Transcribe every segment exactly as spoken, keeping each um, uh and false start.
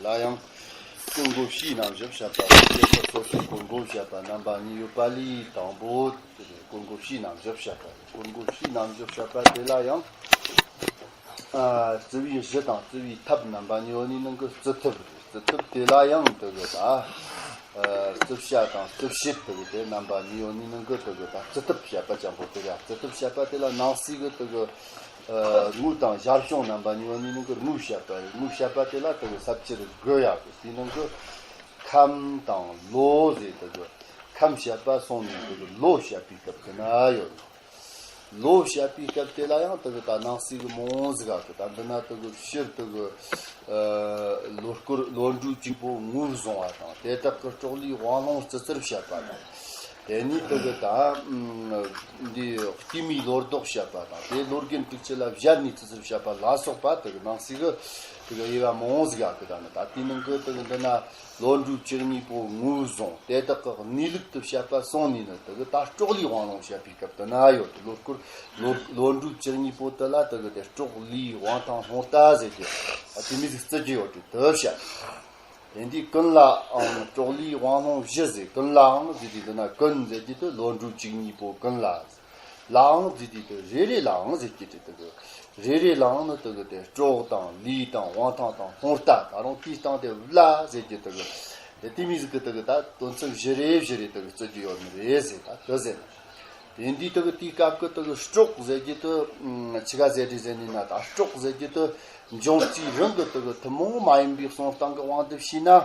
ལ་ཡང་སྐོར་འགོ་བཞིའི་རྣམ་གཞག་བཤད་པ་རེད། དེ་ལྟར་སོ་སོའི་སྐོར་འགོ་བཤད་པ་རྣམ་པ་གཉིས་ཡོད་པ་ལས་དང་པོ་དེ་རེད། སྐོར་འགོ་བཞིའི་རྣམ་གཞག་བཤད་པ་རེད། སྐོར་འགོ་བཞིའི་རྣམ་གཞག་བཤད་པ་དེ་ལ་ཡང་ཨ་རྩི་བའི་གཞི་དང་རྩི་བའི་ཐབས་རྣམ་པ་གཉིས་ཡོད་ནི་ནང་གི་རྩི་ཐབས་རེད། རྩི་ཐབས་དེ་ལ་ཡང་དེ་གི་ད་ཨ་རྩི་བྱ་དང་རྩི་བྱེད་དེ་གི་དེ་རྣམ་པ་གཉིས་ཡོད་ནི་ནང་གི་དེ་གི་ད་རྩི་ཐབས་བཤད་པ་ཅན་པོ་དེ་རེད། རྩི་ཐབས་བཤད་པ་དེ་ལ་ནང་གསེས་གི་དེ་གི་ཨ་དངོས་དང་བྱ་བྱུང་རྣམ་པ་གཉིས་ཡོད་ནི་ནང་གི་དངོས་བཤད་པ་རེད། དངོས་བཤད་པ་དེ་ལ་དེ་གི་ས་བཅད་དགུ་ཡོད་གི། དེའི་ནང་གི་ཁམས་དང་ལོ་ཟེར་དེ་གི་ཁམས་བཤད་པ་སོང་ནས་དེ་གི་ལོ་བཤད་པའི་སྐབས་དེ་ན་ཡོད། ལོ་བཤད་པའི་སྐབས་དེ་ལ་ཡང་དེ་གི་ད་ནང་གསེས་གི་མང་ཟིག་ག་གི། ད་འདི་ན་དེ་གི་སྤྱིར་དེ་གི་ཨ་ལོ་སྐོར་ལོ་འབྲུག་གཅིག་པོ་ངོས་བཟུང་བ་དང་། དེ་དག་གི་སྲོག་ལུས་དབང་ལུང་བརྩི་རྩིར་བཤད་པ་དང་། དེ་ནས་དེ་གི་ད་ཨ་འདི་སྐྱེས་མའི་ལོ་ལྡོག་བཤད་པ་དང་། དེ་ལོ་རྒན་དྲུག་ཅུ་ལ་བཞག་ནས་བརྩི་རྩིར་བཤད་པ་ལ་སོགས་པ་དེ་གི་ནང་གསེས་གི་དེ་གི་དབྱེ་བ་མང་ཟིག་ག་གི། ད་ནི་ད་དེའི་ནང་གི་དེ་གི་འདི་ན་ལོ་འབྲུག་བཅུ་གཉིས་པོ་ངོས་བཟུང་། དེ་དག་གི་གནས་ལུགས་དེ་བཤད་པ་སོང་ནས་ནི་དེ་གི་ད་སྲོག་ལུས་དབང་ལུང་བཤད་པའི་སྐབས་དེ་ན་ཡོད། ལོ་སྐོར་ལོ་ལོ་འབྲུག་བཅུ་གཉིས་པོ་དེ་ལ་དེ་གི་དེ་སྲོག་ལུས་དབང་ཐང་ལྷུང་ལྟ་ཟེར་གི་དེ་མོ་ཟིག་བརྩི་རྒྱུ་ཡོད་དེ་དེ་བཤད། དེ་འདི་ཀུན་ལའང་སྲོག་ལུས་དབང་ལུང་བཞི་ཟེར། ཀུན་ལའང་ཟེར་དུས་འདི་ན་ཀུན་ཟེར་གི་དེ་ལོ་འབྲུག་བཅུ་གཉིས་པོ་ཀུན་ལ། ལའང་ཟེར་དུས་དེ་རེ་རེ་ལའང་ཟེར་གི་དེ་དེ་གི་རེ་རེ་ལའང་ནི་དེ་གི་དེ་སྲོག་དང་ལུས་དང་དབང་ཐང་དང་ལྷུང་ལྟ། ད་རུང་དེའི་སྟེང་དེ་བླ་ཟེར་གི་དེ་གི་དེ་དེ་མོ་ཟིག་གི་དེ་གི་ད་དོན་ཚན་བཞི་རེ་བཞི་རེ་དེ་གི་བརྩི་རྒྱུ་ཡོད་ནི་རེད་ཟེར། ད་དེ་ཟེར་ན། དེ་འདི་དེ་གི་དེའི་སྐབས་གི་དེ་གི་སྲོག་ཟེར་གི་དེ་ཨ་ཆི་ག་ཟེར་དེ་ཟེར་ནི་ན། ད་སྲོག་ཟེར་གི་དེ་འབྱུང་རྩིས་རང་གི་དེ་གི་ཐུན་མོང་མ་ཡིན་པའི་གསུང་སྟངས་གི་དབང་དུ་བྱས་ན། ཨ་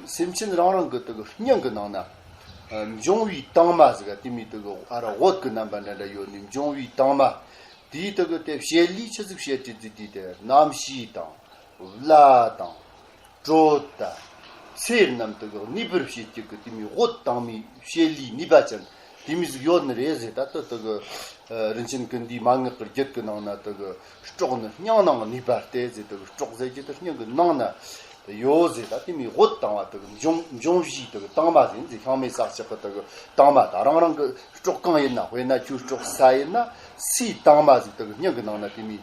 སེམས་ཅན་རང་རང་གི་དེ་གི་སྙིང་གི་ནང་ན་ཨ་འབྱུང་བའི་དྭངས་མ་ཟིག་ག་དེ་མོ་དེ་གི་ཨ་ར་འོད་གི་རྣམ་པ་འདྲ་འདྲ་ཡོད་ནི་འབྱུང་བའི་དྭངས་མ། དེའི་དེ་གི་དེ་བྱེད་ལས་ཆི་ཟིག་བྱེད་དེ་དེ་དེ་དེ་རྣམ་ཤེས་དང་བླ་དང་དྲོད་དང་ཚེ་རྣམས་དེ་གི་གནས་པར་བྱེད་ཀྱི་གི་དེ་མོ་འོད་དྭངས་མའི་བྱེད་ལས་ནུས་པ་ཅན་དེ་མོ་ཟིག་ཡོད་ནི་རེད་ཟེར། ད་དེ་དེ་གི་ཨ་རིན་ཆེན་ཀུན་འདུས་མན་ངག་གི་རྒྱུད་གི་ནང་ན་དེ་གི་སྲོག་ནི་སྙིང་ནང་ནུས་པ་སྟེ་ཟེར། དེ་གི་སྲོག་ཟེར་གི་དེ་སྙིང་གི་ནང་ན་ཡོད་ཟེར། ད་དེ་མོ་འོད་དྭངས་པ་དེ་གི་འབྱུང་འབྱུང་བྱའི་དེ་གི་དྭངས་མ་ཟེར་ཟེར། ཤིང་མེ་ས་ལྕགས་གི་དེ་གི་དྭངས་མ། ད་རང་རང་གི་སྲོག་གང་ཡིན་ན། དཔེར་ན་ཁྱོའི་སྲོག་ས་ཡིན་ན་སའི་དྭངས་མ་ཟིག་དེ་གི་སྙིང་གི་ནང་ན་དེ་མོ་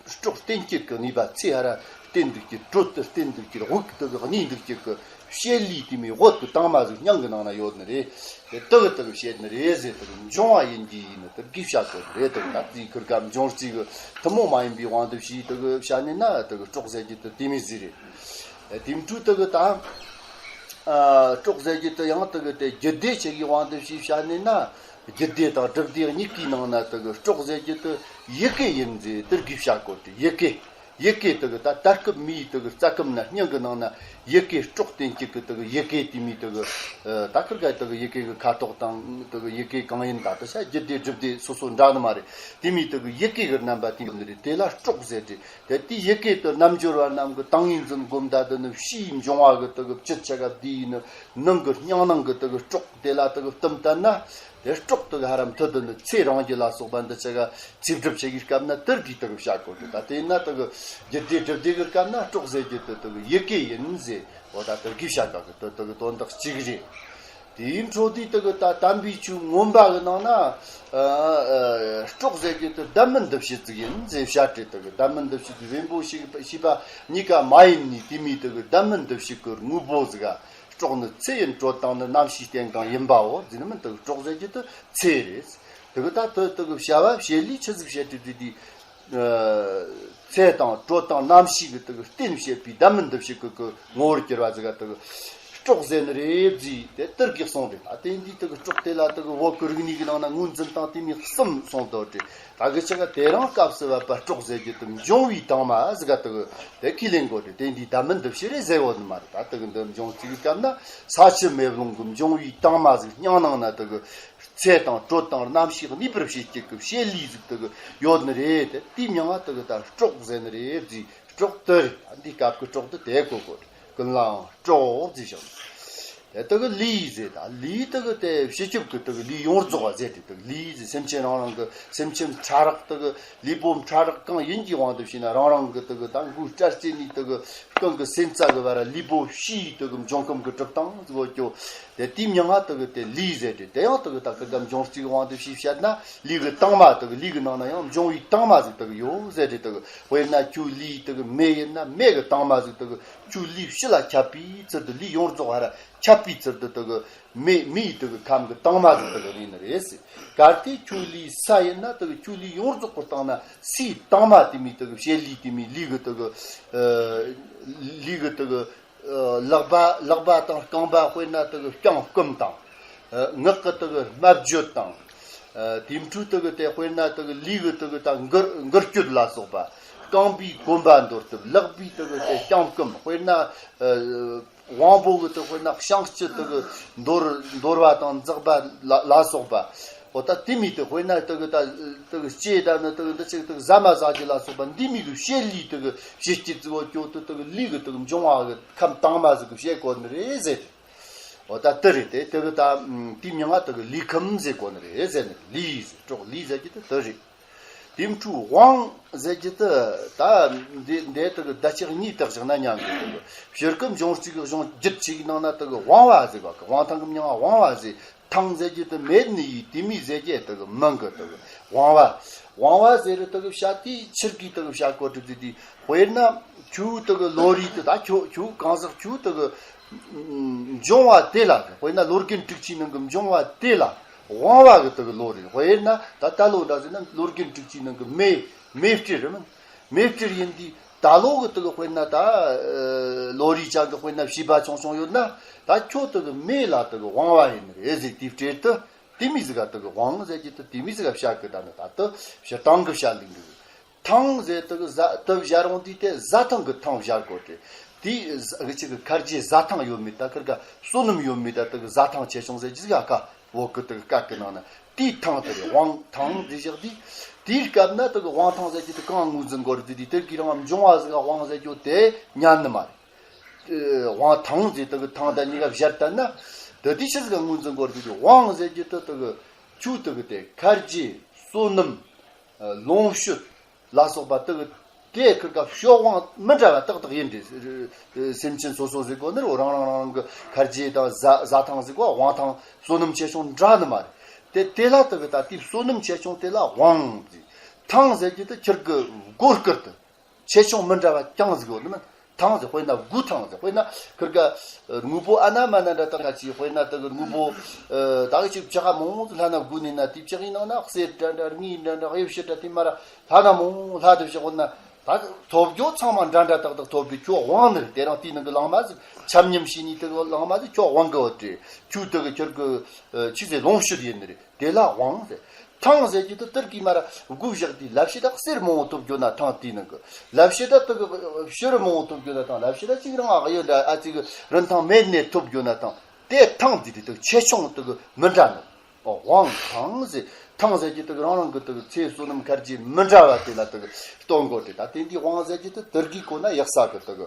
སྲོག་བརྟེན་བྱེད་ཀྱི་ནུས་པ། ཚེ་ཧ་ར་བརྟེན་འདུག་ཀྱི། དྲོད་དེ་བརྟེན་འདུག་ཀྱི། དབུགས་དེ་གི་གནས་འདུག་ཀྱི་གི་བྱེད་ལས་དེ་མོ་འོད་ཀྱི་དྭངས་མ་ཟིག་སྙིང་གི་ནང་ན་ཡོད་ནི་རེད། དེ་དེ་གི་དེ་གི་བཤད་ནི་རེད་ཟེར། དེ་གི་འབྱུང་བ་ཡིན་གྱི་ཡིན་ནི་དེ་གི་བཤད་དགོས་ནི་རེད། དེ་གི་ད་དེའི་ཁུར་ག་འབྱུང་རྩིས་གི་ཐུན་མོང་མ་ཡིན་པའི་དབང་དུ་བྱས་དེ་གི་བཤད་ནི་ན་དེ་གི་སྲོག་ཟེར་གི་དེ་དེ་མོ་ཟིག་རེད། དེ་འཕྲོས་དེ་གི་ད་ཨ་སྲོག་ཟེར་གི་དེ་ཡང་དེ་གི་དེ་རྒྱུད་སྡེ་ཆེ་གི་དབང་དུ་བྱས་བཤད་ནི་ན། རྒྱུད་སྡེ་དང་སྒྲུབ་སྡེ་གཉིས་ཀའི་ནང་ན་དེ་གི་སྲོག་ཟེར་གི་དེ་ཡི་གེ་ཡིན་ཟེར། དེ་གི་བཤད་དགོས་ཏེ། ཡི་གེ་ཡི་གེ་དེ་གི་ད་ད་སྐབས་མིའི་དེ་གི་རྩ་ཁམས་ན་སྙིང་གི་ནང་ན་ཡི་གེ་སྲོག་བརྟེན་བྱེད་ཀྱི་དེ་གི་ཡི་གེ་དེ་མོ་དེ་གི་ཨ་ད་ཁུར་ག་དེ་གི་ཡི་གེ་གི་ཁ་དོག་དང་དེ་གི་ཡི་གེ་གང་ཡིན་ད་དེ་ཆ་རྒྱུད་སྡེ་སྒྲུབ་སྡེ་སོ་སོ་འདྲ་ནི་མ་རེད། དེ་མོ་དེ་གི་ཡི་གེ་གི་རྣམ་པ་དེ་ཡོད་ནི་རེད། དེ་ལ་སྲོག་ཟེར་ཏེ། དེ་དེའི་ཡི་གེ་དེ་རྣལ་འབྱོར་བ་རྣམས་ཀྱི་ཏིང་ངེ་འཛིན་སྒོམ་ད་དེ་ནི་ཕྱིའི་འབྱུང་བ་གི་དེ་གི་བཅུད་ཆ་ག་དེ་ཡིན་ནི། ནང་གི་སྙིང་ནང་གི་དེ་གི་སྲོག་དེ་ལ་དེ་གི་བསྟིམ་བལྟས་ན། དེ་སྲོག་དེ་གི་ཧ་ར་མཐུད་དེ་ནི་ཚེ་རིང་རྒྱུ་ལ་སོགས་པ་འདི་ཆ་ག་ཚེ་སྒྲུབ་བྱེད་ཀྱི་སྐབས་ན་དེ་གི་དེ་གི་བཤད་དགོས་ཏེ། ད་དེ་ན་དེ་གི་རྒྱུད་སྡེ་སྒྲུབ་སྡེ་གི་སྐབས་ན་སྲོག་ཟེར་རྒྱུ་དེ་དེ་གི་ཡི་གེ་ཡིན་ཟེར། འོ་ད་དེ་གི་བཤད་དགོས་ཀྱི་དེ་དེ་གི་དོན་དག་གཅིག་རེད། དེའི་འཕྲོ་དེ་དེ་གི་ད་དམ་པའི་ཆོས་མངོན་པ་གི་ནང་ན་ཨ་ཨ་སྲོག་ཟེར་རྒྱུ་དེ་བདག་མེད་འདུ་བྱེད་ཅིག་ཡིན་ཟེར་བཤད་དེ། དེ་གི་བདག་མེད་འདུ་བྱེད་ཀྱི་བེམ་པོ་ཤེས་པ་མ་ཡིན་ནི་དེ་མོ་དེ་གི་བདག་མེད་འདུ་བྱེད་ཀྱི་དངོས་པོ་ཟིག་ག་སྲོག་ནི་ཚེ་ཡིན། དྲོད་དང་ནི་རྣམ་ཤེས་རྟེན་གང་ཡིན་པའོ་ཟེར་ནི་མིན། དེ་གི་སྲོག་ཟེར་རྒྱུ་དེ་ཚེ་རེད། དེ་གི་ད་དེ་དེ་གི་བྱ་བ་བྱེད་ལས་ཆི་ཟིག་བྱེད་དེ་དེ་དེ། ཚེ་དང་དྲོད་དང་རྣམ་ཤེས་ཀྱི་དེ་གི་རྟེན་བྱེད་པའི་བདག་མེད་འདུ་བྱེད་ཀྱི་གི་ངོ་བོར་གྱུར་པ་ཟིག་ག་དེ་གི་སྲོག་ཟེར་ནི་རེད་ཟེར་ཏེ་དེ་གི་གསུངས་ཏེ། ད་དེ་འདི་དེ་གི་སྲོག་དེ་ལ་དེ་གི་བོད་ཀྱི་རིག་གནས་ཀྱི་ནང་ན་ངོས་འཛིན་སྟངས་དེ་མོ་གསུམ་གསུངས་འདུག་སྟེ། ད་གི་ཆ་ག་དེ་རིང་སྐབས་སུ་བབ་པ་སྲོག་ཟེར་རྒྱུ་དེ་འབྱུང་བའི་དྭངས་མ་ཟིག་ག་དེ་གི་དེ་ཁས་ལེན་དགོས་ཏེ། དེ་འདི་བདག་མེད་འདུ་བྱེད་རེད་ཟེར་ཡོད་ནི་མ་རེད། ད་དེ་གི་འདི་འབྱུང་རྩིས་ཀྱི་སྐབས་ན་ས་ཆུ་མེ་རླུང་གི་འབྱུང་བའི་དྭངས་མ་ཟིག་སྙིང་ནང་ན་དེ་གི་ཚེ་དང་དྲོད་དང་རྣམ་ཤེས་གནས་པར་བྱེད་ཀྱི་གི་བྱེད་ལས་ཟིག་དེ་གི་ཡོད་ནི་རེད། དེ་དེའི་མིང་ང་དེ་གི་ད་སྲོག་ཟེར་ནི་རེད་ཟེར། སྲོག་དེ་རེད། འདི་སྐབས་ཀྱི་སྲོག་དེ་དེ་གོ་དགོས་རེད། ཀུན་ལའང་སྲོག་ཟེར་བྱུང་། དེ་དག་གི་ལུས་ཟེར་ད་ལུས་དག་གི་དེ་སྤྱི་ཁྱབ་ཀྱི་དག་གི་ལུས་ཡོངས་རྫོགས་པ་ཟེར་ཏེ་དག་གི་ལུས་ཟེར་སེམས་ཅན་རང་རང་གི་སེམས་ཅན་ཕྲ་རགས་དག་གི་ལུས་པོ་ཕྲ་རགས་གང་ཡིན་གྱི་དབང་དུ་བྱས་ན་རང་རང་གི་དག་གི་ད་མགོའི་སྐྲ་རྩེ་ནས་དག་གི་རྐང་གི་སེན་རྩ་གི་བར་ལུས་པོ་བཞིའི་དག་གི་འབྱུང་ཁམས་ཀྱི་གྲུབ་སྟངས་ཟེར་གོ་ཀྱོ། དེ་དེའི་མིང་ང་དག་གི་དེ་ལུས་ཟེར་ཏེ་དེ་ཡང་དག་གི་ད་ཁི་ག་འབྱུང་རྩིས་དབང་དུ་བྱས་བཤད་ན་ལུས་ཀྱི་དྭངས་མ་དག་གི་ལུས་ཀྱི་ནང་ན་ཡང་འབྱུང་བའི་དྭངས་མ་ཟིག་དག་གི་ཡོད་ཟེར་ཏེ་དག་གི་དཔེར་ན་ཁྱོད་ལུས་དག་གི་མེ་ཡིན་ན་མེ་གི་དྭངས་མ་ཟིག་དག་གི་ཁྱོད་ལུས་ཕྱི་ལ་ཁྱབ་པའི་ཚུལ་དུ་ལུས་ཡོངས་རྫོགས་ཧ་ར་ཁྱབ་པའི་ཚུལ་དུ་དག་གི་མེ་མེའི་དག་གི་ཁམས་ཀྱི་དྭངས་མ་ཟིག་དག་གི་རེད་ནི་རེད་ཟེར། གལ་ཏེ་ཁྱོད་ལུས་ས་ཡིན་ན་དག་གི་ཁྱོད་ལུས་ཡོངས་རྫོགས་ཀྱི་སྟེང་ན་སའི་དྭངས་མ་དེ་མོའི་དག་གི་བྱེད་ལུས་དེ་མོའི་ལུས་ཀྱི་དག་གི་ཨ་ལུས་ཀྱི་དག་གི་ཨ་ལག་པ་ལག་པ་དང་རྐང་པ་དཔེར་ན་དག་གི་རྐྱང་བསྐུམ་དང་། ཨ་ངག་གི་དག་གི་སྨྲ་བརྗོད་དང་། ཨ་དེའི་འཕྲོ་དག་གི་དེ་དཔེར་ན་དག་གི་ལུས་ཀྱི་དག་གི་ད་འགུལ་འགུལ་སྐྱོད་ལ་སོགས་པ། རྐང་པའི་གོམ་པ་འདོར་ཐབས། ལག་པའི་དག་གི་དེ་རྐྱང་བསྐུམ། དཔེར་ན་ཨ་དབང་པོ་གི་དག་དཔེར་ན་བཤང་གཅི་དག་གི་འདོར་འདོར་བ་དང་འཛེག་པ་ལ་ལ་སོགས་པ། འོ་ད་དེ་མོའི་དེ་དཔེར་ན་དག་གི་ད་དག་གི་ལྕེ་ད་ནི་དག་གི་འདི་ཅིག་དག་གི་ཟ་མ་ཟ་རྒྱུ་ལ་སོགས་པ་འདི་མོའི་གི་བྱེད་ལས་དག་གི་བྱེད་སྤྱད་ཟེར་བ་ཀྱོ་དུ་དག་གི་ལུས་ཀྱི་དག་གི་འབྱུང་བ་གི་ཁམས་དྭངས་མ་ཟིག་གི་བྱེད་གོ་ནི་རེད་ཟེར། འོ་ད་དེ་རེད་དེ་དེ་གི་ད་དེའི་མིང་ང་དག་གི་ལུས་ཁམས་ཟེར་གོ་ནི་རེད་ཟེར་ནི་ལུས་ཟེར་གྲོགས་ལུས་ཟེར་གྱི་དེ་དེ་རེད། དེའི་འཕྲོ་དབང་ཟེར་གྱི་དེ་ད་འདི་འདི་དག་གི་བརྡ་ཆད་གཉིས་བཏགས་བཞག་ན་མཉམ་གི་དག་གི་སྤྱིར་གི་འབྱུང་རྩིས་གི་གཞུང་རྒྱུད་ཅིག་གི་ནང་ན་དག་གི་དབང་བ་ཟེར་བ་གི་དབང་ཐང་གི་མིང་ང་དབང་བ་ཟེར། ཐང་ཟེར་གྱི་དེ་མེད་ནི་ཡིས་དེ་མི་ཟེར་གྱི་དེ་གི་མིང་གི་དེ་གི་དབང་བ། དབང་བ་ཟེར་རི་དེ་གི་བྱ་དེའི་ཕྱིར་གི་དེ་གི་བྱ་གོ་གྲུབ་ཟེར་དེ་དཔེར་ན་ཁྱོད་དེ་གི་བློ་རིག་དེ་ད་ཁྱོད་ཁྱོད་གང་ཟག་ཁྱོད་དེ་གི་འབྱུང་བ་དེ་ལ་དཔེར་ན་བློ་རྒན་དྲུག་ཅུའི་ནང་གི་འབྱུང་བ་དེ་ལ་དབང་བ་གི་དེ་གི་བློ་རིག་དཔེར་ན་ད་ད་ལོ་འདྲ་ཟེར་ན་བློ་རྒན་དྲུག་ཅུའི་ནང་གི་མེ་མེ་སྤྲེལ་རེད་མིན། མེ་སྤྲེལ་ཡིན་དུས་ད་ལོ་གི་དེ་གི་དཔེར་ན་ད་ཨ་ལོ་རིགས་ཅན་གི་དཔེར་ན་བྱིས་པ་ཆུང་ཆུང་ཡོད་ན་ད་ཁྱོད་དེ་གི་མེ་ལ་དེ་གི་དབང་བ་ཡིན་ནི་རེད་ཟེར་དེའི་སྤྲེལ་དུ་དེ་མི་ཟིག་ག་དེ་གི་དབང་ཟེར་གྱི་དེ་དེ་མི་ཟིག་ག་བྱ་གི་ད་ནི་ད་དུ་བྱ་སྟངས་གི་བྱ་ལིང་གི་ཐང་ཟེར་དེ་གི་ཟ་དེ་བྱ་རུང་དུས་དེ་ཟ་ཐང་གི་ཐང་བྱ་གོ་དེ་དེའི་ཟ་གི་ཅིག་གི་ཁར་ཇེ་ཟ་ཐང་ཡོད་མེད་ད་ཁིར་ག་བསོད་ནམས་ཡོད་མེད་ད་དེ་གི་ཟ་ཐང་ཆེ་ཆུང་ཟེར་གྱི་ཟིག་ག་ཁ། བོད་ཀྱི་དེ་གི་སྐད་ཀྱི་ནང་ན་དེའི་ཐང་དེ་རེད། དབང་ཐང་འདི་བཞག་དུས་དེའི་སྐབས་ན་དེ་གི་དབང་ཐང་ཟེར་གྱི་དེ་གང་ངོས་འཛིན་དགོས་རེད་དེ་དེ་གི་རང་འབྱུང་བ་ཟིག་ག་དབང་ཟེར་རྒྱུ་དེ་ཉན་ནི་མ་རེད། དབང་ཐང་ཟེར་དེ་གི་ཐང་དང་གཉིས་ཀ་བཞག་བཏང་ན་དེ་དེ་ཆི་ཟིག་ག་ངོས་འཛིན་དགོས་རེད་དེ་དབང་ཟེར་རྒྱུ་དེ་དེ་གི་ཆུ་དེ་གི་དེ་ཁར་ཇེ་བསོད་ནམས་ལོངས་སྤྱོད། ལ་སོགས་པ་དེ་གི་དེ་ཁིར་ཀ་ཕྱོགས་དབང་མི་འདྲ་བ་ཏག་ཏག་ཡིན་ཏེ། སེམས་ཅན་སོ་སོ་ཟིག་གོ་ནི་རོ་རང་རང་རང་གི་ཁར་ཇེ་དང་ཟ་ཟ་ཐང་ཟིག་གོ་དབང་ཐང་བསོད་ནམས་ཆེ་ཆུང་འདྲ་ནི་མ་རེད། དེ་དེ་ལ་དེ་གི་ད་དེ་བསོད་ནམས་ཆེ་ཆུང་དེ་ལ་དབང་ཟེར། ཐང་ཟེར་རྒྱུ་དེ་ཁིར་གི་སྒོ་སྐུར་དུ་ཆེ་ཆུང་མི་འདྲ་བ་རྐྱང་ཟིག་གོ་ནི་མ། ཐང་ཟེར་དཔེར་ན་དགུ་ཐང་ཟེར་དཔེར་ན་ཁིར་ཀ་དངོས་པོ་ཨ་ན་མ་ན་འདྲ་དག་ན་ཅི་དཔེར་ན་དེ་གི་དངོས་པོ་ཨ་ད་གི་ཅིག་བྱ་ག་མང་པོ་ལྷ་ན་དགུ་ནི་ན་དེ་བྱ་གི་ནང་ན་གསེར་འདྲ་འདྲ་དངུལ་འདྲ་འདྲ་དབྱིབས་ཕྱི་འདྲ་དེ་མ་ར་ལྷ་ན་མང་པོ་ལྷ་དེ་བྱ་གོ་ན་ད་ཐོབ་རྒྱུ་ཚང་མ་འདྲ་འདྲ་དག་དག་ཐོབ་པའི་ཁྱོད་དབང་ནི་རེད། དེ་རང་དེའི་ནང་གི་ལང་མ་ཟིག་ཆམ་ཉམས་ཤིག་ནི་དེ་གི་ལང་མ་ཟིག་ཁྱོད་དབང་གི་འོ་དེ་ཁྱོད་དེ་གི་ཁྱོད་གི་ཆི་ཟེར་ལོངས་སྤྱོད་ཡིན་ནི་རེད། དེ་ལ་དབང་ཟེར། ཐང་ཟེར་གྱི་དེ་དེར་གི་མ་ར་དགུ་བཞག་དེ་ལབ་ཤེས་ད་གསེར་མང་པོ་ཐོབ་རྒྱུ་ན་ཐང་དེའི་ནང་གི་ལབ་ཤེས་ད་དེ་གི་ཕྱུར་མང་པོ་ཐོབ་རྒྱུ་ན་ཐང་ལབ་ཤེས་ད་གཅིག་རང་ཨ་ཡོད་འདྲ་ཨ་ཅིག་རིན་ཐང་མེད་ནས་ཐོབ་རྒྱུ་ན་ཐང་དེ་ཐང་དེ་དེ་དེ་ཆེ་ཆུང་དེ་གི་མི་འདྲ་ནི། ཨོ་དབང་ཐང་ཟེར། ཐང་ཟེར་གྱི་དེ་གི་རང་རང་གི་དེ་གི་ཚེ་བསོད་ནམས་ཁར་གྱི་མི་འདྲ་བ་དེ་ལ་དེ་གི་སྟོན་དགོས་ཏེ་ད་དེ་འདི་དབང་ཟེར་གྱི་དེ་དེར་གི་གོ་ན་ཡག་ས་གི་དེ་གི་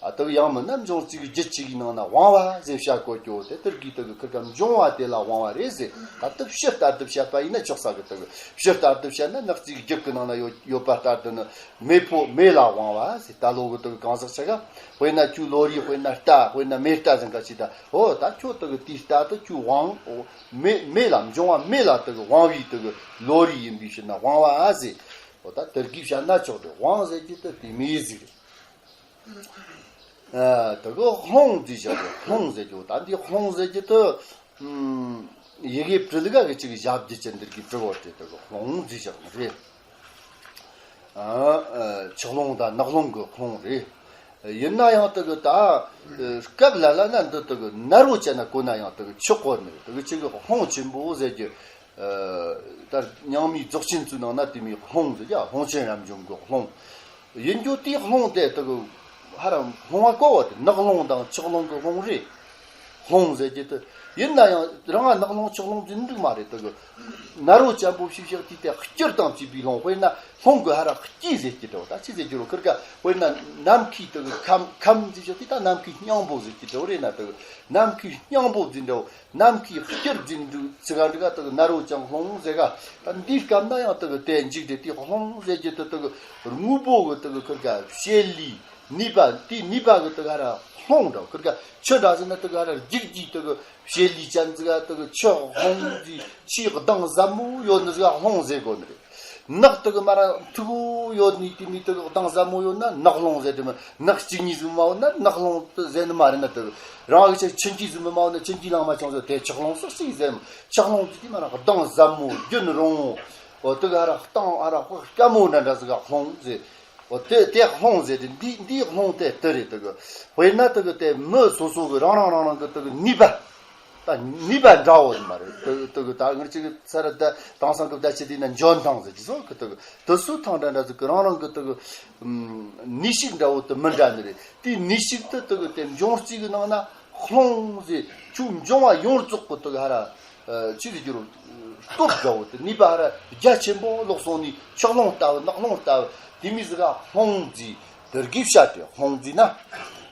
ཨ་དེ་ཡང་མིན་ན་འབྱུང་རྩིས་ཀྱི་རྒྱུད་གཅིག་གི་ནང་ན་དབང་བ་ཟེར་བྱ་གོ་ཀྱོ་དེ་དེར་གི་དེ་གི་ཁིར་ཀ་འབྱུང་བ་དེ་ལ་དབང་བ་རེད་ཟེར། ད་དེ་ཕྱི་ལྟར་དུ་བཤད་པ་ཡིན་ན་ཆོག་ས་གི་དེ་གི་ཕྱི་ལྟར་དུ་བཤད་ན་ནག་རྩིས་ཀྱི་རྒྱུད་ཀྱི་ནང་ན་ཡོད་ཡོད་པ་ལྟར་དུ་ནི་མེ་ཕོ་མེ་ལ་དབང་བ་ཟེར། ད་ལོ་གི་དེ་གི་གང་ཟག་ཆ་ག་དཔེར་ན་ཁྱོད་ལོ་རེའི་དཔེར་ན་རྟ་དཔེར་ན་མེ་རྟ་ཟེར་ག་ཅི་ད་ཨོ་ད་ཁྱོད་དེ་གི་དེའི་རྟ་དེ་ཁྱོད་དབང་ཨོ་མེ་མེ་ལ་འབྱུང་བ་མེ་ལ་དེ་གི་དབང་བའི་དེ་གི་ལོ་རེ་ཡིན་པའི་ཕྱིར་ན་དབང་བ་ཟེར། ཨོ་ད་དེར་གི་བཤད་ན་ཆོག་དེ་དབང་ཟེར་གྱི་དེ་དེ་མེ་ཟིག་རེད། ཨ་དེ་གི་ལྷུང་ཟེར་བྱ་དེ་ལྷུང་ཟེར་གྱི་ད་འདི་ལྷུང་ཟེར་གྱི་དེ་ཡི་གེ་བྲི་ལི་ག་གི་ཅིག་ཞབས་ཀྱི་ཅན་འདིར་གི་བྲི་བོ་དེ་དེ་གི་ལྷུང་ཟེར་བྱ་མ་རེད། ཨ་ཆུ་ཀླུང་དང་ནགས་ཀླུང་གི་ཀླུང་རེད། ཡིན་ན་ཡང་དེ་གི་ད་སྐབས་ལ་ལ་ན་འདི་དེ་གི་ནར་བོ་བྱས་ན་གོ་ན་ཡང་དེ་གི་ཆོག་གོ་ནི་དེ་གི་ཅིག་གི་ལྷུང་ཆེན་པོ་ཟེར་གྱི། ད་རྙིང་མའི་རྫོགས་ཆེན་ཚོའི་ནང་ན་དེ་མོའི་ལྷུང་ཟེར་གྱི་ལྷུང་ཆེན་རབ་འབྱམས་གི་ལྷུང་། ཡིན་རྒྱུ་དེའི་ལྷུང་དེ་དེ་གི་ཧ་ར་ལྷུང་བ་གོ་བ་དེ་ནགས་ཀླུང་དང་ཆུ་ཀླུང་གི་ལྷུང་རེད། ལྷུང་ཟེར་རྒྱུ་དེ། ཡིན་ན་ཡང་རང་ང་ནག་ལྷུང་ཆག་ལྷུང་ཟེར་འདུག་མ་རེད། དེ་གི་ན་རོ་ཅན་པོ་ཞིག་བཞག་དུས་དེ་སྐྱུར་དང་བཅས་པའི་ལྷུང་། དཔེར་ན་ལྷུང་གི་ཧ་ར་སྐྱི་ཟེར་རྒྱུ་འདྲ་བོ། ད་ཅི་ཟེར་རྒྱུ་རོ། ཁིར་ག་དཔེར་ན་ནམ་མཁའི་དེ་གི་ཁམ་ཁམ་ཟེར་བཞག་དུས་ད་ནམ་མཁའི་སྙིང་པོ་ཟེར་རྒྱུ་འདྲ་བོ་རེད་ན། དེ་གི་ནམ་མཁའི་སྙིང་པོ་ཟེར་འདྲ་བོ། ནམ་མཁའི་སྐྱུར་ཟེར་འདུག་ཚིག་ག་འདི་ག་དེ་གི་ན་རོ་ཅན་ལྷུང་ཟེར་ག། ད་འདིའི་སྐབས་ན་ཡང་དེ་གི་དེ་འཇིག་སྟེ། དེ་ལྷུང་ཟེར་རྒྱུ་དེ་དེ་གི་དངོས་པོ་གི་དེ་གི་ཁིར་ག་བྱེད་ལས། ནུས་པ། དེའི་ནུས་པ་གི་དེ་ག་ར་ལྷུང་འདྲ། ཁིར་ག་ཆུ་འདྲ་ཟེར་ན་དེ་ག་ར་རྒྱུག་རྒྱུའི་དེ་གི་བྱེད་ལས་ཅན་ཟིག་ག། དེ་གི་ཆུ་ལྷུང་ཟིག་ཆུའི་གདངས་ཟབ་མོ་ཡོད་ནི་ཟིག་ག་ལྷུང་ཟེར་གོ་ནི་རེད། ནགས་དེ་གི་མ་ར་མཐུག་པོ་ཡོད་ནི་དེ་མོའི་དེ་གི་གདངས་ཟབ་མོ་ཡོད་ན་ནགས་ལྷུང་ཟེར་དེ་མོ། ནགས་གཅིག་གཉིས་ཟིག་མ་ཡོད་ན་ནགས་ལྷུང་ཟེར་ནི་མ་རེད་ན། དེ་གི་རང་གི་ཆུ་ཆུ་འཁྱིལ་ཟིག་མ་ཡོད་ན་ཆུ་འཁྱིལ་ལང་མ་བྱུང་ཟེར། དེ་ཆུ་ལྷུང་སོགས་ཤིག་ཟེར་མོ། ཆུ་ལྷུང་ཟེར་དེ་མ་ར་གདངས་ཟབ་མོ་རྒྱུན་རིང་བོ། འོ་དེ་ག་ར་གདངས་ཨ་ར་དཔག་དཀའ་མོ་འདྲ་འདྲ་ཟིག་ག་ལྷུང་ཟེར། འོ་དེ་དེ་ལྷུང་ཟེར་དེ། འདི་འདི་ལྷུང་དེ་དེ་རེད། དེ་གི་དཔེར་ན་དེ་གི་དེ་མི་སོ་སོ་གི་རང་རང་རང་རང་གི་དེ་གི་ནུས་པ། ད་ནུས་པ་འདྲ་བོ་ནི་མ་རེད། དེ་གི་དེ་གི་ད་ངར་ཅིག་ས་ར་ད་དེང་སང་གི་བརྡ་ཆད་དེ་ན་འཇོན་ཐང་ཟེར་གི་སོ་གི། དེ་གི་དེ་སུ་ཐང་འདྲ་འདྲ་ཟིག་གི་རང་རང་གི་དེ་གི་ནུས་ཤུགས་འདྲ་བོ་དེ་མི་འདྲ་ནི་རེད། དེའི་ནུས་ཤུགས་དེ་དེ་གི་དེ་འབྱུང་རྩིས་གི་ནང་ན་ལྷུང་ཟེར། ཁྱོད་འབྱུང་བ་ཡོངས་རྫོགས་གི་དེ་གི་ཧ་ར། ཨ། ཆི་ཟེར་རྒྱུ་རོ། སྟོབས་འདྲ་བོ་དེ། ནུས་པ་ཧ་ར་རྒྱ་ཆེན་པོ་ལོག་སོང་ནི། ཆུ་ཀླུང་ལྟ་བུ་ནགས་ཀླུང་ལྟ་བུ་དེ་མོ་ཟིག་ག་ལྷུང་ཟེར། དེ་དགེ་བཤད་དེ་ལྷུང་ཟེར་ན་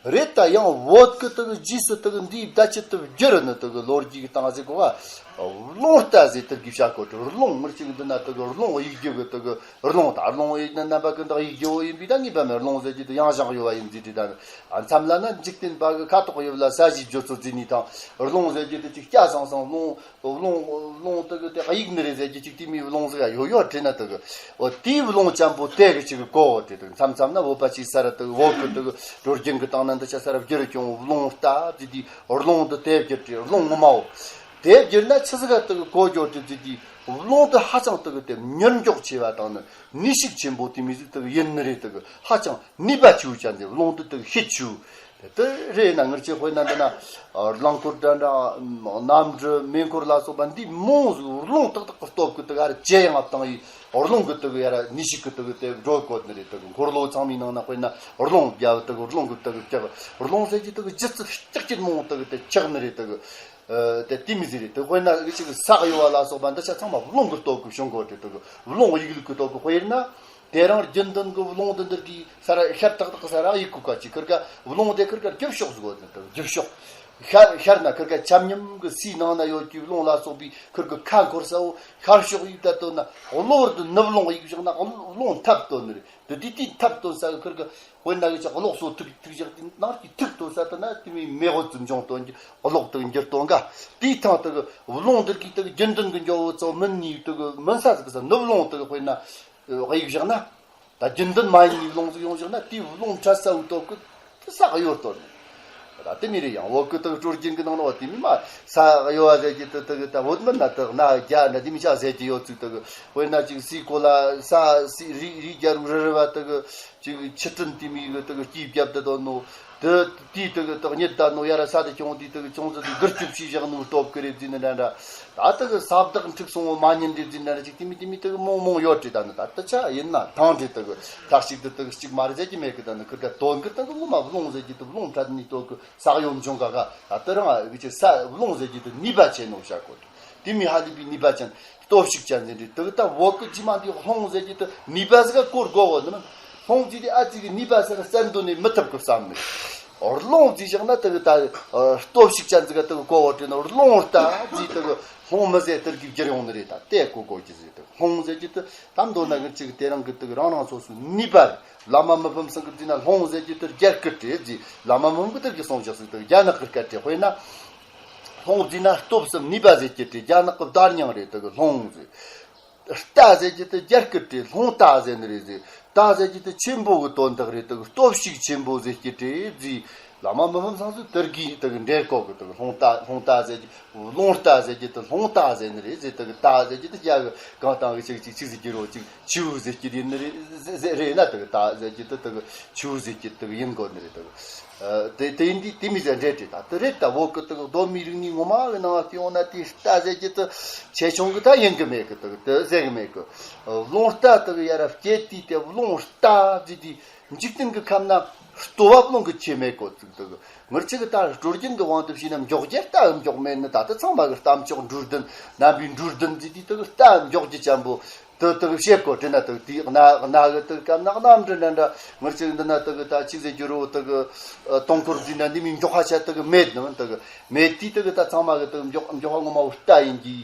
རེད། ད་ཡང་བོད་གི་དེ་གི་རྗེས་སུ་དེ་གི་འདིའི་བརྡ་ཆད་དེ་བསྒྱུར་ནི་དེ་གི་ལོ་རྒྱུས་གི་སྟངས་ཟིག་གོ་བ། རླུང་རྟ་ཟེར། དེ་དགེ་བཤད་གོ་དེ་རླུང་ངར་ཅིག་འདི་ན་དེ་གི་རླུང་དབྱུག་རྒྱུ་གི་དེ་གི་རླུང་། ད་རླུང་དབྱུག་ན་རྣམ་པ་ཀུན་བཏགས་དབྱུག་རྒྱུ་བོ་ཡིན་པས་ད་ངེས་པ་མེད། རླུང་ཟེར་རྒྱུ་དེ་ཡང་བཞག་ཡོད་བ་ཡིན་ཟེར་དེ། ད་མཚམས་ལ་ན་འཇིག་རྟེན་པ་གི་ཁ་དོག་ཡོད་ལ་ས་གཞིའི་བརྗོད་ཚུལ་ཟེར་ནི་དང་། རླུང་ཟེར་རྒྱུ་དེ་ཅིག་སྐྱ་སང་སང་རླུང་། རླུང་རླུང་དེ་གི་དེ་དབྱུག་ནི་རེད་ཟེར་རྒྱུ་ཅིག་དེ་མོའི་རླུང་ཟིག་ཡོད་ཡོད་དྲན་ན། དེ་གི་འོ་དེའི་རླུང་ཅན་པོ་དེ་གི་ཅིག་གོ་བོ་དེ། དེ་མཚམས་མཚམས་ན་བོད་པ་ཅིག་ས་ར་དེ་གི་བོད་གི་དེ་གི་སྲོལ་རྒྱུན་གི་སྟེང་ན་འདི་ཆ་ས་ར་བསྒྱུར་ཀྱང་རླུང་རྟ་ཟེར་དེ་རླུང་དེ་དེ་བསྒྱུར་ཏེ་རླུང་ངོ་མ་བོ། དེ་བསྒྱུར་ན་ཆི་ཟིག་ག་དེ་གི་གོ་རྒྱུ་དེ་ཟེར་དེ། རླུང་དེ་ཧ་ཅང་དེ་གི་དེ་མྱུར་མགྱོགས་ཆེ་བ་དང་ནི་ནུས་ཤུགས་ཆེན་པོ་དེ་མོ་ཟིག་དེ་གི་ཡིན་ནི་རེད། དེ་གི་ཧ་ཅང་ནུས་པ་ཆེ་བོ་ཅན་དེ། རླུང་དེ་དེ་གི་ཤེད་ཆེ་བོ། དེ་རེད་ན་ངར་ཅིག་དཔེར་ན་འདི་ན་རླངས་འཁོར་འདྲ་འདྲ། གནམ་གྲུ། མེ་འཁོར་ལ་སོགས་པ་འདི་མང་ཟིག་རླུང་ཏག་ཏག་གི་སྟོབས་ཀྱིས་དེ་ག་ར་ཇེ་ཡང་བཏང་ཡི། རླུང་གི་དེ་གི་ཡ་ར་ནུས་ཤུགས་ཀྱིས་དེ་གི་དེ་འགྲོ་གོ་ནི་རེད། དེ་གི་འཁོར་ལོ་ཚང་མའི་ནང་ན་དཔེར་ན་རླུང་རྒྱབ་དེ་གི་རླུང་གིས་དེ་གི་བཀྱག། རླུང་ཟེར་རྒྱུ་དེ་གི་ལྗིད་ཚད་ལྕགས་ཀྱི་མང་དེ་གི་དེ་བཀྱག་ནི་རེད། དེ་གི་ཨ་དེ་དེ་མོ་ཟིག་རེད། དེ་དཔེར་ན་ཅིག་ས་གཡོ་བ་ལ་སོགས་པ་འདི་ཆ་ཚང་མ་རླུང་གི་སྟོབས་ཀྱིས་བྱུང་གོ་དེ། དེ་གི་རླུང་དབྱུག་ལུག་གི་སྟོབས་ཀྱིས། དཔེར་ན། དེ་རིང་རྒྱུན་ལྡན་གྱི་རླུང་དེ་འདིར་གི་ས་ར་ཤར་ཏག་ཏག་གི་ས་ར་གཡུག་གོ་ག་ཅིག་ཁིར་ག་རླུང་དེ་ཁིར་ག་རྒྱུག་ཤོག་ཟེར་གོ་ནི། དེ་རྒྱུག་ཤོག་ཤར་ཤར་ན་ཁིར་ག་ཆ་སྙོམས་གི་སའི་ནང་ན་ཡོད་ཀྱི་རླུང་ལ་སོགས་པའི་ཁིར་གི་ཁ་འཁོར་ས་བོ་ཤར་ཕྱོགས་གཡུག་ད་བཏོན་ན། གློ་བུར་དུ་ནུབ་རླུང་གཡུག་བཞག་ན་རླུང་འཐབ་བཏོན་ནི་རེད། དེ་དེ་དེ་འཐབ་བཏོན་ས་གི་ཁིར་ག་དཔེར་ན་གི་ཅིག་གློག་སོགས་ཐིག་ཐིག་བཞག་དེ་ནང་གི་ཐིག་བཏོན་ས་དེ་ན་དེ་མོའི་མེ་འོད་ཙམ་འབྱུང་བཏོན་གྱི། གློག་དེ་གི་འགྱུར་བཏོན་ག། དེའི་ཐང་དེ་གི་རླུང་དེ་གི་དེ་གི་རྒྱུན་ལྡན་གི་འགྱོ་བོ་ཚོ་མིན་ནི་དེ་གི་མིན་ས་ཟིག་གི་ས་ནུབ་རླུང་དེ་གི་དཔེར་ན། ཨ་གཡུག་བཞག་ན། ད་རྒྱུན་ལྡན་མ་ཡིན་ནི་རླུང་ཟིག་ཡོང་བཞག་ན་དེའི་རླུང་འཕྲད་ས་བོའི་སྟོབས་ཀྱིས་དེ་ས་གཡོ་བཏོན་ནི། ད་དེ་མོ་རེད། ཡང་བོད་ཀྱི་དེ་གི་སྲོལ་རྒྱུན་གི་ནང་ན་བ་དེ་མོ་མ་ས་གཡོ་བ་ཟེར་རྒྱུ་དེ་དེ་གི་ད་བོད་མི་ན་དེ་གི་ན་རྒྱ་ན་དེ་མོ་ཆ་ཟེར་རྒྱུ་ཡོད་ཚུལ། དེ་གི་དཔེར་ན་ཅིག་སའི་གོ་ལ་ས་སའི་རི་རི་རྒྱལ་རུ་རི་རི་བ་དེ་གི་ཅིག་ཆུ་ཀྲིན་དེ་མོ་གི་དེ་གི་སྐྱིད་བརྒྱབ་དེ་དོན་ནོ། དེ་དེའི་དེ་གི་དེ་གཉིད་ད་ནོ་ཡ་ར་ས་དེ་ཁྱོང་དེ་དེ་གི་ཅུང་ཟད་དེ་གུར་སྐྱོབ་བྱས་བཞག་ནོ་སྟོབས་ཀྱིས་རེད་ཟེར་ནི་འདྲ་འདྲ། ད་དེ་གི་ས་བདག་འཁྲུགས་སོང་བ་མ་ཉན་རེད་ཟེར་ནི་འདྲ་ཅིག་དེ་མོ་དེ་མོ་དེ་གི་མང་མང་ཡོད་རེད། ད་ནི་ད་དེ་ཆ་ཡིན་ན་ཐང་རེད། དེ་གི་ཐག་ཞིག་དེ་དེ་གི་གཅིག་མ་རེད་ཟེར་གྱི་མེད་གི། ད་ནི་ཁིར་ག་དོན་གི་དེ་གི་ངོ་མ་རླུང་ཟེར་རྒྱུ་དེ་རླུང་འཕྲད་ནི་སྟོབས་ཀྱིས་ས་གཡོ་འབྱུང་ག་ག། ད་དེ་རིང་ཨ་གི་ཅིག་ས་རླུང་ཟེར་རྒྱུ་དེ་ནུས་པ་ཆེ་ནོ་བཤད་གོ་དེ། དེ་མོ་ཧ་ལས་པའི་ནུས་པ་ཅན། སྟོབས་ཤུགས་ཅན་ཟེར་རེད། དེ་གི་ད་བོད་གི་རྗེས་མ་འདི་རླུང་ཟེར་རྒྱུ་དེ་ནུས་པ་ཟིག་ག་གོ་དགོས་བོ་ནི་མིན། རླུང་ཟེར་དེ་ཨ་ཙི་གི་ནུས་པ་ཟིག་ག་བསམ་དོན་ནི་མི་ཐུབ་གི་བསམ་ནི། རླུང་ཟེར་བཞག་ན་དེ་གི་ད་ཨ་སྟོབས་ཤུགས་ཅན་ཟིག་ག་དེ་གི་གོ་བོ་དྲན་ནོ། རླུང་རྟ་ཟེར་དེ་གི་རླུང་མི་ཟེར་དེར་གི་བསྒྱུར་ཡོང་ནི་རེད། ད་དེ་གོ་དགོས་རྒྱུ་ཟིག་དེ་རླུང་ཟེར་རྒྱུ་དེ་ད་མདོར་ན་གི་ཅིག་དེ་རིང་གི་དེ་གི་རང་རང་སོ་སོའི་ནུས་པ་རེད། བླ་མ་མི་ཕམ་ཚང་གིས་བྲིས་ན་རླུང་ཟེར་རྒྱུ་དེ་རྒྱ་སྐད་རེད་ཟེར། བླ་མ་མི་ཕམ་གིས་དེ་གི་གསུངས་བཞག་ཟིག་དེ་གི་རྒྱ་ནག་གི་སྐད་རེད། དཔེར་ན། རླུང་བྲིས་ན་སྟོབས་སམ་ནུས་པ་ཟེར་རྒྱུ་དེ་རྒྱ་ནག་གི་བརྡ་རྙིང་རེད། དེ་གི་རླུང་ཟེར། རྟ་ཟེར་རྒྱུ་དེ་རྒྱ་སྐད་རེད། རླུང་རྟ་ཟེར་ནི་རེད་ཟེར། རྟ་ཟེར་རྒྱུ་དེ་ཆེན་པོ་གི་དོན་དག་རེད། དེ་གི་སྟོབས་ཤུགས་ཆེན་པོ་ཟེར་རྒྱུ་རེད་ཟེར། བླ་མ་མི་ཕམ་ཚང་ཚོས་དེར་གི་དེ་གི་འགྲེལ་གོ་གི། དེ་གི་རླུང་རྟ་རླུང་རྟ་ཟེར་རྒྱུ། རླུང་རྟ་ཟེར་རྒྱུ་དེ་རླུང་རྟ་ཟེར་ནི་རེད་ཟེར། དེ་གི་རྟ་ཟེར་རྒྱུ་དེ་རྒྱ་གི་གང་སྟངས་གི་ཅིག་ཅིག་ཅིག་ཟེར་རྒྱུ་རོ། ཅིག་ཆུ་བོ་ཟེར་རྒྱུ་དེ་ནི་རེད་ཟེར་ཟེར་རེད་ན། དེ་གི་རྟ་ཟེར་རྒྱུ་དེ་དེ་གི་ཆུ་བོ་ཟེར་རྒྱུ་དེ་གི་ཡིན་དགོས་ནི་རེད། དེ་གི་ཨ་དེ་དེ་ཡིན་དུས་དེ་མོ་ཟེར་འདྲ་རེད། ད་དེ་རེད། ད་བོད་གི་དེ་གི་གདོད་མའི་རིག་གནས་ངོ་མ་གི་ནང་བལྟས་ཡོང་ན་དེ་རྟ་ཟེར་རྒྱུ་དེ་ཆེ་ཆུང་གི་ད་ཡིན་གི་མེད་གི། དེ་གི་དེ་ཟེར་གི་མེད་གི། རླུང་རྟ་དེ་གི་ཡ་ར་སྐྱེ་དུས་དེ་རླུང་རྟ་ཟེར་དུས་འཇིག་རྟེན་གི་ཁམས་ན། ལྟོ་བ་རླུང་གི་ཆེ་མེད་གོ་ཚིག་དག་ངུར་ཆིག་གི་ད་སྲོལ་རྒྱུན་གི་དབང་དུ་བྱས་ན་མགྱོགས་རྒྱུ་རྟ་གི་མགྱོགས་མེད་ནི། ད་ལྟ་ཚང་མ་གི་རྟ་མཆོག་འགྲོ་ལྡན་རྣམ་པའི་འགྲོ་ལྡན་ཟེར་དུས་དག་རྟ་མགྱོགས་རྒྱུ་ཅན་པོ་དུ་དག་བཤད་གོ་དྲན་ན། དག་དེའི་གནའ་གནའ་གི་དག་སྐབས་ན་གནའ་འདྲ་འདྲ་འདྲ་ངུར་ཆིག་འདི་ན་དག་ད་ཆིག་ཟེར་རྒྱུ་རོ་དག་སྟོང་འཁོར་འཛིན་ན་འདི་མི་མགྱོགས་ཧ་ཆ་དག་མེད་ནི། དག་མེད་དུས་དག་ད་ཚང་མ་གི་དག་མགྱོགས་མགྱོགས་ཧ་ངོ་མ་བོ་རྟ་ཡིན་གྱི།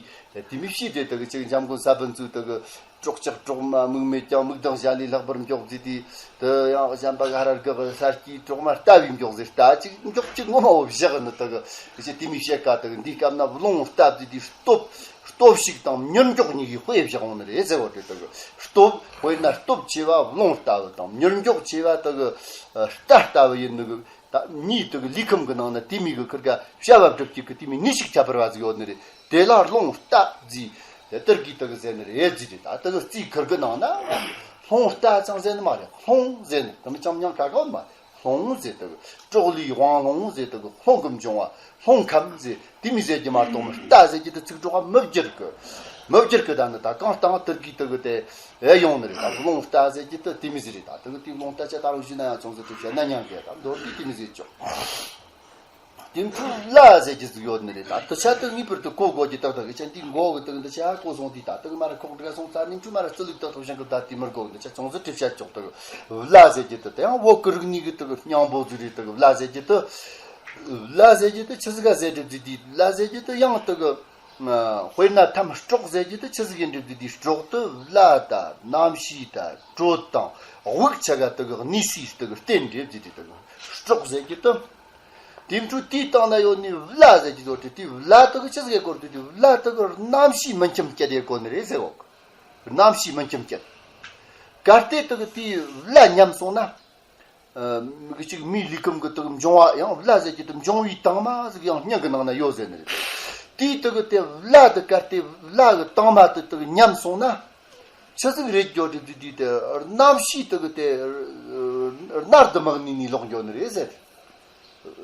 དེ་མི་ཤེས་དེ་དག་ཅིག་འཇམ་མགོན་ས་བོན་ཚུལ་དག་སྲོག་ཆགས་གྲོག་མ་མིག་མེད་ཀྱང་། མིག་དང་གཞན་ལས་ལྷག་པར་མགྱོགས་ཟེར་དུས། དེ་ཡང་གཞན་པ་ག་ར་དགག་ས་སྐྱིད་གྲོག་མ་རྟ་བས་མགྱོགས་ཟེར། རྟ་ཅིག་མགྱོགས་ཅིག་ངོ་མ་བོ་བཞག་ནི་དག་ཅིག་དེ་མི་བཤད་ཀ། དག་འདིའི་སྐབས་ན་རླུང་རྟ་ཟེར་དུས་སྟོབས་སྟོབས་ཤུགས་དང་མྱུར་མགྱོགས་གཉིས་ཀྱི་དཔེ་བཞག་འོང་ནི་རེད་ཟེར་བ་དེ་དག་སྟོབས་དཔེར་ན་སྟོབས་ཆེ་བ་རླུང་ལྟ་བུ་དང་མྱུར་མགྱོགས་ཆེ་བ་དག་རྟ་ལྟ་བུ་ཡིན་ནི་གི། ད་མིའི་དག་ལུས་ཁམས་ཀྱི་ནང་ན་དེ་མི་གི་ཁིར་ག་བྱ་བ་སྒྲུབ་ཀྱི་གི་དེ་མི་ནུས་ཤུགས་ཁྱད་པར་བ་ཟིག་ཡོད་ནི་རེད། དེ་ལ་རླུང་རྟ་ཟེར། དེ་ལྟར་གྱི་དག་ཟེར་ནི་རེད་ཟེར་རེད། ད་དག་རྩིས་ཁིར་གི་ནང་ན་རླུང་རྟ་ཅང་ཟེར་ནི་མ་རེད། རླུང་ཟེར་ནི་དེ་མི་ཅང་མྱང་ག་གོ་མ། རླུང་ཟེར་དག་གྲོག་ལུས་དབང་རླུང་ཟེར་དག་རླུང་གི་འབྱུང་བ་རླུང་ཁམས་ཟེར་དེ་མི་ཟེར་གྱི་མ་གཏོགས་མི་རྟ་ཟེར་གྱི་དེ་ཚིག་གྲོགས་མི་བསྒྱུར་གི། མི་བསྒྱུར་གི། ད་ནི་ད་གང་ལྟར་དག་གི་དག་དེ་ཨེ་ཡོང་ནི་རེད། ད་རླུང་རྟ་ཟེར་གྱི་དེ་དེ་མི་ཟེར་རེད། ད་དག་དེ་རླུང་རྟ་ཆ་ད་རུང་ཞུས་ན་ཡང་ཅུང་ཟད་དུ་བཤད་ན་ཉན་གི། ད་མདོར་དེ་དེ་མི་ཟེར་ཆོག་དེ་འཕྲོ་བླ་ཟེར་གྱི་ཟིག་ཡོད་ནི་རེད། ད་དུ་ཆ་དུ་ངེས་པར་དུ་གོ་དགོས་ཀྱི། ཏག་ཏག་གི་ཆ་འདི་མགོ་གི་དུ་འདི་ཆ་གོ་སོང་དུས། ད་དུ་མ་ར་ཁོག་འདྲ་སོང་ཚར་ནས་འཕྲུལ་མ་ར་རྩི་ལུགས་ཏག་ཏག་བཞེངས་གི། ད་དེ་མི་དགོས་འདི་ཆ་ཅུང་ཟད་གྲིབ་ཤ་ཅོག་ཏུ་བླ་ཟེར་གྱི་དུ་དེ་ཡང་བོད་ཀྱི་རིག་གནས་ཀྱི་དུ་སྙིང་པོ་ཟིག་རེད། དུ་བླ་ཟེར་གྱི་དུ་བླ་ཟེར་གྱི་དུ་ཆི་ཟིག་ག་ཟེར་གྲིབ་ཟིག་དུས་བླ་ཟེར་གྱི་དུ་ཡང་དུ་གི་དཔེར་ན་ཐམ་སྲོག་ཟེར་གྱི་དུ་ཆི་ཟིག་ཡིན་གྲིབ་ཟིག་དུས་སྲོག་དུ་བླ་དང་རྣམ་ཤེས་དང་དྲོད་དང་དབུགས་ཆ་ག་དུ་གི་གནས་སའི་དུ་གི་རྟེན་གྲིབ་ཟིག་དུས་དུ་གི་སྲོག་ཟེར་གྱི་དུ། དེ་འཕྲོ་དེའི་སྟེང་ན་ཡོད་ནི་བླ་ཟེར་གྱི་ཡོད་དེ། དེ་བླ་དག་ཆི་ཟིག་གི་སྐོར་དུ་དེ་བླ་དག་རྣམ་ཤེས་མི་འཁྱམ་སྐྱེད་དེ་གོ་ནི་རེད་ཟེར་གོ། རྣམ་ཤེས་མི་འཁྱམ་སྐྱེད། གལ་ཏེ་དག་དེ་བླ་ཉམས་སོང་ན། ཨ་མི་གཅིག་མིའི་ལུས་ཁམས་ཀྱི་དག་འབྱུང་བ་ཡང་བླ་ཟེར་གྱི་དུ་འབྱུང་བའི་དྭངས་མ་ཟིག་ཡང་སྙིང་གི་ནང་ན་ཡོད་ཟེར་ནི་རེད། དེའི་དག་དེ་བླ་དག་གལ་ཏེ་བླ་གི་དྭངས་མ་དེ་དག་ཉམས་སོང་ན། ཆི་ཟིག་རེད་འགྱོ་དྲི་དུས་དུས་དེ་རྣམ་ཤེས་དག་དེ་ཨ་རྣར་དུ་མ་གནས་ནས་ལོག་འགྱོ་ནི་རེད་ཟེར།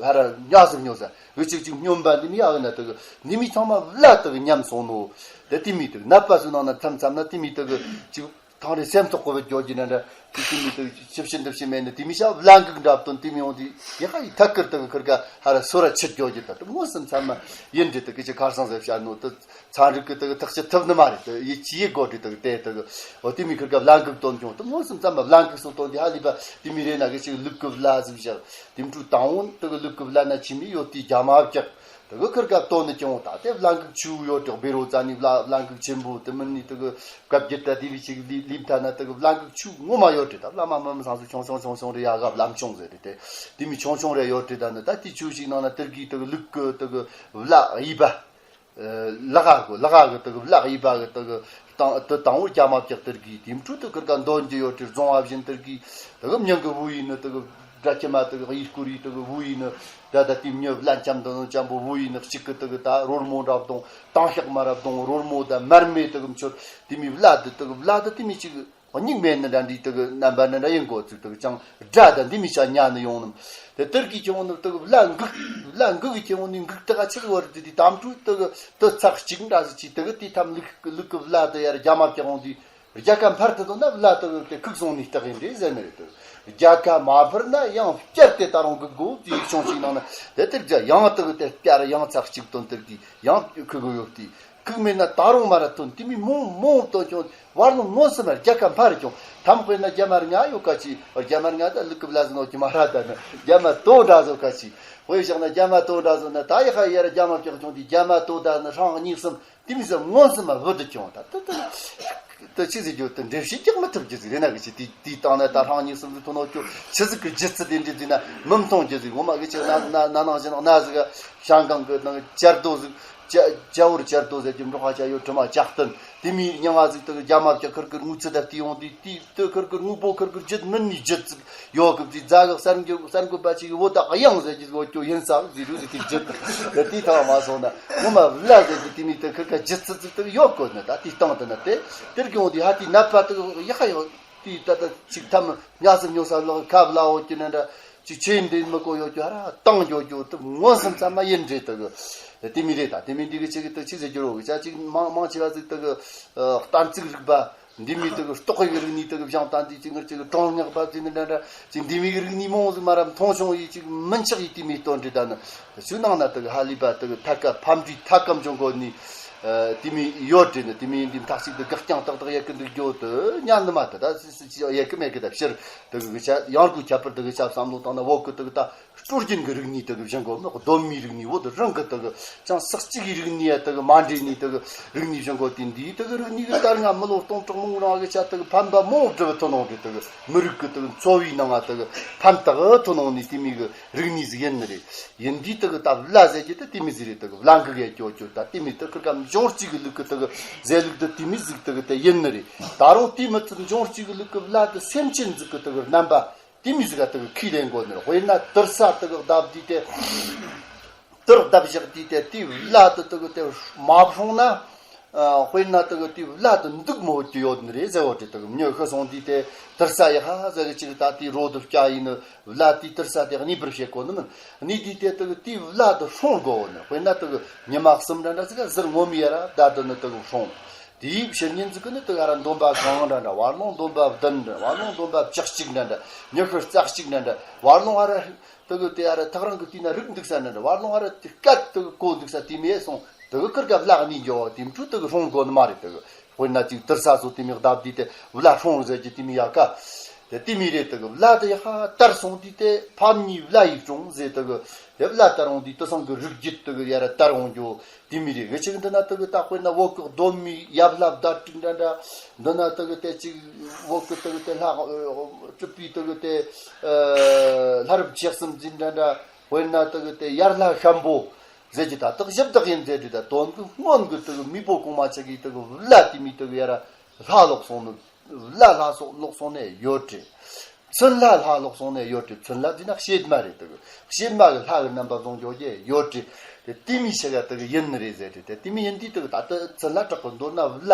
ཧ་ར་ཉག་ཟིག་ཉོ་ས་འུ་ཅིག་ཅིག་སྨྱོན་པ་འདི་མི་ཡག་ན་དག་འདི་མི་ཚང་མ་བླ་དག་ཉམས་སོང་ནོ། དེ་དེ་མི་དག་ནད་པ་ཟིག་ནང་ན་མཚམས་མཚམས་ན་དེ་མི་དག་ཅིག་ཐང་རེ་སེམས་ཐོག་གོ་བ་འགྱོ་གྱི་ན་འདྲ། དེ་དེ་མི་དག་ཞིབ་ཞིབ་འདི་ཞིབ་མེད་ནི་དེ་མི་ཤ་བླ་འགུག་འདྲ་བཏོན་དེ་མི་ཡོང་དུས་ཡ་ཧ་ཡི་ཐད་ཀར་དག་ཁིར་ག་ཧ་ར་སོ་ར་ཆིར་འགྱོ་གྱི། ད་དུ་མོ་སེམས་མཚམས་མ་ཡིན་འདྲི་དག་གི་ཅིག་ཁར་སང་ཟེར་བྱ་ནོ་དུ། ཚན་རིག་གི་དག་ཐག་གཅོད་ཐུབ་ནི་མ་རེད། དེ་ཡིད་ཆེས་ཡེ་དགོས་དེ་དག་དེ་དག་འོ་དེ་མི་ཁིར་ག་བླ་འགུག་བཏོན་ཀྱང་དུ་མོ་སུམ་ཙམ་མ་བླ་འགུག་སོགས་བཏོན་དེ་ཧ་ལས་པ་དེ་མི་རེད་ན་གི་ཅིག་ལུག་གི་བླ་ཟིག་བཞག་དེ་འཕྲུལ་དང་བོ་དག་ལུག་གི་བླ་ན་ཆི་མི་ཡོད་དེ་རྒྱ་མ་བཀྱག་དག་ཁིར་ག་བཏོན་ནི་ཀྱང་ད་དེ་བླ་འགུག་ཆུ་ཡོད་དྲག་བེ་རོ་ཙ་ནི་བླ་བླ་འགུག་ཆེན་པོ་དེ་མི་ནི་དག་བཀའ་བརྒྱུད་ད་དེ་བི་ཅིག་ལི་ལིབ་ཐ་ན་དག་བླ་འགུག་ཆུ་ངོ་མ་ཡོད་དྲི་ད་བླ་མ་མ་མི་སང་སུ་ཆུང་ཆུང་ཆུང་ཆུང་རེ་ཡ་ག་བླ་མཆོང་ཟེར་དེ་དེ་མི་ཆུང་ཆུང་རེ་ཡོད་དྲི་ད་ནི་ད་དེ་ཆུ་ཞིག་ནང་ན་དེར་གི་དག་ལུག་གི་དག་བླ་ཡིབ་པ། ལ་ཁ་གི་ལ་ཁ་གི་དག་བླ་ཡིབ་པ་གི་དག་དང་དུ་དང་བོ་རྒྱ་མ་བཀྱག་དེར་གི་དེ་འཕྲུལ་དུ་ཁིར་ག་འདོན་རྒྱུ་ཡོད་དྲི་རྫོང་བ་བཞིན་དེར་གི་དག་མྱང་གི་བུ་ཡིན་ནི་དག་སྒྲ་ཁྱི་མ་དག་ཡིད་སྐུར་ཡི་དག་བུ་ཡིན་ནི་ད་ད་དེ་མྱི་བླ་འཁྱམ་དང་འཁྱམ་པོ་བུ་ཡིན་ནི་གཅིག་གི་དག་ད་རོལ་མོ་འདྲ་བརྡུང་དང་ཤག་མ་ར་བརྡུང་རོལ་མོ་ད་མར་མེ་དག་མཆོད་དེ་མི་བླ་དུ་དག་བླ་དུ་དེ་མི་གཅིག་སྙིང་མེད་ནི་འདྲ་འདྲིས་དག་རྣམ་པ་ནི་འདྲ་ཡིན་གོ་ཚིག་དག་ཅང་སྒྲ་དང་འདི་མི་ཆ་ཉ་ནི་ཡོང་ནམ། དེ་དེར་གི་ཁྱེད་འོང་ནི་དག་བླ་འགུག་བླ་འགུག་གི་ཁྱེད་འོང་ནི་འགུག་དག་ཆི་བར་དུ་དེ་དམ་ཕྲུག་དག་དུ་ཚགས་གཅིག་འདྲ་ཟི་ཅི་དག་དེ་ཐམ་ལུག་ལུག་གི་བླ་དུ་ཡར་རྒྱ་མ་བཀྱག་འོང་དུས་རྒྱལ་ཁ་འཕར་དུ་དོ་ན་བླ་དག་དེ་ཁུག་སོང་ནི་རྟགས་ཡིན་རེད་ཟེར་ནི་རེད་དུ། རྒྱལ་ཁ་མ་འཕར་ན་ཡང་བསྐྱར་དེ་ད་རུང་འགུག་དགོ་དེ་ཡིག་ཆུང་ཞིག་ནང་ན་དེ་དེར་རྒྱ་ཡང་དག་དེ་བསྐྱར་ཡང་ཚགས་གཅིག་དོན་དེར་གི་ཡང་ཁུག་གོ་ཡོད་དེ། ཁུག་མེད་ན་ད་རུང་མ་ར་ཐོན་དེ་མི་མོང་མོང་བཏོན་ཀྱང་བར་ནི་མངོན་སུམ་མར་རྒྱལ་ཁ་འཕར་ཀྱང་དམ་དཔེར་ན་རྒྱ་མར་ཉ་ཡོད་ཀ་ཅི་རྒྱ་མར་ཉ་ད་ལུག་གི་བླ་ཟིན་ནོ་ཀྱི་མ་ར་ད་ནི་རྒྱ་མ་དོ་འདྲ་བཟོ་ཀ་ཅི་དཔེ་བཞག་ན་རྒྱ་མ་དོ་འདྲ་བཟོ་ན་ད་ཡི་ཧ་ཡར་རྒྱ་མ་བཀྱག་ཀྱང་དེ་རྒྱ་མ་དོ་ད་ནི་ཧྲང་གཉིས་གསུམ་དེ་མི་ཟེར་མངོན་སུམ་མ་བུད་དུ་ཀྱང་ད་ད་ད་ད་ཆི་ཟིག་རྒྱུ་དེ་འགྲེལ་བཤད་རྒྱག་མི་ཐུབ་རྒྱུ་ཟིག་རེད་ན་གི་ཅི་དེ་དེའི་སྟེང་ན་ད་ཧྲང་གཉིས་གསུམ་ཟིག་ཐོན་ནོ་ཀྱོ་ཆི་ཟིག་གི་རྒྱུ་ཚུལ་དེ་འདྲ་དེ་ན་མི་མཐོང་རྒྱུ་ཟིག་ངོ་མ་གི་ཅི་ན་ན་ན་ནང་བཞིན་ན་ཟིག་ཤང་ཀང་གི་ནང་བཅར་དོ་ཟིག་ཅ་ཅ་བོར་བཅར་དོ་ཟེར་གྱི་འབྲོག་ཁ་ཅ་ཡོད་དྲི་མ་ཇག་རྟེན་དེ་མིའི་མྱིང་ང་ཟིག་དག་རྒྱ་མ་བཀྱག་ཁིར་ཁིར་དངུལ་ཚུ་ད་བལྟས་ཡོང་དུས་དེ་དེ་ཁིར་ཁིར་དངོས་པོ་ཁིར་ཁིར་བརྒྱུད་མིན་ནི་བརྒྱུད་ཟིག་ཡོད་གི་དེ་རྫ་གི་གསར་འགྱུར་གསར་འགོད་པ་ཅིག་གིས་བོད་ད་གཡང་ཟེར་གྱི་བོད་ཀྱོ་ཡིན་ས་ཟིག་རུ་ཟིག་དེ་བརྒྱུད་དེ་དེ་ཐང་མ་སོང་ན་ངོ་མ་བླ་ཟེར་གྱི་དེ་མི་དེ་ཁིར་ཁ་བརྒྱུད་ཚུ་ཟིག་དག་ཡོད་གོ་ནི་ད་དེ་སྟེང་དུ་ན་དེ་དེར་གྱོང་དེ་ཧ་དེ་ནད་པ་དག་ཡག་ཡོད། དེ་ད་ལྟ་ཅིག་ཐམ་ཉག་སུ་ཉོ་ས་ལག་ཁབ་ལ་འོ་ཀྱི་ན་འདྲ་ཅིག་ཆེ་འདྲེན་མི་གོ་ཡོད་ཀྱི་ཧ་ར་བཏང་འགྱོ་རྒྱུ་དུ་མངོན་སུམ་ཚང་མ་ཡིན་འདྲེ་དུ་གི་དེ་མི་རེད། ད་དེ་མི་འདི་གི་ཅིག་དུ་ཅི་ཟེར་རྒྱུ་རོ་གི་ཅ་ཅིག་མང་མང་ཆེ་བ་ཟིག་དུ་གི་གཏན་ཚིགས་རིག་པ་ འདི་མོའི་དེ་གི་རྟོག་གེ་རིག་གནས་དེ་གི་བཞེངས་ད། འདི་ཅིག་ངར་ཅིག་གྲང་ངེག་པ་ཟེར་ནི་འདྲ་འདྲ་ཅིག་འདི་མོའི་རིག་གནས་མང་ཟིག་མ་རབས་མཐོང་བྱུང་ཡིས་ཅིག་མི་འཆག་ཡིས། དེ་མོའི་དོན་འདྲི་ད་ནི་ཤུགས་ནང་ན་དེ་གི་ཧ་ལས་པ་དེ་གི་ཐད་ཀ་ཕམ་འདྲི་ཐད་ཀ་འབྱུང་གོ་ནི། དེ་མོའི་ཡོད་དྲན་ནི། དེ་མོའི་འདི་མཐའ་གཅིག་ཏུ་དགག་རྐྱང་ཏག་ཏག་ཡེད་གི་འདུག་རྒྱུ་དེ་ཉན་ནི་མ་ཐུབ། ད་སི་སི་ཅི་ཡེད་གི་མེད་གི། ད་ཕྱིར་དེ་གི་ཆ་ཡང་སྒོས་ཁྱད་པར་དེ་གི་ཆ་བསམ་བློ་བཏང་ན་བོད་གི་དེ་གི་ད། སྲོལ་རྒྱུན་གྱི་རིག་གནས་དེ་གི་བཞེངས་གོ་མི། གདོད་མའི་རིག་གནས་བོད་རང་གི་དེ་གི་ཅང་ས་གཅིག་གི་རིག་གནས་ཡ་དེ་གི་མ་འདྲེས་ནི་དེ་གི་རིག་གནས་བཞེངས་གོ། དེ་འདིའི་དེ་གི་རིག་གནས་གི་ལྟར་ང་མི་ལོ་སྟོང་ཕྲག་མང་རིང་གི་ཆ་དེ་གི་ཕན་པ་མང་བོ་སྒྲུབ་ཐུབ་ནོ་རེད། དེ་གི་མི་རིགས་གི་དེ་གི་འཚོ་བའི་ནང་ང་དེ་གི་ཕན་ཐོགས་ཐུབ་ནོ་ནི་དེ་མོའི་གི་རིག་གནས་ཟིག་ཡིན་ནི་རེད། ཡིན་དུས་དེ་གི་ད་བླ་ཟེར་རྒྱུ་དེ་དེ་མོ་ཟིག་རེད། དེ་གི་བླ་འགུག་ཡ་ཅོ་ཅོ་ད་དེ་མོའི་དེ་ཁིར་ཀ་འབྱུང་རྩིས་གི་ལུགས་གི་དེ་གི་ཟེར་ལུགས་དེ་དེ་མོ་ཟིག་དེ་གི་དེ་ཡིན་ནི་རེད། ད་རུང་དེ་མི་ཚད་འབྱུང་རྩིས་གི་ལུགས་གི་བླ་དེ་སེམས་ཅན་ཟིག་གི་དེ་གི་རྣམ་པ། དེ་མོ་ཟིག་ག་དེ་གི་ཁས་ལེན་དགོས་ནི་རེད། དཔེར་ན་དུར་ས་དེ་གི་བརྡབས་དུས་དེ། དུར་བརྡབས་བཞག་དུས་དེ་དེའི་བླ་དེ་དེ་གི་དེ་མ་བསྲུངས་ན། ཨ། དཔེར་ན་དེ་གི་དེའི་བླ་དེ་འདུག་མི་འོས་རྒྱུ་ཡོད་ནི་རེད་ཟེར་བ་དེ། དེ་གི་མྱི་ཤི་སོང་དུས་དེ་དུར་ས་ཡག་ཤོས་ཟིག་གི་ཅིག་ད་དེའི་རོ་དེ་བསྐྱལ་ཡིན་ནི། བླ་དེའི་དུར་ས་དེ་གནས་པར་བྱེད་དགོས་ནི་མིན། གནས་དུས་དེ་དེ་གི་དེའི་བླ་དེ་བསྲུང་དགོས་ནི། དཔེར་ན་དེ་གི་ཉི་མ་གསུམ་འདྲ་འདྲ་ཟིག་ག་ཟུར་ངོ་མ་ཡར་བསྡད་དེ་ནི་དེ་གི་བསྲུང་། དེའི་ཕྱི་ཉིན་ཟིག་གི་ནི་དེ་ག་ར་འདོན་པ་གང་འདྲ་འདྲ། བར་ལོང་འདོན་པ་བདུན་འདྲ། བར་ལོང་འདོན་པ་བཅུ་གཅིག་འདྲ་འདྲ། ཉི་ཤུ་རྩ་གཅིག་འདྲ་འདྲ། བར་ལོང་ཨ་ར་དེ་གི་དེ་ཨ་ར་ཐག་རིང་གི་དུས་ན་རིག་འདུག་ས་འདྲ་འདྲ། བར་ལོང་ཨ་ར་དེ་སྐད་དེ་གི་གོ་འདུག་ས་དེ་མེད་སོང་། དེ་གི་ཁིར་ཀ་བླ་གནས་འགྱོ་བ་དེ་འཕྲུལ་དེ་གི་སྲུང་དགོས་ནི་མ་རེད། དེ་གི་དཔེར་ན་ཅིག་དུར་ས་སོགས་དེ་མོ་བརྡབས་དུས་དེ་བླ་བསྲུང་ཟེར་རྒྱུ་དེ་མོ་ཡག་ག། དེ་དེ་མོ་རེད། དེ་གི་བླ་དེ་ཡག་ཤོས་དར་སོང་དུས་དེ་ཕམ་ཉེས་བླ་ཡིས་བསྲུང་ཟེར། དེ་གི་དེ་བླ་དར་འོང་དུས་དེ་སང་གི་རིགས་རྒྱུད་དེ་གི་ཡར་དར་འོང་རྒྱུ་དེ་མོ་རེད། གི་ཅིག་འདི་ན་དེ་གི་ད་དཔེར་ན་བོད་གི་གདོད་མའི་ཡབ་བླ་བརྡ་དཀྲུག་འདྲ་འདྲ། འདི་ན་དེ་གི་དེ་ཅིག་བོད་གི་དེ་གི་དེ་ལྷ་ཨ་གྲུབ་པའི་དེ་གི་དེ་ཨ་ལྷ་རབས་ཆེ་གསུམ་འཛིན་འདྲ་འདྲ། དཔེར་ན་དེ་གི་དེ་ཡར་ལྷ་ཤམ་པོ་ཟེར་རྒྱུ་ད་དག་ཞིབ་བཏགས་ཡིན་ཟེར་རྒྱུ་ད། དོན་གི་སྔོན་གི་དེ་གི་མེས་པོ་གོང་མ་ཆ་གི་དེ་གི་བླ་དེ་མོ་དེ་གི་ཡར་ལྷ་ལོག་སོང་ནི། བླ་ལྷ་སོགས་ལོག་སོང་ནས་ཡོད་རེད། མཚན་ལྷ་ལྷ་ལོག་སོང་ནས་ཡོད་རེད། མཚན་ལྷ་འདི་ན་བྱེ་མ་རེད། དེ་གི་བྱེ་མ་གི་ལྷ་གི་རྣམ་པ་བཟུང་འགྱོ་རྒྱུ་ཡོད་རེད། དེ་དེ་མོ་ཞིག་ག་དེ་གི་ཡིན་ནི་རེད་ཟེར་རེད། དེ་དེ་མོ་ཡིན་དུས་དེ་གི་ད་ལྟ་མཚན་ལྷ་གྲགས་གི་མདོར་ན་བླ།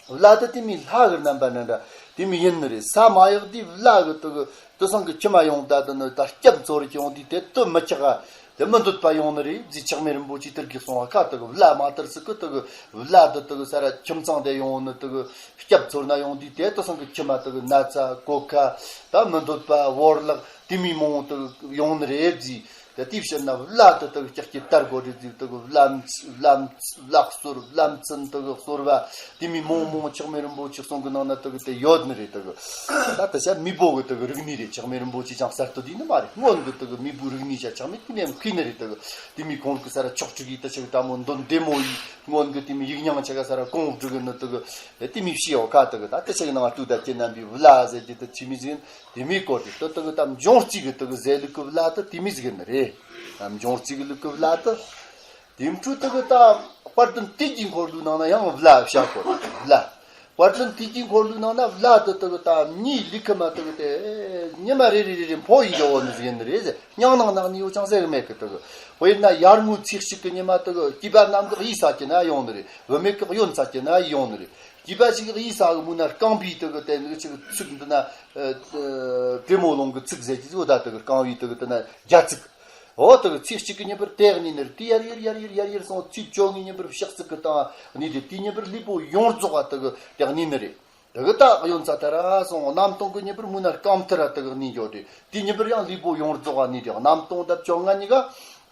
བླ་དེ་དེ་མོ་ལྷ་གི་རྣམ་པ་འདྲ་འདྲ་དེ་མོ་ཡིན་ནི་རེད། ས་མ་ཡག་དུས་བླ་གི་དེ་གི་དེ་སང་གི་ཁྱིམ་མ་ཡོང་ད་དེ་ནི་ད་སྐྱབས་འཚོལ་གྱི་ཡོང་དུས་དེ་དེ་མི་ཆག་ག། དེ་མི་འདོད་པ་ཡོང་ནི་རེད་ཟེར་ཆགས་མེད་རིན་པོ་ཆེ་དེར་གི་གསུང་བ་ཁ། དེ་གི་བླ་མ་དར་ཟིག་གི་དེ་གི་བླ་དེ་དེ་གི་ས་ར་ཁྱིམ་ཚང་དེ་ཡོང་ནི་དེ་གི་སྐྱབས་འཚོལ་ན་ཡོང་དུས་དེ་དེ་སང་གི་ཁྱིམ་མ་དེ་གི་ན་ཚ་གོད་ཁ་ད་མི་འདོད་པ་བོར་བརླག་དེ་མོ་མང་བོ་དེ་གི་ཡོང་ནི་རེད་ཟེར། དེ་དེའི་ཕྱིར་ན་བླ་དེ་དེ་གི་ཀྱག་ཀྱི་དར་དགོས་རེད་ཟེར། དེ་གི་བླ་བླ་བླ་གསོལ་བླ་མཚན་དེ་གི་གསོལ་བ་དེ་མོ་མང་མང་ཆགས་མེད་རིན་པོ་ཆེ་གསུང་གི་ནང་ན་དེ་གི་དེ་ཡོད་ནི་རེད། དེ་གི་ད་དེ་ཆ་མེས་པོ་གི་དེ་གི་རིག་གནས་རེད། ཆགས་མེད་རིན་པོ་ཆེ་ཅང་གསར་དུ་བསྡུས་ནི་མ་རེད། སྔོན་གི་དེ་གི་མེས་པོའི་རིག་གནས་ཆ་ཆགས་མེད་དེ་ནས་མཁས་ནི་རེད། དེ་གི་དེ་མོའི་ཁོང་གི་ས་ར་ཆོག་ཁྲིག་གི་དེ་ཆ་གི་ད་མོ་འདོན་བདེ་མོ་ཡིས་སྔོན་གི་དེ་མོའི་ཡིག་རྙིང་ཆ་ག་ས་ར་གོང་བསྒྲིགས་གི་ནི་དེ་གི་དེ་མོའི་བཤད་ཡོད་ཁ། དེ་གི་ད་དེ་ཆ་གི་ནང་ང་ཏུ་ད་ཁྱེད་རྣམ་པའི་བླ་ཟེར་གྱི་དེ་ཆི་མི་ཟིན། དེ་མོའི་སྐོར་དེ་ལྟ་སྟངས་ཀྱི་ད་འབྱུང་རྩིས་ཀྱི་དེ་གི་ཟེར་ལུགས་ཀྱི་བླ་དེ་དེ་མོ་ཟིག་ཡིན་ནི་རེད། འབྱུང་རྩིས་ཀྱི་ལུགས་ཀྱི་བླ་དེ། དེ་འཕྲོ་དེ་གི་ད་དཔལ་ལྡན་དུས་ཀྱི་འཁོར་ལོའི་ནང་ན་ཡང་བླ་བྱ་དགོས་བླ། དཔལ་ལྡན་དུས་ཀྱི་འཁོར་ལོའི་ནང་ན་བླ་དེ་དེ་གི་ད་མིའི་ལུས་ཁམས་དེ་གི་དེ་ཉི་མ་རེ་རེ་རེ་རེ་འཕོ་ཡི་འགྲོ་བ་ནི་ཟིག་ཡིན་ནི་རེད་ཟེར། སྙིང་ནང་ནང་ནས་ཡོད་ཅང་ཟེར་གི་མེད་གི། དེ་གི་དཔེར་ན་ཡར་ངོའི་ཚེས་གཅིག་གི་ཉི་མ་དེ་གི་སྐྱེས་པ་རྣམས་ཀྱི་གཡས་ས་ཀྱི་ན་ཡོང་ནི་རེད། བུད་མེད་ཀྱི་གཡོན་ས་ཀྱི་ན་ཡོང་ནི་རེད། སྐྱེས་པ་ཞིག་གི་གཡས་ས་གི་མུ་ན་རྐང་པའི་དེ་གི་དེ་ནི་ཅིག་ཚིགས་འདི་ན། ཨ། ཨ། དྲེ་མོ་ལོང་གི་ཚིགས་ཟེར་གྱི་ཟིག་འོ་ད་དེ་གི་རྐང་བའི་དེ་གི་དེ་ན་རྒྱ་ཚིགས། འོ་དེ་གི་ཚེས་གཅིག་གི་ཉིན་པར་དེ་གཉིས་ནི་རེད། དེ་ཡར་ཡར་ཡར་ཡར་ཡར་ཡར་སོང་ཚེས་བཅོ་ལྔའི་ཉིན་པར་ཕྱག་ཚིགས་གི་སྟེང་ནི་དེ་དེའི་ཉིན་པར་ལུས་པོ་ཡོངས་རྫོགས་པ་དེ་གི་དེ་གཉིས་ནི་རེད། དེ་གི་ད་གཡོན་ས་དེ་ར་སོང་། གནམ་སྟོང་གི་ཉིན་པར་མུ་ན་རྐང་མཐིལ་ར་དེ་གི་གཉིས་འགྱོ་དེ་དེའི་ཉིན་པར་ཡང་ལུས་པོ་ཡོངས་རྫོགས་པ་ནི་དེ་གནམ་སྟོང་དང་བཅོ་ལྔ་གཉིས་ཀ་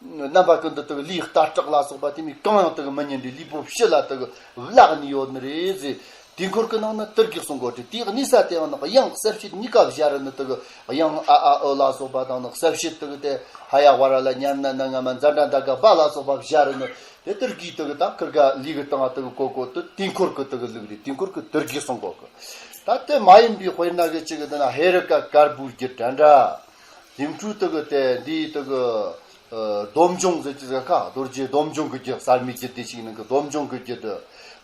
རྣམ་པ་ཀུན་ཏུ་དེ་གི་ལུས་རྟ་བྲག་ལ་སོགས་པ་དེ་མོ་གང་ཡང་དེ་གི་མི་ཉན་དེ་ལུས་པོ་ཕྱི་ལ་དེ་གི་བརླག་ནི་ཡོད་ནི་རེད་ཟེར། དེའི་འཁོར་གི་ནང་ན་དེར་གི་གསུང་གོ་དེ་དེའི་གནས་ས་དེའང་ནི་དབྱངས་གསལ་བྱེད་གཉིས་ཀ་སྦྱར་ནི་དེ་གི་དབྱངས་ཨ་ཨ་ཨོ་ལ་སོགས་པ་དང་ནི་གསལ་བྱེད་དེ་གི་དེ་ཧ་ཡ་ཝ་ར་ལ་ཉ་ན་ན་ང་མ་ཛ་དྲ་ད་ག་བ་ལ་སོགས་པ་སྦྱར་ནི་དེ་དེར་གི་དེ་གི་ད་ཁིར་ག་ལུས་གི་སྟེང་དེ་གི་གོ་གོ་དེ་དེའི་འཁོར་གི་དེ་གི་ལུགས་རེད། དེའི་འཁོར་གི་དེར་གི་གསུང་གོ་གི། ད་དེ་མ་ཡིན་པའི་དཔེར་ན་གི་ཅིག་གི་དེ་ན་ཧེ་རུ་ཀ་དཀར་པོའི་རྒྱུད་འདྲ་འདྲ། དེ་འཕྲོ་དེ་གི་དེ་འདིའི་དེ་གི་ཨ། སྡོམ་འབྱུང་ཟེར་གྱི་ཟེར་ཁ། རྡོ་རྗེ་སྡོམ་འབྱུང་གི་རྒྱུད། གསར་མའི་རྒྱུད་དེ་ཞིག་ནང་གི་སྡོམ་འབྱུང་གི་རྒྱུད་དེ།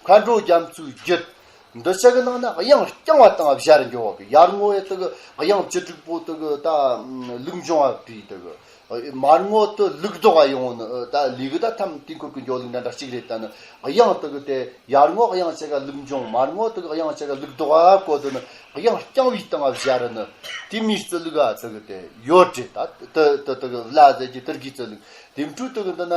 མཁའ་འགྲོ་རྒྱ་མཚོའི་རྒྱུད། འདི་ཆ་གི་ནང་ན་དབྱངས་རྐྱང་བ་དང་སྦྱར་འགྱོ་བ་གི། ཡར་ངོ་ཡི་དེ་གི་དབྱངས་བཅུ་དྲུག་པོ་དེ་གི་ད་ལུགས་འབྱུང་བ་བྲིས། དེ་གི་མར་ངོ་དེ་ལུགས་ལྡོག་ག་ཡོང་ནི། ད་ལུགས་གི་ད་ཐམ་དེའི་འཁོར་གི་འགྱོ་ལུགས་འདྲ་འདྲ་ཞིག་རེད། ད་ནི་དབྱངས་དེ་གི་དེ་ཡར་ངོ་དབྱངས་ཆ་ག་ལུགས་འབྱུང་། མར་ངོ་དེ་གི་དབྱངས་ཆ་ག་ལུགས་ལྡོག་ག་བཀོད་དེ་ནི་དབྱངས་རྐྱང་བའི་སྟེང་ང་སྦྱར་ནི། དེ་མོའི་རྩིས་ལུགས་ཨ་དེ་གི་དེ་ཡོད་རེད། ད་དེ་དེ་དེ་གི་བླ་ཟེར་གྱི་དེར་གི་རྩིས་ལུགས། དེ་འཕྲོ་དེ་གི་འདི་ན་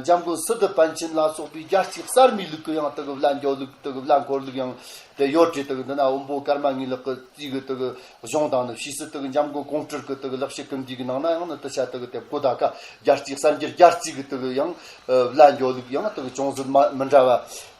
འཇམ་མགོན་སི་ཏུ་པཎ་ཆེན་ལ་སོགས་པའི་རྒྱལ་སྲས་གསར་མའི་ལུགས་གི་ཡང་དེ་གི་བླ་འགྱོ་ལུགས། དེ་གི་བླ་འཁོར་ལུགས་ཡང་ དེ་ཡོད་དེ་དག་འདི་ན་དབོན་པོ་ཀརྨ་ངའི་ལགས་ཀྱི་རྩིས་ཀྱི་དག་གཞུང་དང་ནི་ཕྱིས་སུ་དག་འཇམ་མགོན་ཀོང་སྤྲུལ་གྱི་དག་ལེགས་བཤད་ཀུན་འདུས་ཀྱི་ནང་ན་ཡང་ནི་དུ་ཆ་དག་དེ་གོ་ད་ཀ་རྒྱལ་རྩིས་གསར་འགྱུར་རྒྱལ་རྩིས་ཀྱི་དག་ཡང་བླ་འགྱོ་ལུགས་ཡང་དག་ཅུང་ཟད་མ་མི་འདྲ་བ་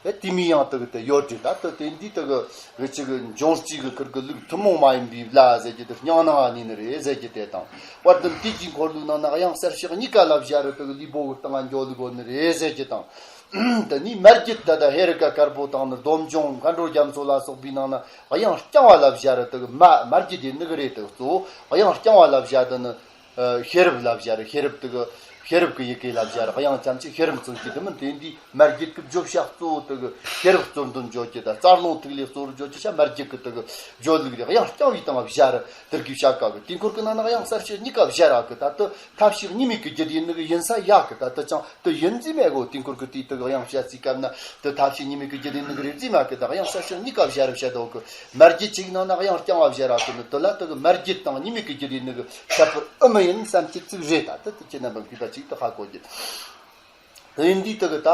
དེ་དེ་མི་ཡང་དག་དེ་ཡོད་དེ། ད་དུ་དེ་འདི་དག་རི་ཆུ་གི་འབྱུང་རྩིས་ཀྱི་ཁུར་གི་ལུགས་ཐུན་མོང་མ་ཡིན་པའི་བླ་ཟེར་གྱི་དེ་རྙིང་ནང་ནས་ནི་རེད་ཟེར་གྱི་དེ་དང་། དཔལ་ལྡན་དུས་ཀྱི་འཁོར་ལོའི་ནང་ན་དབྱངས་གསལ་བྱེད་གཉིས་ཀ་ལ་སྦྱར་དག་ལུས་པོ་གི་སྟེང་ང་འགྱོ་ལུགས་ནི་རེད་ཟེར་གྱི་དང་། དེ་ནས་མར་གྱི་ད་ལྟ་ཧེ་རུ་ཀ་དཀར་པོ་དང་ནི་སྡོམ་འབྱུང་མཁའ་འགྲོ་རྒྱ་མཚོ་ལ་སོགས་པའི་ནང་ན་དབྱངས་རྐྱང་བ་ལ་སྦྱར་དག་མ་མར་གྱི་དེ་ནི་གི་རེད་དག་གཙོ་བོ་དབྱངས་རྐྱང་བ་ལ་སྦྱར་དུ་ནི་ཤེས་རབ་ལ་སྦྱར། ཤེས་རབ་དག་ཤེས་རབ་ཀྱི་ཡི་གེ་ལ་སྦྱར། དབྱངས་ཙམ་གྱི་ཤེས་རབ་ཙམ་གྱི་དེ་མིན། དེ་འདི་མར་གྱི་གི་བརྗོད་བྱ་གཙོ་བོ་དག་ཤེས་རབ་གཙོར་འདོན་བརྗོད་ཀྱི་ད་རྩ་རླུང་ཐིག་ལེ་གཙོ་བོར་བརྗོད་ཀྱི་ཤ་མར་གྱི་གི་དག་བརྗོད་ལུགས་རེད། དབྱངས་རྐྱང་བའི་སྟེང་ལ་སྦྱར་དེར་གི་བྱ་དཀའ་གི། དེ་འཁོར་གི་ནང་ན་དབྱངས་གསལ་བྱེད་གཉིས་ཀ་སྦྱར་ར་གི། ད་དུ་ཐབས་ཤེས་གཉིས་མེད་ཀྱི་རྒྱུད་ཡིན་ནི་གི་ཡིན་ས་ཡ་གི། ད་དུ་ཅང་དུ་ཡིན་རྫི་མེད་གོ། དེ་འཁོར་གི་དེའི་དུ་གི་དབྱངས་བཤད་རྩིས་སྐབས་ན་དུ་ཐབས་ཤེས་གཉིས་མེད་ཀྱི་རྒྱུད་ཡིན་ནི་གི་རེད་རྫི་མ་གི། ད་དབྱངས་གསལ་བྱེད་གཉིས་ཀ་སྦྱར་བཤད་དོ་གི། མར་གྱི་ཅིག་ནང་ན་དབྱངས་རྐྱང་བ་སྦྱར་ར་གི་ནི་དུ་ལ་དུ་གི་མར་གྱི་དང་གཉིས་མེད་ཀྱི་རྒྱུད་ཡིན་ནི་གི་ཁྱད་པར་ཨེ་མི་ཡིན་བསམ་གྱི་ཚིག་རེད། ད་དུ་དུ་ཁྱེད་རྣམ་པ་མཁས་པ་ཅིག་དུ་ཧ་གོ་རྒྱུ། དེ་འདི་དུ་གི་ད་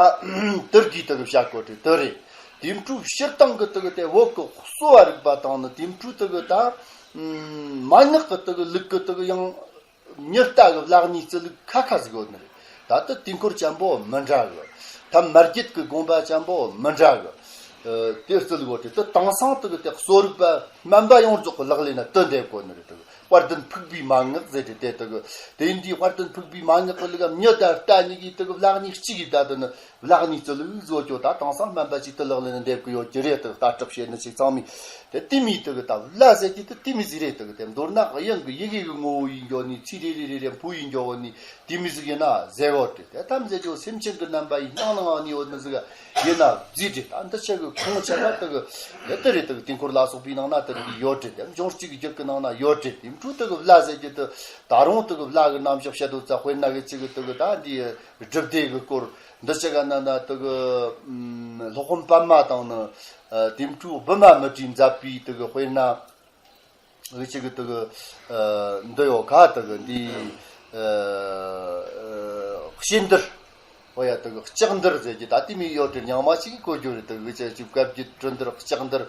དུར་གྱི་དུ་གི་བྱ་གོ་དེ་དུ་རེད། དེ་འཕྲུ་སྤྱིར་བཏང་གི་དུ་གི་དེ་བོད་གི་གསོ་བ་རིག་པ་དང་ནི་དེ་འཕྲུ་དུ་གི་ད་མན་ངག་གི་དུ་གི་ལུགས་གི་དུ་གི་ཡང་ཉི་ལྟ་གི་བླ་གཉིས་རྩི་ལུགས་ཁ་ཁ་ཟིག་ཡོད་ནི་རེད། ད་དུ་དུས་འཁོར་ཅན་པོ་མི་འདྲ་གི། ད་མར་གྱི་གི་དགོངས་པ་ཅན་པོ་མི་འདྲ་གི། དེ་རྩི་ལུགས་ཡོད་དེ་དུ་དེང་སང་དུ་གི་དེ་གསོ་རིག་པ་སྨན་པ་ཡོངས་རྫོགས་གི་ལག་ལེན་ན་དུ་འདེབས་གོ་ནི་རེད། དུ་གི་དཔལ་ལྡན་ཕུག་པའི་མན་ངག་ཟེར་ཏེ་དེ་དག་དེ་འདིའི་དཔལ་ལྡན་ཕུག་པའི་མན་ངག་གི་ལུགས་ཉི་ལྟ་རྟ་གཉིས་ཀྱི་དག་བླ་གཉིས་གཅིག་གིས་ད་དུ་ནི་བླ་གཉིས་རྩི་ལུགས་བཟོ་ཅོ། ད་དེང་སང་སྨན་པ་ཅིག་དུ་ལག་ལེན་འདེབས་གི་ཡོད་ཀྱི་རེད། དག་ལྟ་གྲུབ་བྱེད་ནི་ཞིག་ཚང་མས་དེ་དེ་མིའི་དག་ད་བླ་ཟེར་གྱི་དུ་དེ་མི་ཟིག་རེད། དག་དེ་མདོར་ན་དབྱངས་ཀྱི་ཡི་གེ་གི་ངོ་བོ་ཡིན་འགྱོ་ནི་ཚིག་རེ་རེ་རེ་རེ་འཕོ་ཡིན་འགྱོ་བོ་ནི་དེ་མི་ཟིག་ཡིན་ན་ཟེར་བོ་དེ་དེ་ཐམས་ཅད་ཀྱང་སེམས་ཅན་གྱི་རྣམ་པ་ཡིན་སྣང་ནང་ནི་ཡོད་ནི་ཟིག་ཡིན་ན་རྫི་དེ་ད་འདི་ཆ་གི་ཁོང་ཆ་ག་དག་དེ་དེ་རེད། དག་དུས་འཁོར་ལ་སོགས་པའི་ནང་ན་དེ་རིགས་ཡོད་དེ་དེ་འབྱུང་རྩིས་ཀྱི་རྒྱུད་ཀྱི་ནང་ན་ཡོད་དེ། དེ་འཕྲུལ་དག་བླ་ཟེར་གྱི་དུ་ད་རུང་དག་བླ་གི་རྣམ་གཞག་བཤད་དུ་ཙ་དཔེར་ན་གི་ཅིག་གི་དག་ད་འདི་སྒྲུབ་སྡེ་གི་སྐོར་འདི་ཅི་ག་ན་ན་དག་སློབ་དཔོན་པདྨ་དང་ནི་དེ་འཕྲུལ་བི་མ་མི་ཏྲའི་མཛད་པའི་དག་དཔེར་ན་གི་ཅིག་གི་དག་འདི་ཡོད་ཁ། དག་འདི་ཤེལ་འདིར། ཨོ་ཡ། དག་ལྕགས་འདིར་ཟེར་གྱི་ད་དེ་མི་ཡོད་དེ་རྙིང་མ་ཅིག་གི་གོ་རྒྱུ་རེད། དག་གི་ཅིག་བཀའ་བརྒྱུད་གྲུ་འདིར་ལྕགས་འདིར་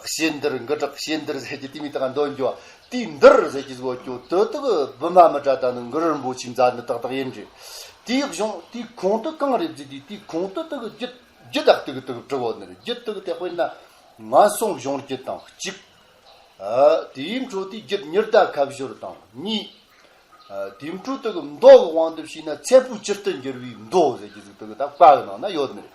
ཤེལ་འདིར་མགུར་དྲག་ཤེལ་འདིར་ཟེར་གྱི་དེ་མི་དག་འདོན་རྒྱུ་དེའི་འདིར་ཟེར་གྱི་གོ་རྒྱུ་དེ་དག་བི་མ་མི་ཏྲ་ད་ནི་གུ་རུ་རིན་པོ་ཆེའི་མཛད་ནི་ཏག་ཏག་ཡིན་རེད། དེའི་གཞུང་དེའི་ཁུངས་དེ་གང་རེད་ཟེར་དུས་དེའི་ཁུངས་དེ་དག་རྒྱུད་རྒྱུད་དག་དག་དག་གྲུབ་བོ་ནི་རེད། རྒྱུད་དག་དེ་དཔེར་ན་ངན་སོང་གཞུང་རྒྱུད་དང་གཅིག་དེའི་འཕྲོ་དེ་རྒྱུད་ཉི་ཟླ་ཁ་བཞུར་དང་གཉིས། དེའི་འཕྲོ་དེ་གི་མདོ་གི་དབང་དུ་བྱས་ན་ཚེ་འཕོས་བཅུད་དུ་འགྱུར་བའི་མདོ་ཟེར་གྱི་ཟིག་དེ་གི་ད་བཀའ་གི་ནང་ན་ཡོད་ནི་རེད།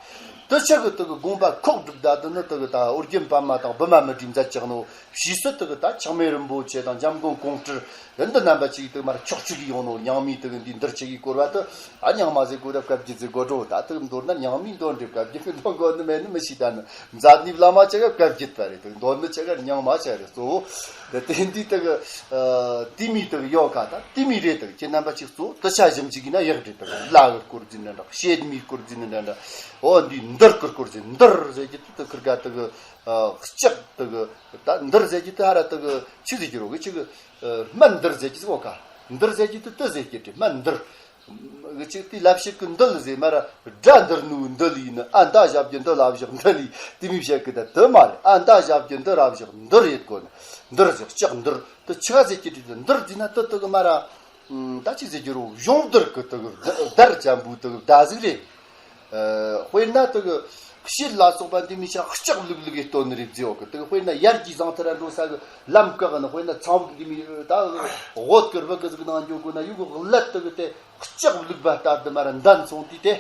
དེ་ཆ་གི་དེ་གི་དགོངས་པ་ཁོག་སྒྲུབ་ད་དེ་ནི་དེ་གི་ད་ཨོ་རྒྱན་པདྨ་དང་བི་མ་མི་ཏྲའི་མཛད་ཅིག་ནོ། ཕྱིས་སུ་དེ་གི་ད་ཆགས་མེད་རིན་པོ་ཆེ་དང་འཇམ་མགོན་ཀོང་སྤྲུལ་འདི་འདི་རྣམ་པ་ཅིག་དེ་མར་ཕྱོགས་གཅིག་གི་ཡོང་ནོ། རྙིང་མའི་དེ་གི་འདི་འདིར་ཆེ་གི་བསྐོར་བ་དེ་ཨ་རྙིང་མ་ཟེར་གོ་ར་བཀའ་བརྒྱུད་ཟེར་གོ་འགྲོ། ད་དེ་གི་མདོར་ན་རྙིང་མའི་འདོན་འདྲེ་བཀའ་བརྒྱུད་གི་འདོན་གོ་ནི་མེད་ནི་མི་ཤེས། ད་ནི་མཛད་ནི་བླ་མ་ཆ་ག་བཀའ་བརྒྱུད་པ་རེད། དེ་འདོན་ནི་ཆ་ག་རྙིང་མ་ཆ་རེད། གཙོ་བོ་དེ་དེ་འདི་དེ་གི་དེ་མི་དེ་གི་ཡོད་ཁ། ད་དེ་མི་རེད། དེ་གི་ཁྱེད་རྣམ་པ་ཅིག་གཙོ་བོ་དེ་ཆ་ཞིམ་ཅིག་ཡིན་ན་ཡག་རེད། དེ་གི་བླ་གི་སྐོར་འཛིན་ནི་འདྲ། ཤེལ་མིའི་སྐོར་འཛིན་ནི་འདྲ་འདྲ། འོ་འདི་འདིར་གི་སྐོར་འཛིན། འདིར་ཟེར་གྱི་དེ་དེ་ཁིར་ག་དེ་གི་ལྕགས་དེ་གི་ད་འདིར་ཟེར་གྱི་དེ་ཧ་ར་དེ་གི་ཆི་ཟེར་གྱི་རོ་གི་ཆི་གི་སྨན་འདིར་ཟེར་གྱི་ཟེར་གོ་ཁ། འདིར་ཟེར་གྱི་དེ་དེ་ཟེར་གྱི་དེ་སྨན་འདིར། གི་ཅིག་དེ་ལབ་ཞིག་གི་འདུལ་ཟེར་མ་ར་དགྲ་འདུལ་ནུ་འདུལ་ཡིན་ནི། ཨ་མདའ་ཞབས་ཀྱི་འདུལ་ལ་བཞག་འདུལ་ཡིན་དེ་མི་བཤད་གི། ད་དེ་མ་རེད། ཨ་མདའ་ཞབས་ཀྱི་འདུལ་ལ་བཞག་འདུལ་ཡིན་དགོ་ནི། འདུལ་ཟེར་ལྕགས་འདུལ་དེ་ཆི་ག་ཟེར་གྱི་དེ་འདུལ་ཟེར་ན་དེ་དེ་གི་མ་ར་ད་ཅི་ཟེར་གྱི་རོ། གཞུང་འདིར་གི་དེ་གི་དར་ཅན་པོ་དེ་གི་ད་ཟིག་རེད། དཔེར་ན་དེ་གི་ཤེལ་ལ་སོགས་པ་འདི་མི་ཆ་ལྕགས་ལུག་ལུག་གི་སྟོན་ནི་རེད་ཟེར་ཡོད་གི། དེ་གི་དཔེར་ན་ཡར་གྱི་ཟང་ཐེ་ར་འགྲོ་ས་གི་ལམ་བཀག་ནི། དཔེར་ན་ཚང་བུ་འདི་མི་ད་འོད་གི་རྦད་གི་ཟིག་ནང་འཇོག་དགོས་ན་ཡུ་གི་ཀླད་དེ་གི་དེ་ལྕགས་ལུག་པ་ལྟར་དུ་མ་ར་འདན་སོང་དུས་དེ་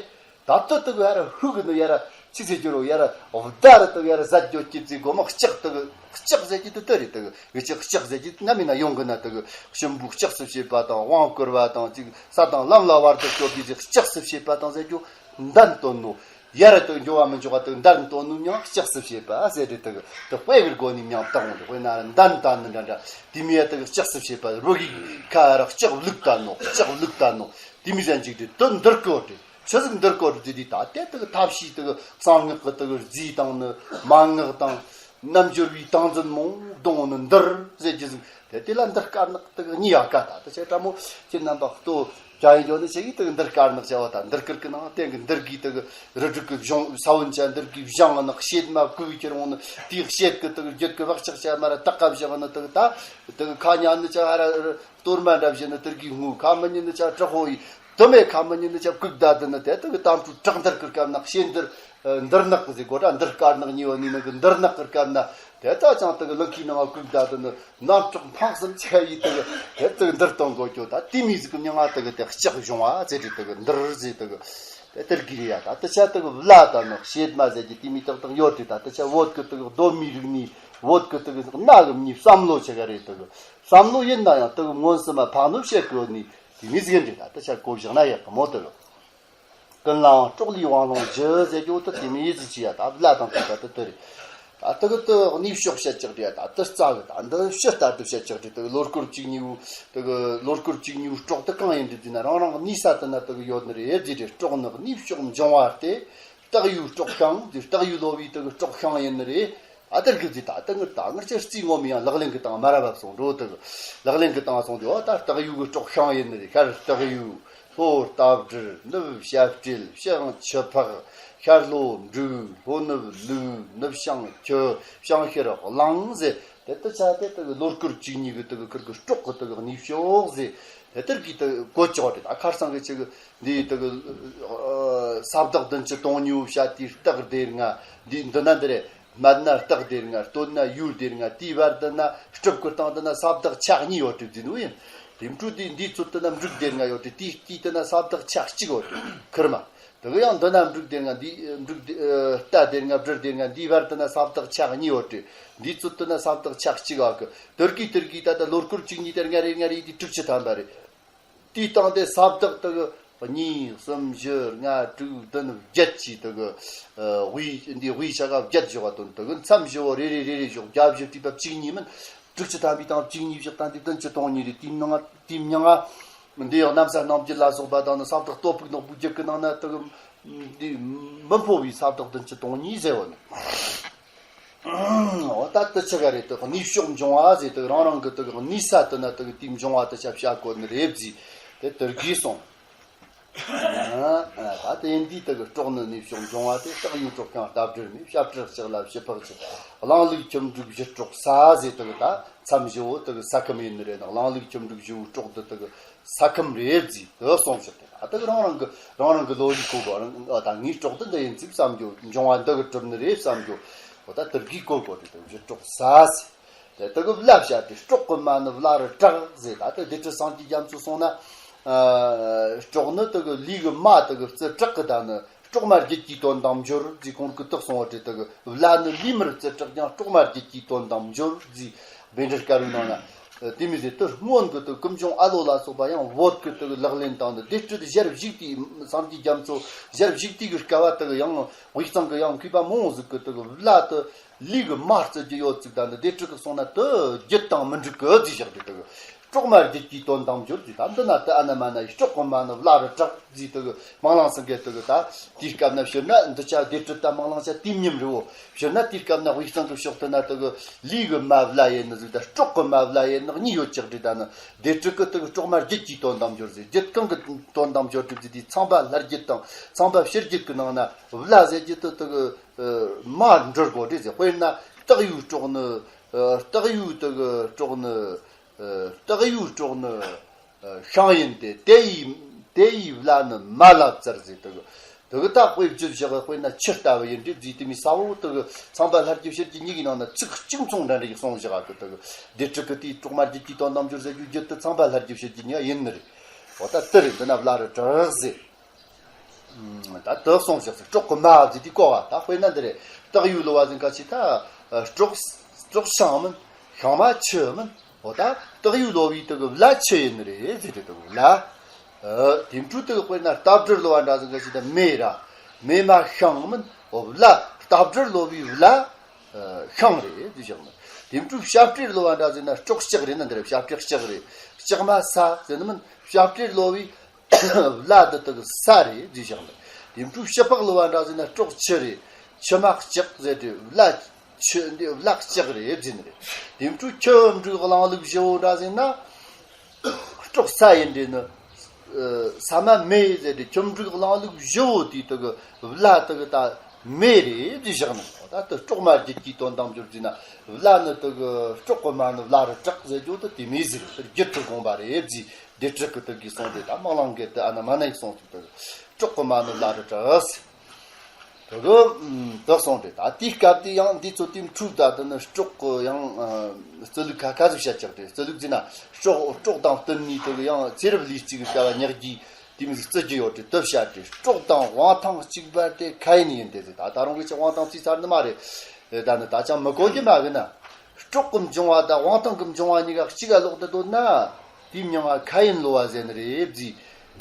ད་ལྟོ་དེ་གི་ཡར་ཧུ་གི་ནི་ཡར་ཆི་ཟེར་རྒྱུ་རོ། ཡར་བདའ་ར་དེ་གི་ཡར་ཟ་རྒྱུ་སྐྱིད་ཟིག་གོ་མ། ལྕགས་དེ་གི་ལྕགས་ཟེར་གྱི་དེ་དེ་རེད། དེ་གི་གི་ཅི་ལྕགས་ཟེར་གྱི་དེ་ན་མིན་ན་ཡོང་གི་ན། དེ་གི་གཤིན་པོ་ལྕགས་སུ་བྱེད་པ་དང་དབང་བསྐུར་བ་དང་ཅིག་ས་དང་ལམ་ལ་བར་དུ་སྐྱོད་པའི་ཟིག་ལྕགས་སུ་བྱེད་པ་དང་ཟེར་རྒྱུ་འདན་སྟོན་ནོ། ཡར་དུ་འགྱོ་བ་མི་འཇོག་པ་དེ་འདན་སྟོན་ནོ་མྱང་ལྕགས་སུ་བྱེད་པ་ཟེར་རེད། དེ་གི་དེ་དཔེ་གི་སྒོ་ནས་མྱང་བཏང་འོང་དེ། དཔེར་ན་འདན་བཏང་ནི་འདྲ་འདྲ་དེ་མི་ཡ་དེ་གི་ལྕགས་སུ་བྱེད་པ་རུ་གི་ཁ་ར་ལྕགས་ལུག་བཏང་ནོ། ལྕགས་ལུག་བཏང་ནོ། དེ་མི་ཟན་ཅིག་དེ་དེ་འདིར་གོ་དེ་ཆི་ཟིག་འདིར་གོ་དེ་དེ་ད་དེ་དེ་གི་ཐབས་ཤེས་དེ་གི་གསང་སྔགས་གི་དེ་གི་རྫས་དང་ནི་མན་ངག་དང་། རྣལ་འབྱོར་བའི་ཏིང་འཛིན་རྨོངས་གདོང་ནི་འདུལ་ཟེར་རྒྱུ་ཟིག་དེ་དེ་ལ་འདུལ་དཀར་ནག་དེ་གཉིས་ཡ་ཀ་ད་དེ་ཆེ་ཕྲ་མོ་ཁྱེད་རྣམ་པ་ལྟོ་བྱ་ཡིན་འཇོག་ནི་ཆེ་གི་དེ་འདུལ་དཀར་ནག་བྱ་བ་ད་འདུལ་དཀར་གི་ནང་སྟེང་གི་འདུལ་གི་དེ་རི་དྲུག་གི་གཞུང་ས་བོན་ཆ་འདུལ་གི་བཞེངས་ནག་ཤེད་མ་བཀོད་ཁྱེར་འོང་ནི་དེའི་ཤེད་གི་དེ་རྒྱུད་གི་བག་ཆགས་ཆ་མ་ར་དག་ག་བཞག་ནི་དེ་ད་དེ་ཁ་ཉན་ནི་ཆ་ཧ་ར་གཏོར་མ་འདྲ་བཞིན་ནི་དེར་གི་ངུ་ཁ་མི་ཉན་ནི་ཆ་དྲག་ཧོ་ཡི། དུ་མའི་ཁ་མི་ཉན་ནི་ཆ་བཀུག་ད་དུ་ནི་དེ་དུ་གི་དམ་ཕྲུག་དྲག་འདུལ་གི་སྐབས་ན་ཤེས་འདུལ་འདུལ་ནག་གི་ཟེར་གོ་ད་འདུལ་དཀར་ནག་གཉིས་བ་ནི་ནི་གི་འདུལ་ནག་གི་སྐབས་ན་དེ་ད་ཅང་དུ་གི་ལུག་ཁའི་ནང་བཀུག་ད་དུ་ནི་རྣམ་དྲག་འཕགས་གསུམ་ཆེ་ཡི་དུ་གི་དེ་དུ་གི་འདུལ་གཏོང་གོ་ཀྱོ་ད་དེ་མི་ཟིག་གི་མྱིང་ང་དུ་གི་དེ་ལྕགས་གཞུང་བ་ཟེར་དུ་གི་འདུལ་ཟེར་དུ་གི་དེ་དུར་གི་རེད་ཡ་ད་དུ་ཆ་དུ་གི་བླ་ད་ནི་ཤེད་མ་ཟེར་གི་དེ་མི་དག་དག་ཡོད་དུ་ད་དུ་ཆ་བོད་གི་དུ་གི་གདོད་མའི་རིག་གནས་བོད་གི་དུ་གི་གནའ་གི་མྱི་བསམ་བློ་ཆེ་ག་རེད་དུ་གི་བསམ་བློ་ཡིན་ན་ཡང་དུ་གི་མངོན་སུམ་མ་འཕགས་ནུབ་བཤད་གི་ཡོད་ནི། དེ་མི་ཟིག་འདྲ་ད་ལྟ་ཤར་གོ་བཞག་ན་ཡག་གི་མོ་དེ་ལོ། ཀུན་ལའང་སྲོག་ལུས་དབང་ལོང་བགྱི་ཟེར་རྒྱུ་དེ་དེ་མི་ཡི་ཟིག་ཅི་ཡ་ད་བླ་དང་དེ་ད་དེ་དེ་རེད། ད་དེ་གི་དེ་གནས་ཕྱོགས་བཤད་ཅིག་རེད་ད་དེ་རྩ་གི་ད་འདི་ཕྱི་ལྟར་དུ་བཤད་ཅིག་རེད་དེ་གི་ལོ་སྐོར་བཅུ་གཉིས་བོ་དེ་གི་ལོ་སྐོར་བཅུ་གཉིས་བོ་སྲོག་དེ་གང་ཡིན་འདྲི་དུས་ན་རང་རང་གི་གནས་ས་དེ་ན་དེ་གི་ཡོད་ནི་རེད་ཟེར་རེད། སྲོག་ནི་གནས་ཕྱོགས་འབྱུང་བ་སྟེ། སྟག་ཡོས་སྲོག་ཤིང་དེ་སྟག་ཡོས་ལོ་བའི་དེ་གི་སྲོག་ཤིང་ཡིན་ནི་རེད། ཨ་དེར་གི་དེ་ད་ལྟ་ངར་ད་ངར་ཅི་རྩིས་ངོ་མི་ཡང་ལག་ལེན་གི་སྟེང་མ་ར་བབས་སོང་འགྲོ་དེ་གི་ལག་ལེན་གི་སྟེང་སོང་དེ་འོ་ད་སྟག་ཡོས་གི་སྲོག་ཤིང་ཡིན་ནི་རེད། ཤར་སྟག་ཡོས། ལྷོ་རྟ་སྦྲུལ། ནུབ་བྱ་སྤྲེལ། བྱང་ཆུ་ཕག་ཤར་ལྷོ་འབྲུག་ལྷོ་ནུབ་ལུག་ནུབ་བྱང་ཁྱི། བྱང་ཤར་གླང་ཟེར། དེ་ལྟར་ཆ་དེ་དེ་གི་ལོ་སྐོར་བཅུ་གཉིས་གི་དེ་གི་ཁུར་གི་སྲོག་གི་དེ་གི་གནས་ཕྱོགས་ཟེར། དེ་ལྟར་གི་དེ་གོ་ཅོག་དེ་ད་ཁར་སང་གི་ཆེ་གི་འདི་དེ་གི་ས་བདག་བདུན་ཅུ་དོན་གཉིས་བོ་བྱ་དེའི་སྟག་སྡེ་ལྔ་འདི་འདི་ན་འདི་རེད། སྨད་ན་སྟག་སྡེ་ལྔ། སྟོད་ན་ཡོས་སྡེ་ལྔ། དེའི་བར་དུ་ན་སྲིབ་གི་སྟེང་དུ་ན་ས་བདག་ཆ་གཉིས་ཡོད་དུ་འཛིན་བོ་ཡིན། དེ་འཕྲོ་དེ་འདིའི་ཚུལ་དུ་ན་འབྲུག་སྡེ་ལྔ་ཡོད་དུ་དེའི་དཀྱིལ་དུ་ན་ས་བདག་ཆ་གཅིག་ཡོད་དུ་ཁུར་མ། དེ་གི་ཡང་འདི་ན་འབྲུག་སྡེ་ལྔ་འདི་འབྲུག་སྡེ་རྟ་སྡེ་ལྔ་སྦྲུལ་སྡེ་ལྔ་འདིའི་བར་དུ་ན་ས་བདག་ཆ་གཉིས་ཡོད་དུ། འདིའི་ཚུལ་དུ་ན་ས་བདག་ཆ་གཅིག་ཡོད་གི་དེར་གི་དེར་གི་ད་ལྟ་ལོ་སྐོར་བཅུ་གཉིས་དེར་ལྔ་རེ་ལྔ་རེ་དེ་དྲུག་ཅུ་ཐམ་པ་རེད། དེའི་སྟེང་དེ་ས་བདག་དེ་གི་གཉིས་གསུམ་བཞི་ལྔ་དྲུག་བདུན་བརྒྱད་ཀྱི་དེ་གི་དབུས་འདི་དབུས་ཆ་ག་བརྒྱད་བཞག་པ་དོན་དེ་གི་མཚམས་བཞི་བོ་རེ་རེ་རེ་རེ་བཞག་བརྒྱད་བཞི་བྲིས་པ་བཅུ་གཉིས་མིན། དྲུག་ཅུ་ཐམ་པའི་སྟེང་བཅུ་གཉིས་བཞག་སྟངས་དེ་བདུན་ཅུ་དོན་གཉིས་རེད། དེའི་ནང་དེའི་མྱིང་ང་འདི་ཡང་གནམ་ས་སྣང་བརྒྱུད་ལ་སོགས་པ་དང་ནི་ས་བདག་སྟོབས་ཕུག་ནག་པོའི་རྒྱུད་ཀྱི་ནང་ན་དེ་གི་འདི་མི་འཕོ་བའི་ས་བདག་བདུན་ཅུ་དོན་གཉིས་ཟེར་བ་ནི། འོ་ད་དུ་ཆི་ག་རེད་དུ་གནས་ཕྱོགས་འབྱུང་བ་ཟེར་དུ་རང་རང་གི་དུ་གནས་ས་དུ་ན་དུ་གི་དེའི་འབྱུང་བ་དུ་ཆ་བྱ་གོ་ནི་རེད་ཟེར་དེ་དུར་གིས་སོང་། ད་དེ་འདིའི་དུ་གི་སྲོག་ནི་གནས་ཕྱོགས་འབྱུང་བ་དེ་སྟག་ཡོས་སྲོག་ཤིང་རྟ་སྦྲུལ་མེ་བྱ་སྤྲེལ་ལྕགས་ལ་བྱི་ཕག་ཆུ་གླང་ལུག་ཁྱི་འབྲུག་བཞི་སྲོག་ས་ཟེར་དུ་གི་ད་མཚམས་བཞི་བོ་དུ་གི་ས་ཁམས་ཡིན་ནི་རེད། ནག་གླང་ལུག་ཁྱི་འབྲུག་བཞི་བོ་སྲོག་དུ་དུ་གི་ས་ཁམས་རེད་ཟེར་དུ་སོང་ཟེར་ཏེ། ད་དེ་རང་རང་གི་རང་རང་གི་ལོ་རྒྱུས་གོ་གོ་རང་ཨ་ད་ངའི་སྲོག་དེ་འདི་ཡིན་ཚིག་བསམ་རྒྱུ་འབྱུང་བ་འདི་གི་གྲུབ་ནི་རེད་བསམ་རྒྱུ་འོ་ད་དུར་གིས་གོ་གོ་དེ་དུ་བཞི་སྲོག་ས་ཟེར། དེ་དུ་གི་བླ་བྱ་དེ་སྲོག་གི་མ་ནི་བླ་རུ་གྲགས་ཟེར། ད་དེ་སྡེ་ཁྲི་སངས་རྒྱས་རྒྱ་མཚོ་སོང་ན་ཨ་སྲོག་ནི་དུ་གི་ལུས་གི་མ་དུ་གི་རྩི་དྲག་གི་ད་ནི། སྲོག་མ་རྒྱུད་ཀྱི་དོན་དམ་འབྱོར་ཟེར་གོང་གི་དག་སོང་བ་དེ་དག་བླ་ནི་ལུས་མར་རྩི་དྲག་ཀྱང་སྲོག་མ་རྒྱུད་ཀྱི་དོན་དམ་འབྱོར་ཟེར་བཻ་ཌཱུརྱ་ཀ་རུའི་ནང་ན། དེ་མི་ཟེར་དུ་སྔོན་གི་དུ་ཀུན་འབྱུང་ཨ་ལོ་ལ་སོགས་པ་ཡང་བོད་ཀྱི་དུ་ལག་ལེན་དང་ནི་སྡེ་སྲིད་ཞལ་བཞུགས་དུས་སངས་རྒྱས་རྒྱ་མཚོ་ཞལ་བཞུགས་དུས་ཀྱི་སྐབས་དུ་ཡང་དབུས་གཙང་གི་ཡང་མཁས་པ་མང་བོ་ཟིག་གི་དུ་བླ་དུ་ལུས་ཀྱི་མ་རྩི་རྒྱུ་ཡོད་ཚིག་དང་ནི་སྡེ་སྲིད་ཀྱི་སོང་ན་དུ་རྒྱུད་དང་མི་འགྲིག་གི་ཟེར་བཞག་དུས་དུ། སྲོག་མ་རྒྱུད་ཀྱི་དོན་དམ་འབྱོར་ཟེར། ད་འདི་ན་དུ་ཨ་ན་མ་ན་ཡི་སྲོག་གི་མ་ནི་བླ་རུ་གྲགས་ཟེར་དུ་གི་སྨོན་ལམ་སེང་གེ་དུ་གི་ད་དེའི་སྐབས་ན་ཕྱིར་ན་འདི་ཆ་སྡེ་སྲིད་ད་སྨོན་ལམ་ཆ་དུས་མཉམ་རེ་བོ། ཕྱིར་ན་དེའི་སྐབས་ན་དབུས་གཙང་གི་ཕྱོགས་དུ་ན་དུ་གི་ལུས་གི་མ་བླ་ཡེ་ནི་ཟིག་ད་སྲོག་གི་མ་བླ་ཡེ་ནི་གཉིས་ཡོད་ཅག་རེད། ད་ནི་སྡེ་སྲིད་ཀྱི་དུ་གི་སྲོག་མ་རྒྱུད་ཀྱི་དོན་དམ་འབྱོར་ཟེར། རྒྱུད་གང་གི་དོན་དམ་འབྱོར་གྲུབ་ཟེར་དུས་ཚངས་པ་ལྷ་རྒྱུད་དང་ཚངས་པ་ཕྱི་རྒྱུད་ཀྱི་ནང་ན་བླ་ཟེར་རྒྱུ་དུ་དུ་གི་མ་འབྱོར་གོ་རེད་ཟེར། དཔེར་ན་སྟག་ཡོས་སྲོག་ནི་སྟག་ཡོས་དུ་གི་སྲོག་ནི། སྟག་ཡོས་སྲོག་ནི་ཤིང་ཡིན་ཏེ། དེ་ཡི་དེ་ཡི་བླ་ནི་མ་ལ་བཙིར་ཟེར། དུ་གི་དུ་གི་ད་དཔེ་བརྗོད་བཞག་དཔེར་ན་ཆུ་ལྟ་བུ་ཡིན་ཏེ་ཟེར་དུ་མི་ས་བོ་དུ་གི་ཚངས་པ་ལྷ་རྒྱུད་ཕྱི་རྒྱུད་གཉིས་ཀྱི་ནང་ན་ཚིག་གཅིག་མཚུངས་འདྲ་འདྲ་ཡི་གསུངས་བཞག་གི་དུ་གི་སྡེ་སྲིད་ཀྱི་དེའི་སྲོག་མ་རྒྱུད་ཀྱི་དོན་དམ་འབྱོར་ཟེར་རྒྱུ་རྒྱུད་དུ་ཚངས་པ་ལྷ་རྒྱུད་ཕྱི་རྒྱུད་གཉིས་ཡིན་ནི་རེད། འོ་ད་དེ་རེད། འདི་ན་བླ་རུ་གྲགས་ཟེར། ད་དུ་སོང་ཞག་སྲོག་གི་མ་ཟེར་དུས་གོ་བ་ད་དཔེར་ན་འདི་རེད། སྟག་ཡོས་ལོ་བ་ཟིན་ག་ཅི་ད་སྲོག་སྲོག་ཤིང་མིན། ཤིང་མ་ཆུ་མིན། འོ་ད་སྟག་ཡོས་ལོ་བའི་དུ་གི་བླ་ཆུ་ཡིན་ནི་རེད་ཟེར་དུ་གི་བླ། དེ་འཕྲོ་དུ་གི་དཔེར་ན་རྟ་སྦྲུལ་ལོ་བ་འདྲ་ཟིན་ག་ཅི་ད་མེ་ར་མེ་མ་ཤིང་མིན། འོ་བླ་རྟ་སྦྲུལ་ལོ་བའི་བླ་ཤིང་རེད་ཟེར་བཞག་ནི། དེ་འཕྲོ་བྱ་སྤྲེལ་ལོ་བ་འདྲ་ཟིན་ན་སྲོག་ལྕགས་རེད་ན་འདི་རེད། བྱ་སྤྲེལ་ལྕགས་རེད། ལྕགས་མ་ས་ཟེར་ནི་མིན། བྱ་སྤྲེལ་ལོ་བའི་བླ་འདི་དག་ས་རེད་ཟེར་བཞག་ནི། དེ་འཕྲོ་བྱི་ཕག་ལོ་བ་འདྲ་ཟེར་ན་སྲོག་ཆུ་རེད། ཆུ་མ་ལྕགས་ཟེར་དུས་བླ་ ཆུ་འདི་བླ་ལྕགས་རེད་ཟེར་ནི་རེད། དེ་འཕྲོ་ཁྱུ་འབྲུག་གླང་ལུག་བཞི་བོ་འདྲ་ཟེར་ན། སྲོག་ས་ཡིན་འདྲེ་ནི། ས་མ་མེ་ཟེར་ཏེ་ཁྱུ་འབྲུག་གླང་ལུག་བཞི་བོ་དེ་དག་བླ་དག་ད་མེ་རེད་ཟེར་བཞག་ནི། ད་དུ་སྲོག་མ་རྒྱུད་ཀྱི་དོན་དམ་སྦྱོར་ཟེར་ན། བླ་ནི་དག་སྲོག་གི་མ་ནི་བླ་རུ་གྲགས་ཟེར་རྒྱུ་དུ་དེ་མེ་ཟེར། དུ་རྒྱུད་དུ་དགོངས་པ་རེད་ཟེར། སྡེ་དྲུག་གི་དག་གིས་གསུངས་ཏེ། ད་མ་ལང་གེ་དུ་ཨ་ན་མ་ན་ཡིག་གསུངས་ཏེ། དུ་སྲོག་གི་མ་ནི་བླ་རུ་གྲགས། དེ་གི་དེ་སོང་སྟེ། ད་དེའི་སྐབས་དེ་ཡང་འདི་ཚོ་དེ་འཁྲུག་ད་དེ་ནི་སྲོག་གི་ཡང་རྩོད་ལུགས་ཁ་ཁ་ཟིག་བཤད་ཀྱག་དེ། རྩོད་ལུགས་ཟེར་ན་སྲོག་སྲོག་དང་བསྟུན་ནས་དེ་གི་ཡང་ཚེ་རབས་ལུས་གཅིག་གི་སྐབས་ཉག་གི་དེ་མི་ཟིག་རྩོད་རྒྱུ་ཡོད་དེ། དེ་བཤད་དེ། སྲོག་དང་དབང་ཐང་གཅིག་པ་དེ་ཁ་ཡིན་ཡིན་ཏེ་ཟེར། ད་ད་རུང་གི་ཆ་དབང་ཐང་རྩིས་ཚར་ནི་མ་རེད། ད་ནི་ད་ཅང་མི་གོ་རྒྱུ་མ་གི་ན། སྲོག་གི་འབྱུང་བ་དང་དབང་ཐང་གི་འབྱུང་བ་གཉིས་ཀ་གཅིག་ག་ལོག་ཏུ་འདོད་ན། དེའི་མྱིང་ང་ཁ་ཡིན་ལོ་བ་ཟེར་ནི་རེད་ཟེར།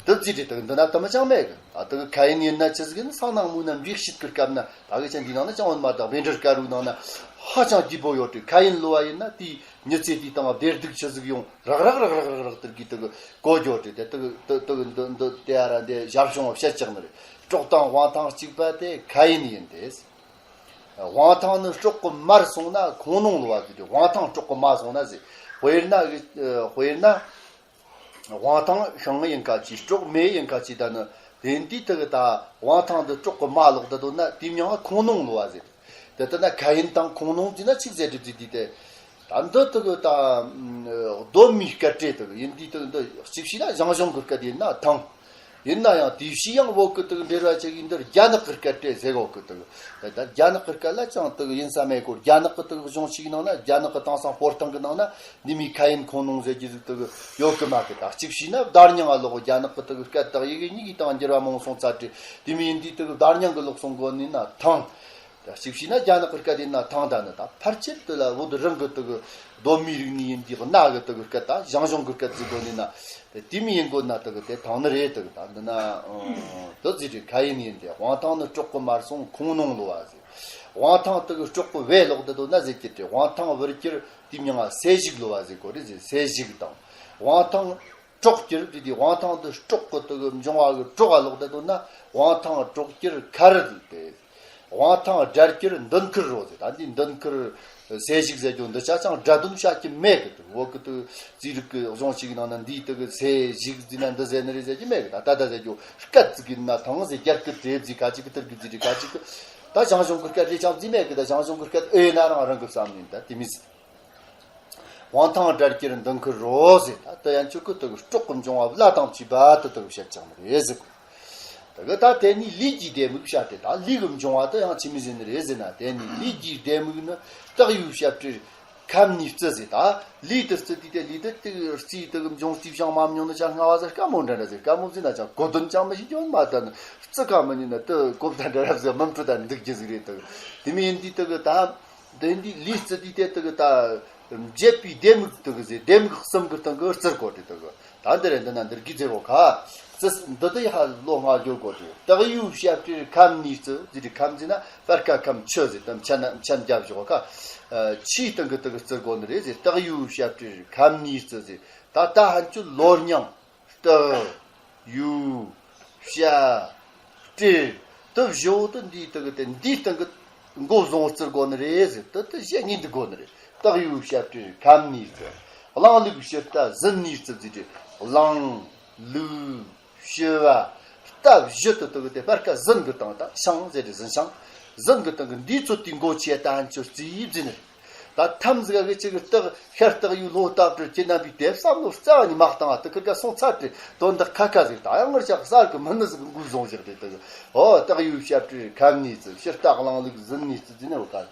དེ་ཟེར་ཏེ་དག་འདི་ན་དུ་མི་ཅང་མེད་གི། ད་དག་ཁ་ཡིན་ཡིན་ན་ཆི་ཟིག་ཡིན། སང་ནངས་མོ་ན་འབྲས་སྐྱིད་ཀྱི་སྐབས་ན། ད་གི་ཅང་འདི་ནང་ན་ཅང་འོན་མ་དང་། བཻ་ཌཱུརྱ་ཀ་རུ་ནང་ན་ཧ་ཅང་སྐྱིད་པོ་ཡོད་དེ། ཁ་ཡིན་ལོ་བ་ཡིན་ན་དེའི་མྱི་ཚེ་དེའི་སྟེང་བདེ་སྡུག་ཆི་ཟིག་ཡོང་རག་རག་རག་རག་རག་དེར་གི་དག་གོ་རྒྱུ་དེ། དེ་དག་དེ་དག་འདི་འདི་དེ་ཨ་ར་འདི་ཞབས་ཞུང་བཤད་ཀྱག་ནི་རེད། སྲོག་དང་དབང་ཐང་གཅིག་པ་དེ་ཁ་ཡིན་ཡིན་ཏེ། དབང་ཐང་ནི་སྲོག་གི་མར་སོང་ན་ཁོང་ནོང་ལོ་བ་ཟེར་ཏེ། དབང་ཐང་སྲོག་གི་མ་སོང་ན་ཟེར། དཔེར་ན་དཔེར་ན་དབང་ཐང་ཤིང་ཡིན་ཁ་ཅིག་སྲོག་མེ་ཡིན་ཁ་ཅིག་ད་ནི་དེ་འདི་དག་ད་དབང་ཐང་འདི་སྲོག་གི་མ་ལོག་ད་དོ་ན་དེའི་མྱིང་ང་ཁོང་ནོང་ལོ་བ་ཟེར། དེ་ལྟ་ན་ཁ་ཡིན་དང་ཁོང་ནོང་ཟེར་ན་ཆི་ཟེར་སྒྲུབ་ཟེར་དུས་དེ། ད་འདི་དག་ད་གདོད་མའི་སྐད་སྒྲ་དག་ཡིན་དུས་དག་འདི་གཅིག་བྱས་ན་ཞང་ཞུང་གི་སྐད་ཡིན་ན་ཐང་། ཡིན་ན་ཡང་དེ་བྱས་ཡང་བོད་ཀྱི་དག་འགྲེལ་བ་ཅིག་ཡིན་འདིར་རྒྱ་ནག་གི་སྐད་སྒྲ་ཟེར་གོ་གི་དག། ད་རྒྱ་ནག་གི་སྐད་ལ་ཅང་དག་ཡིན་ས་མེད་གོ། རྒྱ་ནག་གི་དག་གཞུང་ཞིག་ནང་ན། རྒྱ་ནག་གི་དེང་སང་སྤོར་ཐང་གི་ནང་ན་འདི་མོའི་ཁ་ཡིན་ཁོང་ནོང་ཟེར་རྒྱུ་ཟིག་དག་ཡོད་གི་མ་གི། ད་གཅིག་བྱས་ན་བརྡ་རྙིང་ང་ལོག་རྒྱ་ནག་གི་དག་སྐད་དག་ཡི་གེ་གཉིས་ཀྱི་སྟེང་འགྱུར་བ་མང་སོང་ཚར་ཏེ། དེ་མོ་ཡིན་དུས་དག་བརྡ་རྙིང་གི་ལོག་སོང་གོ་ནི་ན་ཐང་། ད་གཅིག་བྱས་ན་རྒྱ་ནག་གི་སྐད་ཡིན་ན་ཐང་། ད་ནི་ད་ཕལ་ཆེར་དེ་ལ་བོད་རང་གི་དག་གདོད་མའི་རིག་གནས་ཡིན་དུས་གནའ་གི་དག་སྐད། ད་ཞང་ཞུང་གི་སྐད་ཟེར་གོ་ནི་ན། དེ་དེ་མོ་ཡིན་གོ་ན་དག་དེ་ཐང་ནི་རེད། དག་ད་འདི་ན་དེ་ཟེར་ཏེ་ཁ་ཡིན་ཡིན་ཏེ། དབང་ཐང་ནི་སྲོག་གི་མར་སོང་ཁོང་ནོང་ལོ་བ་ཟེར། དབང་ཐང་དག་སྲོག་གི་བེ་ལོག་ད་དོ་ན་ཟེར་གྱི་ཏེ། དབང་ཐང་བུར་གྱུར་དེའི་མྱིང་ང་སད་བཞུགས་ལོ་བ་ཟེར་གོ་རེད་ཟེར། སད་བཞུགས་དང་། དབང་ཐང་སྲོག་གྱུར་དེ་དེ། དབང་ཐང་དུ་སྲོག་གི་དག་འབྱུང་བ་གི་སྲོག་ག་ལོག་ད་དོ་ན་དབང་ཐང་སྲོག་གྱུར་ཁ་རུ་དེ། དབང་ཐང་དགྲར་གྱུར་མདུན་ཁུར་རོ་ཟེར། ད་འདི་མདུན་ཁུར་སད་བཞུགས་ཟེར་རྒྱུ་འདི་ཆ་ཅང་སྒྲ་དོན་བཤད་ཀྱི་མེད་གི། དུ་བོད་གི་དུ་རྩིས་རིག་གི་གཞུང་ཞིག་ནང་ན་འདིའི་དག་སད་བཞུགས་ཟེར་ན་འདི་ཟེར་ནི་རེད་ཟེར་གྱི་མེད་གི། ད་ད་ད་ཟེར་རྒྱུ་སྐད་ཅིག་ཡིན་ན་ཐང་ཟེར། རྒྱ་སྐད་རེད་ཟེར་ཁ་ཅིག་གི། ཐུར་གི་ཟེར་རེད་ཁ་ཅིག་གི། ད་ཞང་ཞུང་གི་སྐད་རེད་ཅང་ཟེར་མེད་གི། ད་ཞང་ཞུང་གི་སྐད་ཨེ་ན་རང་རང་གི་བསམ་ནི་ད་དེ་མི་ཟེར། དབང་ཐང་དགྲར་གྱུར་མདུན་ཁུར་རོ་ཟེར། ད་དེ་ཡང་ཁྱོད་ཀྱི་དག་སྲོག་གི་འབྱུང་བ་བླ་དང་བཅས་པ་དེ་དག་བཤད་ཀྱང་ནི་རེད་ཟེར་གོ། དེ་གི་ད་དེ་ནི་ལུས་ཀྱི་ལྡེ་མིག་བཤད་དེ། ད་ལུས་ཀྱི་འབྱུང་བ་དེ་ཡང་ཆི་མོ་ཟེར་ནི་རེད་ཟེར་ན། དེ་ནི་ལུས་ཀྱི་ལྡེ་མིག་ནི་སྟག་ཡོས་ཞབས་བྲིས་ཁམ་ནས་བརྩི་ཟེར། ད་ལུས་དེ་བརྩི་དུས་དེ་ལུས་དེ་དེ་རྩིས་དེ་གི་འབྱུང་རྩིས་བྱང་མ་མྱོང་ནི་ཅང་སྔ་བ་ཟེར་དཀའ་མོ་འདྲ་འདྲ་ཟེར། དཀའ་མོ་ཟེར་ན་ཅང་གོ་དོན་ཅང་མི་ཤེས་རྒྱུ་མ་ད་ནི་བརྩི་ཁ་མི་ཉན་ན་དེ་གོ་ད་འདྲ་རབ་ཟེར་མི་འཕྲོད་ད་འདུག་རྒྱུ་ཟིག་རེད། དེ་དེ་མོ་ཡིན་དུས་དེ་གི་ད། དེ་འདི་ལུས་བརྩི་དུས་དེ་དག་ད་འབྱེད་པའི་ལྡེ་མིག་དག་ཟེར། ལྡེ་མིག་གསུམ་གི་སྟེང་གི་བརྩི་དགོས་ཏེ་དག། ད་འདི་རེད། འདི་ན་འདིར་གི་ཟེར་གོ་ཁ། བརྩི་འདི་དག་ཡ་ལོ་ང་འགྱོ་དགོས་ཏེ། སྟག་ཡོས་ཞབས་བྲིས་ཁམ་ནས་བརྩི་ཟེར། ཁམ་ཟེར་ན་སྤར་ཁ་ཁམ་ཆུ་ཟེར། དམ་ཆན་ཆན་རྒྱབ་བཞག་གོ་ཁ། ཆུའི་སྟེང་གི་དག་བརྩི་དགོས་ནི་རེད་ཟེར། སྟག་ཡོས་ཞབས་བྲིས་ཁམ་ནས་བརྩི་ཟེར། ད་ད་ཧན་ཆུ་ལོ་རྙིང་། སྟག་ཡོས་ཞབས་བྲིས་དེ་བཞི་བོ་དེ་འདིའི་སྟེང་གི་དེ་འདིའི་སྟེང་གི་མགོ་བཟུང་བརྩི་དགོས་ནི་རེད་ཟེར། དེ་དེ་བཤད་ངེས་འདུག་དགོས་ནི་རེད། སྟག་ཡོས་ཞབས་བྲིས་ཁམ་ནས་བརྩི། གླང་ལུག་ཕྱི་རྟ་ཟིན་ནས་བརྩི་ཟེར་ཏེ། གླང་ལུག་ཕྱི་བ་རྟ་བཞི་དེ་དེ་གི་དེ་སྤར་ཁ་ཟིན་གི་སྟེང་ད་ཤིང་ཟེར་ཏེ་ཟིན་ཤིང་ཟིན་གི་སྟེང་གི་འདིའི་ཚོ་དེའི་མགོ་ཆེ་ད་ཧན་ཆུ་རྩིས་བརྩི་ནི་རེད། ད་ཐམ་ཟིག་གི་ཅིག་སྟག་ཤར་སྟག་ཡོས་ལྷོ་རྟ་བྲིས་ཁྱེད་རྣམ་པའི་དེབ་བསམ་བློ་རྩ་བ་ནས་མ་བཏང་བ་དེ་ཁིར་ཀ་སོང་ཚར་ཏེ་དོན་དག་ཁ་ཁ་ཟིག་ད་ཡང་ངར་ཅག་གསར་གི་མི་ནི་ཟིག་མགོ་བཟུང་བཞག་སྟེ་དེ་གི་ཨོ་སྟག་ཡོས་ཞབས་བྲིས་ཁམ་ནས་བརྩི། ཕྱི་རྟ་གླང་ལུག་ཟིན་ནས་བརྩི་ཟེར་ནས་འོ་ད་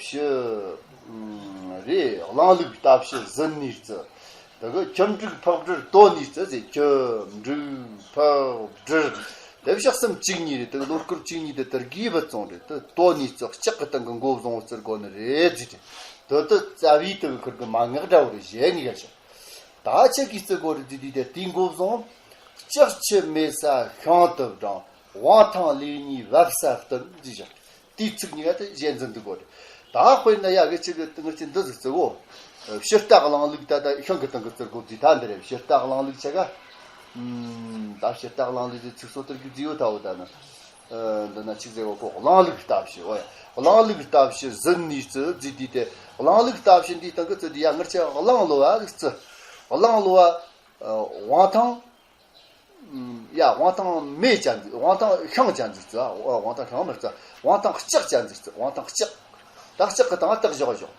ཕྱི་རེད། གླང་ལུག་རྟ་ཕྱི་ཟིན་ནས་བརྩི། དེ་གི་ཁྱུ་འབྲུག་ཕག་སྦྲུལ་དོ་ནས་བརྩི་ཟེར། ཁྱུ་འབྲུག་ཕག་སྦྲུལ། དེ་ཕྱོགས་གསུམ་བཅུ་གཉིས་རེད། དེ་གི་ལོ་སྐོར་བཅུ་གཉིས་དེ་དེར་གིས་བུད་སོང་རེད། དེ་དོ་ནས་བརྩི་ལྕགས་གི་སྟེང་གི་མགོ་བཟུང་བརྩི་དགོས་ནི་རེད་ཟེར་ཏེ། དེ་དེ་རྩ་བའི་དེ་གི་ཁུར་གི་མན་ངག་འདྲ་བོ་རེད། གཞན་གཉིས་ཀ་ཞིག་ད་ཆེ་གིས་བརྩི་དགོས་རེད་ཟེར་དུས་དེ་དེའི་མགོ་བཟུང་ལྕགས་ཆུ་མེད་ས་ཤིང་དུ་བགྲངས། དབང་ཐང་ལས་གཉིས་བབས་ས་བསྟུན་ཟེར་བཞག་དེའི་ཚིག་གཉིས་ཀ་དེ་གཞན་འཛིན་འདུག་གོ། ད་དཔེར་ན་ཡ་གི་ཅིག་གི་ངར་ཅིག་འདི་ཟིག་བརྩི་གོ། ཕྱི་རྟ་གླང་ལུག་ད་ད་ཤིང་གི་སྟེང་གི་བརྩི་དགོས་ཟེར། ད་འདི་རེད། ཕྱི་རྟ་གླང་ལུག་ཆ་ག་ད་ཕྱི་རྟ་གླང་ལུག་ཟེར་ཚིག་སོ་དེར་གི་བརྩི་ཡོད་ད་འོ། ད་ནི་འདི་ན་ཅིག་ཟེར་གོ་གོ། གླང་ལུག་རྟ་ཕྱི་འོ་ཡ། གླང་ལུག་རྟ་བཞི་ཟིན་ནས་བརྩི་བརྫིས་དུས་དེ། གླང་ལུག་རྟ་བཞི་འདིའི་སྟེང་གི་བརྩི་དུས་ཡ་ངར་ཆེ་གླང་ལོ་བ་ཟིག་བརྩི། གླང་ལོ་བ། ཨ། དབང་ཐང་། ཡ། དབང་ཐང་མེ་ཅན་ཟིག་དབང་ཐང་ཤིང་ཅན་ཟིག་བརྩི། ཨ། དབང་ཐང་ཤིང་མི་བརྩི། དབང་ཐང་ལྕགས་ཅན་ཟིག་བརྩི། དབང་ཐང་ལྕགས། ད་ལྕགས་ཀྱི་སྟེང་རྟགས་བཞག་བཞག་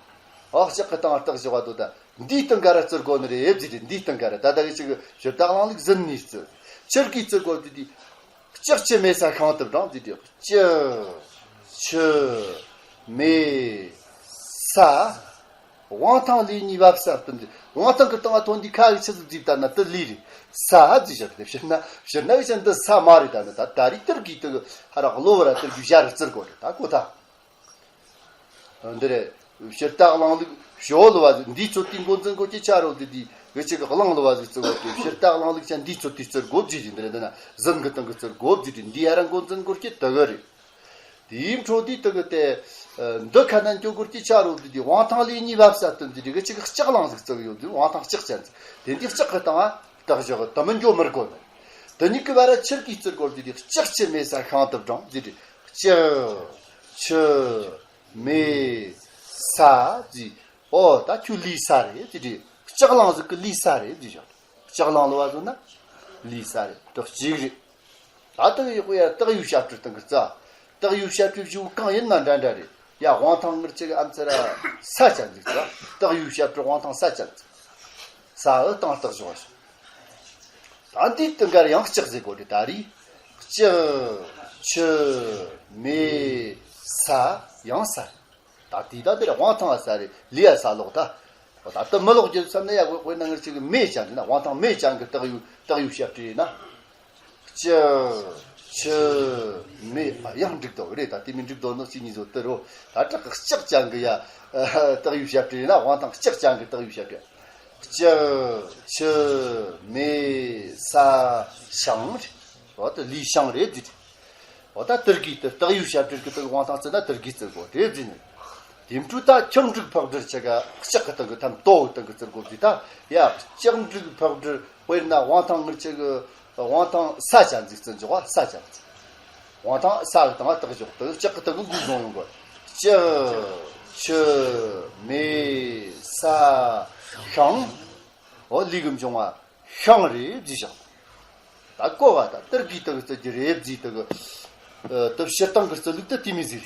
ཨ། ལྕགས་ཀྱི་སྟེང་རྟགས་བཞག་པ་དོ། ད་འདིའི་སྟེང་ག་ར་བརྩི་དགོས་ནི་རེད་བརྫིས་ཏེ། འདིའི་སྟེང་ག་ར། ད་ལྟ་གི་ཅིག་གི་ཕྱིར་ལྟ་གླང་ལུག་ཟིན་ནས་བརྩི། ཆུ་རྐྱལ་བརྩི་དགོས་དུས་དེ། ལྕགས་ཆུ་མེ་ས་ཤིང་གཏུབ་འགྲེང་བརྫིས་ཏེ། ལྕགས་ཆུ་མེ་ས། དབང་ཐང་ལས་ནི་བབ་ས་བཏུམ་ཟེར། དབང་ཐང་གི་སྟེང་ང་ཐོན་དུས་ཁ་གི་ཆུ་ཟིག་བརྫིས་བཏང་ན་དེ་ལས་རེད། ས་བརྫིས་བཞག་དེ། ཕྱིར་ན། ཕྱིར་ན་གི་ཆུ་འདི་ས་མ་རེད། ད་ནི་ད་ད་རེས་དེར་གི་དེ་གི་ཧ་ར་གློ་བུར་ར་དེར་གི་ཞར་བརྩི་དགོས་རེད། ད་གོ་ཐལ། འདི་རེད། ཕྱིར་ལྟ་གླང་ལུག་ཞོ་ལོ་བ་ཟིག་འདིའི་ཚོད་དུས་འགོ་འཛིན་དགོས་ཀྱི་ཆ་རོ་དེ་དེ་གི་ཅིག་གི་གླང་ལོ་བ་ཟིག་བརྩི་དགོས་ཀྱི། ཕྱིར་ལྟ་གླང་ལུག་ཅན་འདིའི་ཚོད་དུས་བརྩི་དགོས་བརྫིས་ཏེ། འདི་རེད། འདི་ན་ཟིན་གི་སྟེང་གི་བརྩི་དགོས་བརྫིས་ཏེ། འདི་ཡ་ར་འགོ་འཛིན་དགོས་ཀྱི་དེ་གི་རེད། དེའི་འཕྲོ་དེའི་སྟེང་གི་དེ། ཨ། འདི་ཁ་ན་འགྱོ་དགོས་ཀྱི་ཆ་རོ་དེ་དེ། དབང་ཐང་ལས་ནི་བབ་ས་བཏུམ་ཟེར་དེ་གི་ཅིག་ལྕགས་གླང་ཟིག་བརྩི་གི་ཡོད་དུས། དབང་ཐང་ལྕགས་ཅན་ཟིག་དེ་འདི་ལྕགས་གི་སྟེང་ང་རྟགས་བཞག་གི་དེ་མི་འགྱོ་མི་དགོས་ནི། དེ་གཉིས་ཀྱི་བར་ར་ཆུ་རྐྱལ་བརྩི་དགོས་དུས་དེ། ལྕགས་ཆུ་མེ་ས་ཤིང་གཏུབ་འགྲེང་བརྫིས་ཏེ། ལྕགས་ཆུ་མེ་ས་བརྫིས། ཨོ། ད་ཁྱོད་ལས་ས་རེད་བརྫིས་ཏེ། ལྕགས་གླང་ཟིག་གི་ལས་ས་རེད་བརྫིས་བཞག་ལྕགས་གླང་ལོ་བ་ཟིག་ན་ལས་ས་རེད། དེ་གཅིག་རེད། ད་དེ་གི་ཡག་པོ་ཡ་སྟག་ཡོས་བྱ་སྤྲེལ་སྟེང་གི་བརྩི། སྟག་ཡོས་བྱ་སྤྲེལ་བཞི་བོ་གང་ཡིན་ན་འདྲ་འདྲ་རེད། ཡ། དབང་ཐང་ངར་ཆེ་གི་ཨ་མཚར་ར་ས་ཅན་ཟིག་བརྩི། སྟག་ཡོས་བྱ་སྤྲེལ་དབང་ཐང་ས་ཅན་ཟིག་ས་འི་སྟེང་རྟགས་བཞག་བཞག་ད་འདིའི་སྟེང་ག་ར་ཡང་ལྕགས་ཟེར་དགོས་རེད། ད་རེས་ལྕགས་ཆུ་མེ་ས་ཡང་ས་རེད། ད་དེ་ད་དེར་དབང་ཐང་ས་རེད། ལས་ཡ་ས་ལོག་ད། ད་དེ་མི་ལོག་རྒྱུ་བསམ་ན་ཡ། དཔེར་ན་ངར་ཆེ་གི་མེ་ཅན་ཟེར་ན། དབང་ཐང་མེ་ཅན་གི་སྟག་ཡོས། སྟག་ཡོས་བྱ་སྤྲེལ་ཡིན་ན། ལྕགས་ཆུ་མེ། ཨ། ཡང་འགྲིག་འདུག་རེད། ད་དེ་མི་འགྲིག་འདུག་ནོ་ཅི་ཉིད་བཟོ་དེ་རོ། ད་དྲག་གི་ལྕགས་ཅན་གི་ཡ། སྟག་ཡོས་བྱ་སྤྲེལ་ཡིན་ན། དབང་ཐང་ལྕགས་ཅན་གི་སྟག་ཡོས་བྱ་སྤྲེལ། ལྕགས་ཆུ་མེ་ས་ཤིང་རེད། འོ་ད་ལས་ཤིང་རེད་བརྫིས་ཏེ། འོ་ད་དེར་གི་དེ་སྟག་ཡོས་བྱ་སྤྲེལ་གི་དེ་གི་དབང་ཐང་བརྩིས་ན་དེར་གི་བརྩི་དགོས་རེད་བརྫིས་ནས། དེའི་འཕྲོ་ད་ཁྱུང་འབྲུག་ཕག་སྦྲུལ་ཆ་ག་ལྕགས་གི་སྟེང་གི་ཐམ་ཏོ་གི་སྟེང་གི་བརྩི་དགོས་བརྫིས། ད་ཡ། ལྕགས་འབྲུག་ཕག་སྦྲུལ། དཔེར་ན་དབང་ཐང་ངར་ཆེ་གི། དབང་ཐང་ས་ཅན་ཟིག་བརྩི་འཇོག་པ། ས་ཅན་ཟིག་དབང་ཐང་ས་གི་སྟེང་ང་རྟགས་བཞག་དེ་ལྕགས་གི་སྟེང་གི་འགོ་བཟུང་ཡོང་གི། ལྕགས་ཆུ་མེ་ས་ཤིང་། འོ། ལས་གི་འབྱུང་བ་ཤིང་རེད་བརྫིས་བཞག་ད་གོ་བ་ད་དེར་གི་དེ་གི་བརྩི་རྒྱུ་རེད་བརྫིས། དེ་གི། ཨ། དེ་ཕྱིར་བཏང་གི་བརྩི་ལུགས་དེ་དེ་མོ་ཟིག་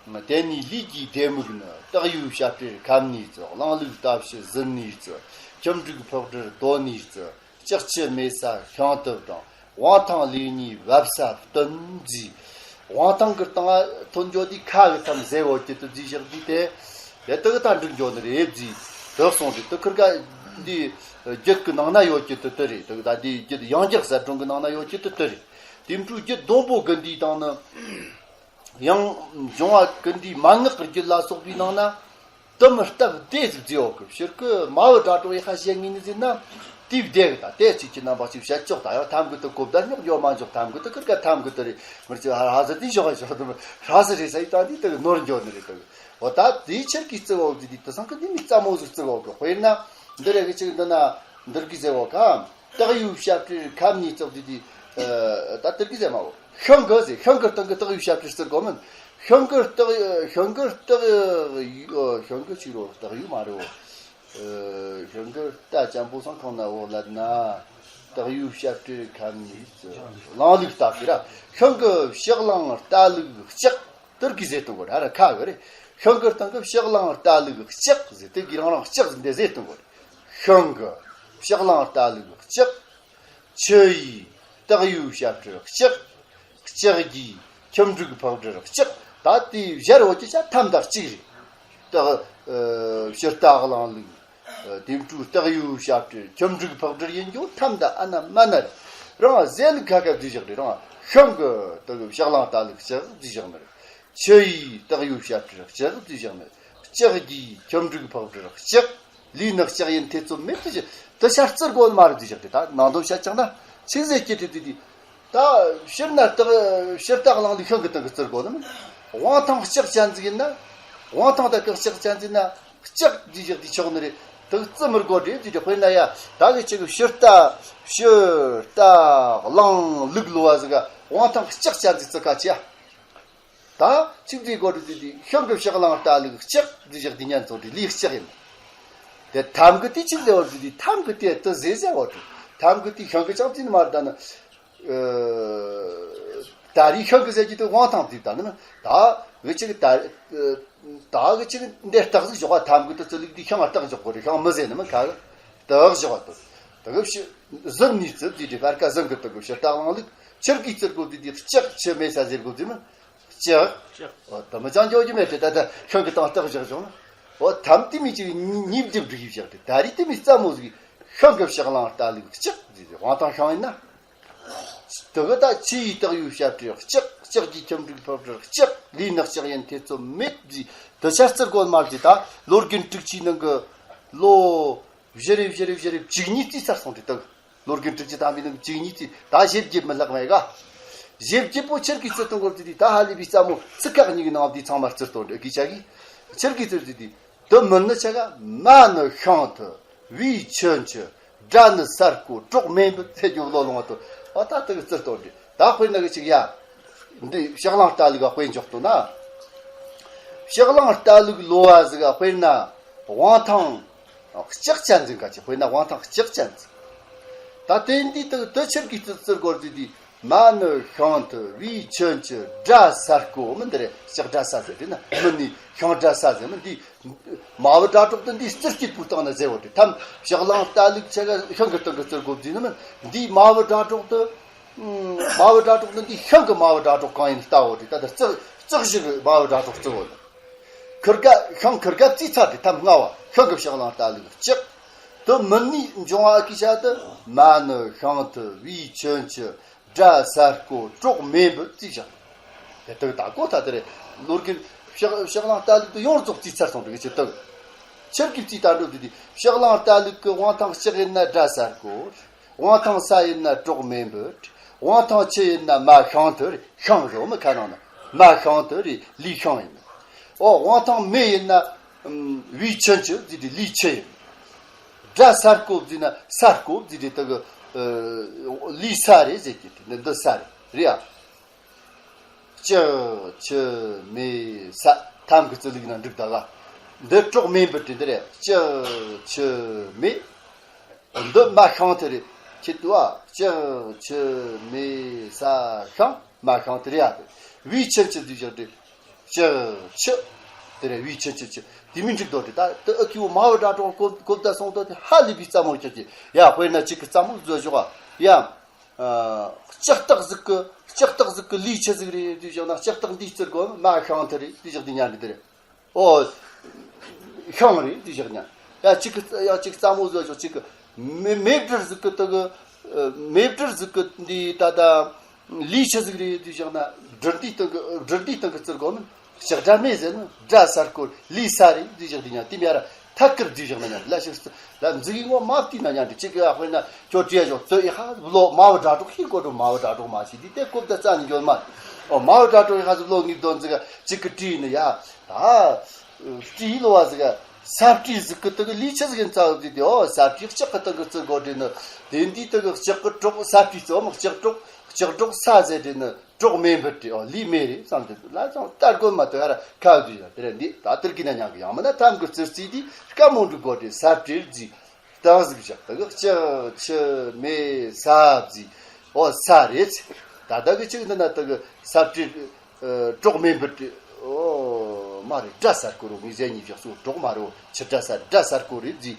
རེད། དེ་ནས་ལས་ཀྱི་ལྡེ་མིག་ནི། སྟག་ཡོས་བྱ་སྤྲེལ་ཁ་ནས་བརྩི། གླང་ལུག་རྟ་བཞི་ཟིན་ནས་བརྩི། ཁྱུང་འབྲུག་ཕག་སྦྲུལ་དོ་ནས་བརྩི། ལྕགས་ཆུ་མེ་ས་ཤིང་གཏུབ་འགྲེང་། དབང་ཐང་ལས་ནི་བབ་ས་བཏུམ་བརྫིས། དབང་ཐང་གི་སྟེང་ང་ཐོན་འགྱོ་དུས་ཁ་གི་ཐམ་ཟེར་ཡོད་རྒྱུ་དེ་བརྫིས་བཞག་དུས་དེ། དེ་དེ་གི་ད་འགྲིག་འགྱོ་ནི་རེད་བརྫིས། དེ་སོང་དུས་དེ་ཁུར་ག་འདི་རྒྱུད་གི་ནང་ན་ཡོད་རྒྱུ་དེ་དེ་རེད། དེ་གི་ད་འདི་རྒྱུད་ཡང་རྒྱུད་ཟད་སྒྲོན་གི་ནང་ན་ཡོད་རྒྱུ་དེ་དེ་རེད། དེའི་འཕྲོ་རྒྱུད་སྡོང་པོ་དགུ་འདིའི་སྟེང་ནི། ཡང་འབྱུང་བ་ཀུན་འདུས་མན་ངག་གི་རྒྱུད་ལ་སོགས་པའི་ནང་ན། དུམ་སྟབས་བདེ་ཟིག་བརྫིས་ཡོད་གི། ཕྱིར་གི་མ་བུ་དགྲ་གྲོགས་ཡི་ཁ་བཤད་ངེས་ནི་ཟེར་ན། དེའི་བདེ་གི་ད་དེ་ཅིག་གི་རྣམ་པ་ཅིག་བཤད་ཆོག་ད་ཡང་ཐམ་གི་དུ་གོ་བརྡ་རྙོག་འགྱོ་མ་འཇོག་ཐམ་གི་དུ་ཁུར་ག་ཐམ་གི་དུ་རེད། མི་ཚེ་ཧ་ཧ་ཟི་དེ་ཞོག་ཧ་ཞོག་དུ་ཧ་ཟི་རེད་ས་ཡི་ད་འདི་དུ་ནོར་འགྱོ་ནི་རེད་དུ། འོ་ད་དེའི་ཕྱིར་གི་བརྩི་བ་འོ་ཟི་དེ་དུ་སང་གི་འདི་མི་རྩ་མོ་ཟིག་བརྩི་བ་གི། དཔེར་ན་འདི་རེད་གི་ཅིག་འདི་ན་འདིར་གི་ཟེར་བ་ག་སྟག་ཡོས་བྱ་སྤྲེལ་ཁ་ནས་བརྩི་དེ་དེ། ད་དེར་གི་ཟེར་མ་འོ། ཤིང་གི་ཟེར། ཤིང་གི་སྟེང་གི་སྟག་ཡོས་བྱ་སྤྲེལ་བརྩི་དགོས་མིན། ཤིང་གི་སྟག་ཤིང་གི་སྟག་ཡོས་ཤིང་གི་ཅིག་རོ། སྟག་ཡོས་མ་རེད་འོ། ཤིང་གི་རྟ་ཅན་པོ་སང་གང་ན་འོ་ལབ་ན། སྟག་ཡོས་བྱ་སྤྲེལ་ཁ་ནས་བརྩི། གླང་ལུག་རྟ་ཟེར་ར། ཤིང་གི་ཕྱི་གླང་རྟ་ལུག་ལྕགས། དེར་གི་ཟེར་གཏོང་གོ་ར་ར་ཁ་གི་རེད། ཤིང་གི་སྟེང་གི་ཕྱི་གླང་རྟ་ལུག་ལྕགས་ཟེར་དེ་གི་རང་རང་ལྕགས་ཟེར་འདི་ཟེར་གཏོང་གོ་རེད། ཤིང་གི་ཕྱི་གླང་རྟ་ལུག་ལྕགས། ཆུ་ཡི་སྟག་ཡོས་བྱ་སྤྲེལ་ལྕགས། ལྕགས་ཀྱི་ཁྱུང་འབྲུག་ཕག་སྦྲུལ་ལྕགས། ད་དེ་ཞར་འོ་ཅི་ཆ་ཐམ་ད་གཅིག་རེད། སྟག་ཨ་ཕྱི་རྟ་གླང་ལུག་ཨ་དེའི་འཕྲོ་སྟག་ཡོས་བྱ་སྤྲེལ་ཁྱུང་འབྲུག་ཕག་སྦྲུལ་ཡིན་རྒྱུ་ཐམ་ད་ཨ་ན་མ་ན་རེད། རང་ཟས་ལུགས་ཁ་ཁ་བརྫིས་བཞག་རེད། རང་ཤིང་གི་སྟག་ཕྱི་གླང་རྟ་ལུག་ལྕགས་བརྫིས་བཞག་ནི་རེད། ཆུ་ཡི་སྟག་ཡོས་བྱ་སྤྲེལ་ལྕགས་བརྫིས་བཞག་ནི་རེད། ལྕགས་ཀྱི་ཁྱུང་འབྲུག་ཕག་སྦྲུལ་ལྕགས། ལས་ནི་ལྕགས་ཡིན་ཐེ་ཚོམ་མེད་དུ་ཞིག་དུ་ཤར་བརྩི་དགོས་མ་རེད་བརྫིས་བཞག་རེད། ད་ནང་དོན་བཤད་ཀྱང་ན་ཆི་ཟེར་སྐྱེ་དེ་དེ་དེ། ད་ཕྱིར་ན་སྟག་ཕྱི་རྟ་གླང་ལུག་ཤིང་གི་སྟེང་གི་བརྩི་དགོས་ནི་མིན། དབང་ཐང་ལྕགས་ཅན་ཟིག་ཡིན་ན། དབང་ཐང་ད་གི་ལྕགས་ཅན་ཟིག་ན་ལྕགས་བརྫིས་བཞག་དེ་ཆོག་ནི་རེད། དེ་བརྩི་མི་དགོས་རེད་བརྫིས་ཏེ། དཔེར་ན་ཡ་ད་གི་ཅིག་ཕྱི་རྟ་ཕྱི་རྟ་གླང་ལུག་ལོ་བ་ཟིག་ག་དབང་ཐང་ལྕགས་ཅན་ཟིག་བརྩི་ཁ་ཆེ་ཡ། ད་ཆིག་ཟེར་གོ་དུས་དེ་ཤིང་གི་ཕྱག་ལང་ལྟ་ལུག་ལྕགས་ཟེར་བཞག་དེ་ཉན་ཚོ་དེ་ལུག་ལྕགས་ཡིན། དེ་ཐམ་གི་དེ་ཆིག་ཟེར་བ་དུས་དེ་ཐམ་གི་དེ་དུ་ཟེར་ཟེར་བ་དུས་ཐམ་གི་དེ་ཤིང་གི་ཅང་ཅི་ནི་མ་ད་ནི། ད་རེས་ཤིང་གི་ཟེར་གྱི་དུ་དབང་ཐང་དུས་ད་ནི་ད་གི་ཆིག་ད་ད་གི་ཆིག་འདི་རྟགས་ཟིག་ཞོག་ཐམ་གི་དུ་ཚུལ་ལུགས་དེ་ཤིང་རྟགས་ཞོག་གོ་རེ་ཤིང་མི་ཟེར་ནི་མི་ཁ་གི་དུ་ཞོག་དུ་དུ་གི་ཕྱི་ཟིན་ནི་ཚུལ་དུས་དེ་ཕར་ཀ་ཟིན་གི་དུ་གི་ཕྱི་རྟགས་ལང་ལུག་ཆིག་གི་ཚུལ་གོ་དུས་དེ་ལྕགས་ཆི་མེད་ས་ཟེར་གོ་དུས་མི། ལྕགས། ལྕགས། འོ་ད་མི་ཅང་འཇོག་རྒྱུ་མེད་དེ་ད་ལྟ་ཤིང་གི་སྟེང་རྟགས་བཞག་བྱུང་། འོ་ཐམ་དེ་མི་གཅིག་གཉིས་བསྒྲིབས་བསྒྲིགས་བཞག་དེ་ད་རེས་དེ་མི་རྩ་མོ་ཟིག་ཤིང་གི་ཕྱག་ལང་ལྟ་ལུག་ལྕགས་ཟེར་དབང་ཐང་ཤིང་ཡིན་ན། དེ་གི་ད་ཆི་ཡི་རྟགས་ཡོད་བྱ་བྲལ་ལྕགས་ལྕགས་ཀྱི་ཁྱིམ་འགྲུལ་ཕབ་བྲལ་ལྕགས་ལས་ནག་ལྕགས་ཡིན་ཐེ་ཚོམ་མེད་ཟིག་དུ་ཆར་རྩི་དགོས་མ་ཟིག་ད་ལོ་རྒན་དྲུག་ཅུའི་ནང་གི་ལོ། བཞི་རེ་བཞི་རེ་བཞི་རེ་བཅུ་གཉིས་རྩིས་ཚར་སོང་དེ་དག་ལོ་རྒན་དྲུག་ཅུ་ཐམ་པའི་ནང་བཅུ་གཉིས་རྩིས་ད་ཞེ་བརྒྱད་མི་ལྷག་མེད་ག་ཞེ་བརྒྱད་པོ་ཆིག་གི་ཚུལ་དུ་འགོར་དུས་ད་ཧ་ལས་པའི་རྩ་མོ་ཚིག་ཁག་གཉིས་ཀྱི་ནང་དེ་ཚང་མ་རྩི་སྟོན་འདྲ་གི་ཆ་གི་ཆིག་གི་ཚུལ་དུ་དེ་དུ་མི་ནི་ཆ་ག་མ་ནི་ཤིང་ཐུ་བི་ཆུ་འཆུ་དགྲ་ནི་སར་ཀོ་གྲོག་མེ་འབུད་ཚེ་རྒྱུ་ལོ་ལོང་བ་དུ་ཨ་ད་དུ་གི་རྩི་སྟོན་འདྲ། ད་དཔེར་ན་གི་ཅིག་ཡ། འདི་ཕྱག་ལང་ལྟ་ལུག་དཔེ་འཇོག་ཏུ་ན། ཕྱག་ལང་ལྟ་ལུག་ལོ་བ་ཟིག་དཔེར་ན་དབང་ཐང་ལྕགས་ཅན་ཟིག་ག་ཅི་དཔེར་ན་དབང་ཐང་ལྕགས་ཅན་ཟིག་ད་དེ་འདི་དག་དུ་ཆིག་གི་ཚུལ་ཚུལ་སྐོར་ཟིག་དེ་མ་ནི་ཤིང་ཐུ་བི་ཆུ་འཆུ་དགྲ་སར་ཀོ་མི་འདི་རེད། ལྕགས་དགྲ་ས་ཟེར་དེ་ན་མི་ནི་ཤིང་དགྲ་ས་ཟེར་མི་འདི། མ་བུ་དགྲ་གྲོགས་དེ་འདི་རྩི་སྐྱིད་པོ་བཏང་ན་ཟེར་བ་དེ་ཐམ་ཕྱག་ལང་ལྟ་ལུག་ཆ་ག་ཤིང་གི་སྟེང་གི་རྩི་དགོས་དུས་ནི་མིན་འདི་མ་བུ་དགྲ་གྲོགས་དེ། མ་བུ་དགྲ་གྲོགས་དེ་འདི་ཤིང་གི་མ་བུ་དགྲ་གྲོགས་གང་ཡིན་ལྟ་བ་དེ་ད་ལྟ་རྩི་རྩི་གཞི་གི་མ་བུ་དགྲ་གྲོགས་རྩི་བ་ནི། ཁུར་ག་ཤིང་ཁུར་ག་རྩིས་ཚར་དེ་ཐམ་ལྔ་བ་ཤིང་གི་ཕྱག་ལང་ལྟ་ལུག་ལྕགས། དེ་མིན་ནི་འབྱུང་བ་གི་ཆ་དེ་མ་ནི་ཤིང་ཐུ་བི་ཆུ་འཆུ། དགྲ་སར་ཀོ་གྲོག་མེ་འབུད་རྩིས་བཞག་དེ་དག་ད་གོ་ཐ་དེ་རེད། ལོ་རྒན་ཕྱག་ཕྱག་ལང་ལྟ་ལུག་དེ་ཡོངས་རྫོགས་རྩིས་ཚར་སོང་འདུག་ཆི་དག་ཆིག་གི་རྩིས་ད་འགྲོ་དུས་དེ་ཕྱག་ལང་ལྟ་ལུག་གི་དབང་ཐང་ལྕགས་ཡིན་ན་དགྲ་སར་ཀོ། དབང་ཐང་ས་ཡིན་ན་གྲོག་མེ་འབུད། དབང་ཐང་ཆུ་ཡིན་ན་མ་ཤིང་ཐུ་རེད། ཤིང་རོ་མི་ཁ་ནང་ན་མ་ཤིང་ཐུ་རེད། ལི་ཤིང་ཡིན། ཨོ་དབང་ཐང་མེ་ཡིན་ན་བི་ཆུ་འཆུ་ཟེར་དེ་ལི་ཆུ་ཡིན། དགྲ་སར་ཀོ་ཟེར་ན་སར་ཀོ་ཟེར་དེ་དག་ལི་ས་རེད་ཟེར་གྱི་དེ་འདི་ས་རེད་རེད་ཨ། ལྕགས་ཆུ་མེ་ས་ཐམ་གི་རྩི་ལུགས་ན་འགྲིག་ད་ག་འདི་གྲོག་མེ་འབུད་དེ་འདི་རེད། ལྕགས་ཆུ་མེ། འདི་མ་ཤིང་ཐུ་རེད། ཁྱེད་དུ་ཨ་ལྕགས་ཆུ་མེ་ས་ཤིང་མ་ཤིང་ཐུ་རེད་ཨ། དེ་བི་ཆུ་འཆུ་དུས་བཞག་དེ་ལྕགས་ཆུ་དེ་རེད། བི་ཆུ་འཆུ་ཆུ་དེ་མི་འགྲིག་དོ་དེ་ད་དེ་ཨ་ཁྱེད་མ་བུ་དགྲ་གྲོགས་གོ་གོ་བརྡ་སོང་དོ་དེ་ཧ་ལས་པའི་རྩ་མོ་ཁྱེད་ཀྱི་ཡ་དཔེར་ན་གཅིག་གི་རྩ་མོ་བཟོ་ཞོག་ཨ་ཡ། ལྕགས་ཐག་ཟིག་གི་ལྕགས་ཐག་ཟིག་གི་ལུས་ཆི་ཟིག་རེད་དུས་བཞག་ན་ལྕགས་ཐག་འདིའི་རྩི་སྒོ་མ་ཤིང་ཐུ་རེད་དུས་བཞག་དེ་ཉན་རེད་དེ་རེད། ཨོ། ཤིང་རེད་དུས་བཞག་ཉན་ཡ་གཅིག་གི་ཡ་གཅིག་རྩ་མོ་བཟོ་ཞོག་གཅིག་གི་མེ་མེ་སྦྲུལ་ཟིག་གི་དུ་གི་མེ་སྦྲུལ་ཟིག་གི་འདི་ད་ལྟ་ལུས་ཆི་ཟིག་རེད་དུས་བཞག་ན་སྦྲུལ་འདིའི་སྟེང་གི་སྦྲུལ་འདིའི་སྟེང་གི་རྩི་སྒོ་མིན། ལྕགས་དགྲ་མེད་ཟེར་ནི་དགྲ་སར་ཀོ་ལུས་ས་རེད་དུས་བཞག་དེ་ཉན་དེ་མེ་ར། ཐད་ཀར་བསྡུས་བཞག་ན་ཉན་ལ་ཞིག་ལ་འཛི་གི་ངོ་མ་བལྟས་ན་ཉན་དེ་གཅིག་གི་ཨ་དཔེར་ན་ཁྱོད་བྲིས་ཡ་ཞོག་ཙི་ཨི་ཧ་ལོ་མ་བུ་དགྲ་གྲོགས་ཤིག་གོ་འགྲོ་མ་བུ་དགྲ་གྲོགས་མ་ཤི་དེ་དེ་གོ་བརྡ་རྩ་ནས་འཇོན་མ། ཨོ་མ་བུ་དགྲ་གྲོགས་ཨི་ཧ་ཟི་ལོ་ངིག་དོན་ཟི་ག་གཅིག་གི་བྲིས་ནི་ཡ་ད་བྲིས་ལོ་བ་ཟི་ག་ས་བྲིས་ཟི་གི་དུ་གི་ལུས་ཆི་ཟི་གི་རྩ་བ་བྲིས་དེ་ཨོ་ས་བྲིས་ལྕགས་གི་དུ་གི་རྩི་གོ་བྲིས་ནི་དེ་འདི་དུ་གི་ལྕགས་གི་གྲོགས་ས་བྲིས་རྩི་ཨོ་མ་ལྕགས་གྲོགས་ལྕགས་གྲོགས་ས་ཟེར་བྲིས་ནི། གྲོག་མེ་འབུད་དེ་ཨོ་ལི་མེ་རེད་བསམ་དུས་ལ་ཙང་ལྟ་དགོས་མ་ཐུབ་ཡ་ར་ཁ་བསྡུས་ཡ་དེ་ར་འདི་ད་ཏིར་གི་ན་ཉང་གི་ཡང་མིན་ན་ཐམ་གི་རྩི་རྩི་དེ་དཀའ་མོ་འགྲུག་དགོས་དེ་ས་བྲིས་རྩི་རྟགས་ཟིག་བཞག་ད་གི་ལྕགས་ཆུ་མེ་ས་བརྩི་ཨོ་ས་རེད་ད་ད་གི་ཅིག་འདི་ན་ད་གི་ས་བྲིས་གྲོག་མེ་འབུད་དེ་ཨོ་མ་རེད་དགྲ་སར་ཀོ་རོ་ངས་ཟེར་ཉིས་བཞག་སོ་གྲོག་མ་རོ་ཆུ་དགྲ་ས་དགྲ་སར་ཀོ་རེད་རྩི་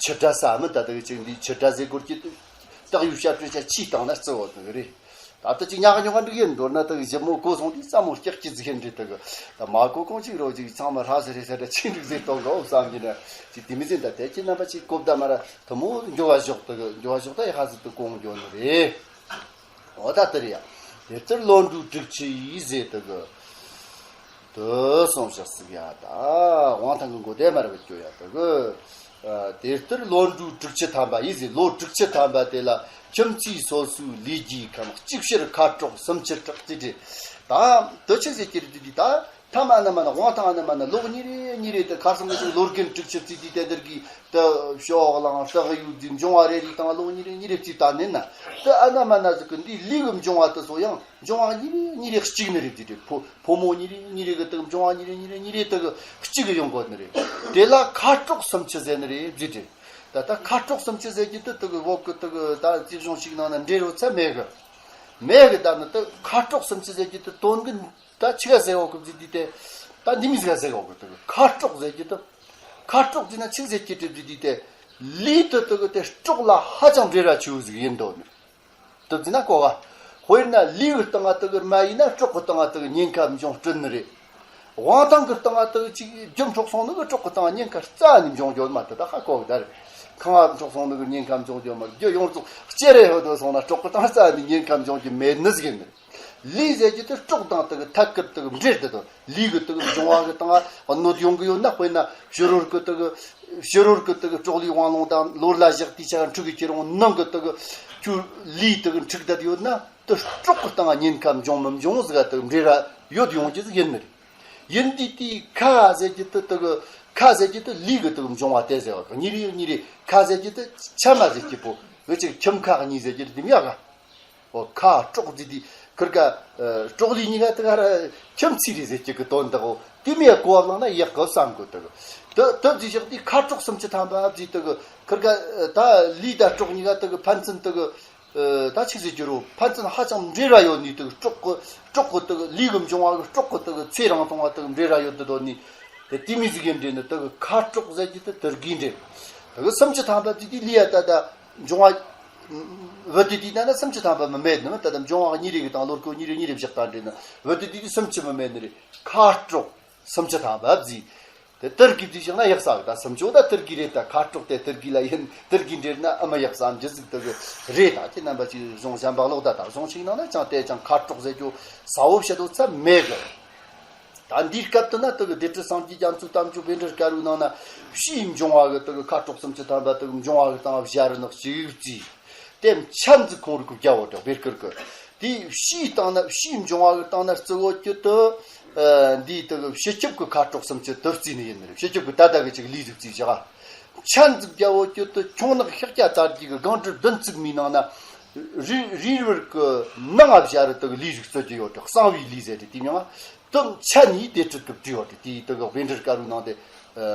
ཆུ་དགྲ་ས་མིན་ད་ད་གི་ཅིག་འདི་ཆུ་དགྲ་ཟེར་དགོས་ཀྱི་རྟགས་ཡོད་བཤད་སྤྲོད་བྱ་ཆིས་བཏང་ན་རྩི་བ་དག་རེད། ད་ལྟ་ཅིག་ཉག་ཉོག་འགྲིག་ཡིན་མདོར་ན་དག་ཞིབ་མོ་གོ་སོང་དུས་ཙམ་མོ་སྐྱག་གི་རྫིག་ཡིན་འདྲི་དག་ད་མ་གོ་གོང་ཅིག་རོ་ཅིག་ཚང་མ་ཧྲ་སི་རེ་ས་འདྲ་ཅིག་འགྲིག་ཟེར་གཏོང་གོ་བསམ་གྱི་ན་ཅིག་དེ་མི་ཟིན་ད་དེ་ཁྱེད་རྣམ་པ་ཅིག་གོ་བརྡ་མ་ར་དུ་མོ་འགྱོ་བ་ཞོག་དག་འགྱོ་བ་ཞོག་ད་ཡ་ཧ་ཟི་དུ་གོང་འགྱོ་ནི་རེད། འོ་ད་དེ་རེད་ཡ། དེ་ལྟར་བློ་འགྲོས་དྲུག་ཅུ་ཡིས་ཟེར་དག་དུ་སོང་ཤག་ཟིག་ཡ་ད་དབང་ཐང་གི་མགོ་དེ་མ་ར་བ་སྐྱོ་ཡ་དག་ཨ། དེ་ལྟར་བློ་འགྲོས་དྲུག་ཅུ་ཐམ་པ་ཡིས་ཟེར་ལོ་དྲུག་ཅུ་ཐམ་པ་དེ་ལ་ཁྱིམ་མཚེས་སོ་སོའི་ལས་རྒྱུའི་ཁམས་གཅིག་ཕྱིར་ཁ་དྲོག་གསུམ་ཕྱིར་སྐྲག་ཅེས་བྲིས། ད་དུ་ཆི་ཟེར་གྱི་རེད་དེ་ད་ ཐ་མ་ཨ་ན་མ་ན་དབང་ཐང་ཨ་ན་མ་ན་ལོག་ཉི་རེ་ཉི་རེ་དུ་ཁར་སང་གི་ལོ་རྒན་དྲུག་ཅུ་བརྩིས་དུས་དེ་འདིར་གི་དུ་ཞོག་ལང་སྟག་ཡུག་རྫི་འབྱུང་བ་རེ་རེ་དང་ལོག་ཉི་རེ་ཉི་རེ་བརྩིས་ད་ནི་ན་དུ་ཨ་ན་མ་ན་ཟིག་གི་འདི་ལུས་གི་འབྱུང་བ་དུ་སོ་ཡང་འབྱུང་བ་ཉི་རེ་ཉི་རེ་གཅིག་ནི་རེད་བརྩིས་ཏེ་ཕོ་ཕོ་མོ་ཉི་རེ་ཉི་རེ་གི་དུ་འབྱུང་བ་ཉི་རེ་ཉི་རེ་ཉི་རེ་དུ་གི་གཅིག་གི་ཡོང་གོ་ནི་རེད། དེ་ལ་ཁ་དྲོག་སུམ་ཅུ་ཟེར་ནི་རེད་བརྩིས་ཏེ། ད་ལྟ་ཁ་དྲོག་སུམ་ཅུ་ཟེར་གྱི་དུ་དུ་གི་འོག་གི་དུ་གི་ད་རྩིས་གཞུང་ཞིག་ནང་ན་འདྲེ་རོ་ཚ་མེད་གི་མེད་གི་ད་ནི་དུ་ཁ་དྲོག་སུམ་ཅུ་ཟེར་གྱི་དུ་དོན་གི་ད་ཆི་ག་ཟེར་འོག་གི་བརྩིས་དུས་དེ་ད་འདི་མི་ཟིག་ག་ཟེར་འོག་གི་དུ་གི་ཁ་དྲོག་ཟེར་གྱི་དུ་ཁ་དྲོག་བརྩིས་ན་ཆི་ཟེར་གྱི་དུ་བརྩིས་དུས་དེ་ལུས་དུ་དུ་གི་དེ་དྲོག་ལ་ཧ་ཅང་འདྲེ་ར་ཆེ་བོ་ཟིག་ཡིན་འདོད་ནི། དུ་བརྩིས་ན་གོ་བ། དཔེར་ན་ལུས་གི་སྟེང་ང་དུ་གི་མ་ཡིན་ན་དྲོག་གི་སྟེང་ང་དུ་གི་ཉེན་ཁ་འབྱུང་སྲིད་ནི་རེད། དབང་ཐང་གི་སྟེང་ང་དུ་གི་ཅིག་རྒྱུ་འཕྲོག་སོང་ནི་གི་དྲོག་གི་སྟེང་ང་ཉེན་ཁ་རྩ་ནས་འབྱུང་རྒྱུ་མ་དུ་ད་ཧ་གོ་གི་ད་རེད། ཁང་ང་འཕྲོག་སོང་ནི་གི་ཉེན་ཁ་འབྱུང་རྒྱུ་མ་རེད། རྒྱུ་ཡོངས་རྫོགས་སྐྱེ་རེ་ཧོ་དུ་སོང་ན་དྲོག་གི་སྟེང་རྩ་ནས་ཉེན་ཁ་འབྱུང་རྒྱུ་མེད་ནི་ཟིག་ཡིན་ནི་རེད། ལུས་ཟེར་གྱི་དུ་དྲོག་དང་དུ་གི་ཐད་ཀར་དུ་གི་འབྲེལ་དུ་དང་ལུས་གི་དུ་གི་འབྱུང་བ་གི་སྟེང་ང་གནོད་ཡོང་གི་ཡོད་ན། དཔེར་ན་ཕྱི་རོལ་གི་དུ་གི་ཕྱི་རོལ་གི་དུ་གི་དྲོག་ལུས་དབང་ལུང་དང་ལོར་ལ་བཞག་དུས་ཆ་འཁྲུག་གི་ཁྱེར་འོང་ནང་གི་དུ་གི་ཁྱོད་ལུས་དུ་གི་འཁྲུག་བསྡད་ཡོད་ན་དུ་དྲོག་གི་སྟེང་ང་ཉེན་ཁ་འབྱུང་མི་འབྱུང་ཟིག་ག་དུ་འབྲེལ་ར་ཡོད་ཡོང་གི་ཟིག་ཡིན་ནི་རེད། ཡིན་དུས་དེའི་ཁ་ཟེར་གྱི་དུ་དུ་གི་ཁ་ཟེར་གྱི་དུ་ལུས་གི་དུ་གི་འབྱུང་བ་དེ་ཟེར་བ་གི་ཉི་རེ་ཉི་རེ་ཁ་ཟེར་གྱི་དུ་ཆ་མ་ཟེར་གྱི་པོ་འུ་ཅིག་ཁྱིམ་ཁ་གཉིས་ཟེར་གྱི་དུ་དེ་མི་ཡག་ག་འོ་ཁ་དྲོག་ཟེར་དུས་ཁིར་ཀ་ཨ་དྲོག་ལུས་གཉིས་ཀ་དེ་ག་ར་ཁྱིམ་མཚེས་རེད་ཟེར་གྱི་གི་དོན་དག་འོ་དེ་མིན་གོ་བ་བླངས་ན་ཡག་གི་བསམ་གི་དུ་གི་དུ་དུ་ཟེར་བཞག་དུས་ཁ་དྲོག་སུམ་ཅུ་ཐམ་པ་ཟེར་དུ་གི་ཁིར་ཀ་ཨ་ད་ལུས་དང་དྲོག་གཉིས་ཀ་དུ་གི་ཕན་ཚུན་དུ་གི་ཨ་ད་ཆི་ཟེར་རྒྱུ་རོ་ཕན་ཚུན་ཧ་ཅང་འབྲེལ་བ་ཡོད་ནི་དུ་གི་དྲོག་གི་དྲོག་གི་དུ་གི་ལུས་གི་འབྱུང་བ་གི་དྲོག་གི་དུ་གི་ཚེ་རིང་ཐུང་བ་དུ་གི་འབྲེལ་བ་ཡོད་དུ་དོ་ནི། དེ་དེ་མི་ཟིག་ཡིན་འདྲེ་ནི་དུ་གི་ཁ་དྲོག་ཟེར་གྱི་དུ་དུར་གི་འདྲེ། དུ་གི་སུམ་ཅུ་ཐམ་པ་དེ་དེ་ལུས་ཡ་ད་ད་འབྱུང་བ། བུ་དེ་དེ་ད་ན་སུམ་ཅུ་ཐམ་པ་མི་མེད་ནི་མི་ད་ད་འབྱུང་བ་གཉིས་རེ་གི་དང་ལོ་སྐོར་གཉིས་རེ་གཉིས་རེ་བཞག་ད་འདྲེ་ནི་བུ་དེ་དེ་དེ་སུམ་ཅུ་མི་མེད་ནི་རེད། ཁ་དྲོག་སུམ་ཅུ་ཐམ་པ་ཟིག་དེ་དུར་གི་དེ་བཞག་ན་ཡག་ས་གི་ད་སུམ་ཅུ་ད་དུར་གི་རེད། ད་ཁ་དྲོག་དེ་དུར་གི་ལ་ཡིན་དུར་གི་འདྲེ་ན་ཨ་མ་ཡག་ས་འཇི་ཟིག་དུ་གི་རེད། ད་ཁྱེད་རྣམ་པ་ཅིག་གཞུང་གཞན་པ་ལོག་ད་ད་གཞུང་ཞིག་ནང་ན་ཅང་དེ་ཅང་ཁ་དྲོག་ཟེར་རྒྱུ་ས་བོ་བཤད་དོ་ཚ་མེད་གི་ད་འདིའི་སྐབས་དུ་ན་དུ་གི་སྡེ་ཁྲི་སངས་རྒྱས་རྒྱ་མཚོའི་བསྟན་བཅོས་བཻ་ཌཱུརྱ་དཀར་པོའི་ནང་ན་ཕྱིའི་འབྱུང་བ་གི་དུ་གི་ཁ་དྲོག་སུམ་ཅུ་ཐམ་པ་དུ་གི་འབྱུང་བ་གི་སྟེང་བཞག་རི་ནག་ཅིག་བརྩིས། དེ་ཆ་འཛུགས་ཁོང་རིག་གི་རྒྱ་བོ་དྲག་བེར་ཀིར་གི་དེའི་ཕྱིའི་སྟེང་ན་ཕྱིའི་འབྱུང་བ་གི་སྟེང་ན་རྩི་བོ་ཅི་དུ་འདིའི་དུ་གི་སྤྱི་ཁྱབ་གི་ཁ་དྲོག་སུམ་ཅུ་དུ་བརྩིས་ནི་ཡིན་ནི་རེད། སྤྱི་ཁྱབ་གི་ད་ལྟ་གི་ཅིག་ལུས་ཟིག་བརྩིས་བཞག་ཆ་འཛུགས་རྒྱ་བོ་ཅི་དུ་ཁྱུང་ནག་ཤཱཀྱ་དར་རྒྱས་གི་སྒང་དྲུག་བདུན་ཚིགས་མའི་ནང་ན་རི་རི་བར་གི་ནང་ང་བཞག་རི་དུ་གི་ལུས་ཟིག་རྩི་རྒྱུ་ཡོད་དྲག་གསང་བའི་ལུས་ཟེར་ཏེ་དེའི་མིང་ང་དུ་ཆ་ནི་སྡེ་ཁྲི་དུ་བྲིས་ཡོད་དྲག་དེའི་དུ་གི་བཻ་ཌཱུརྱ་དཀར་པོའི་ནང་དེ།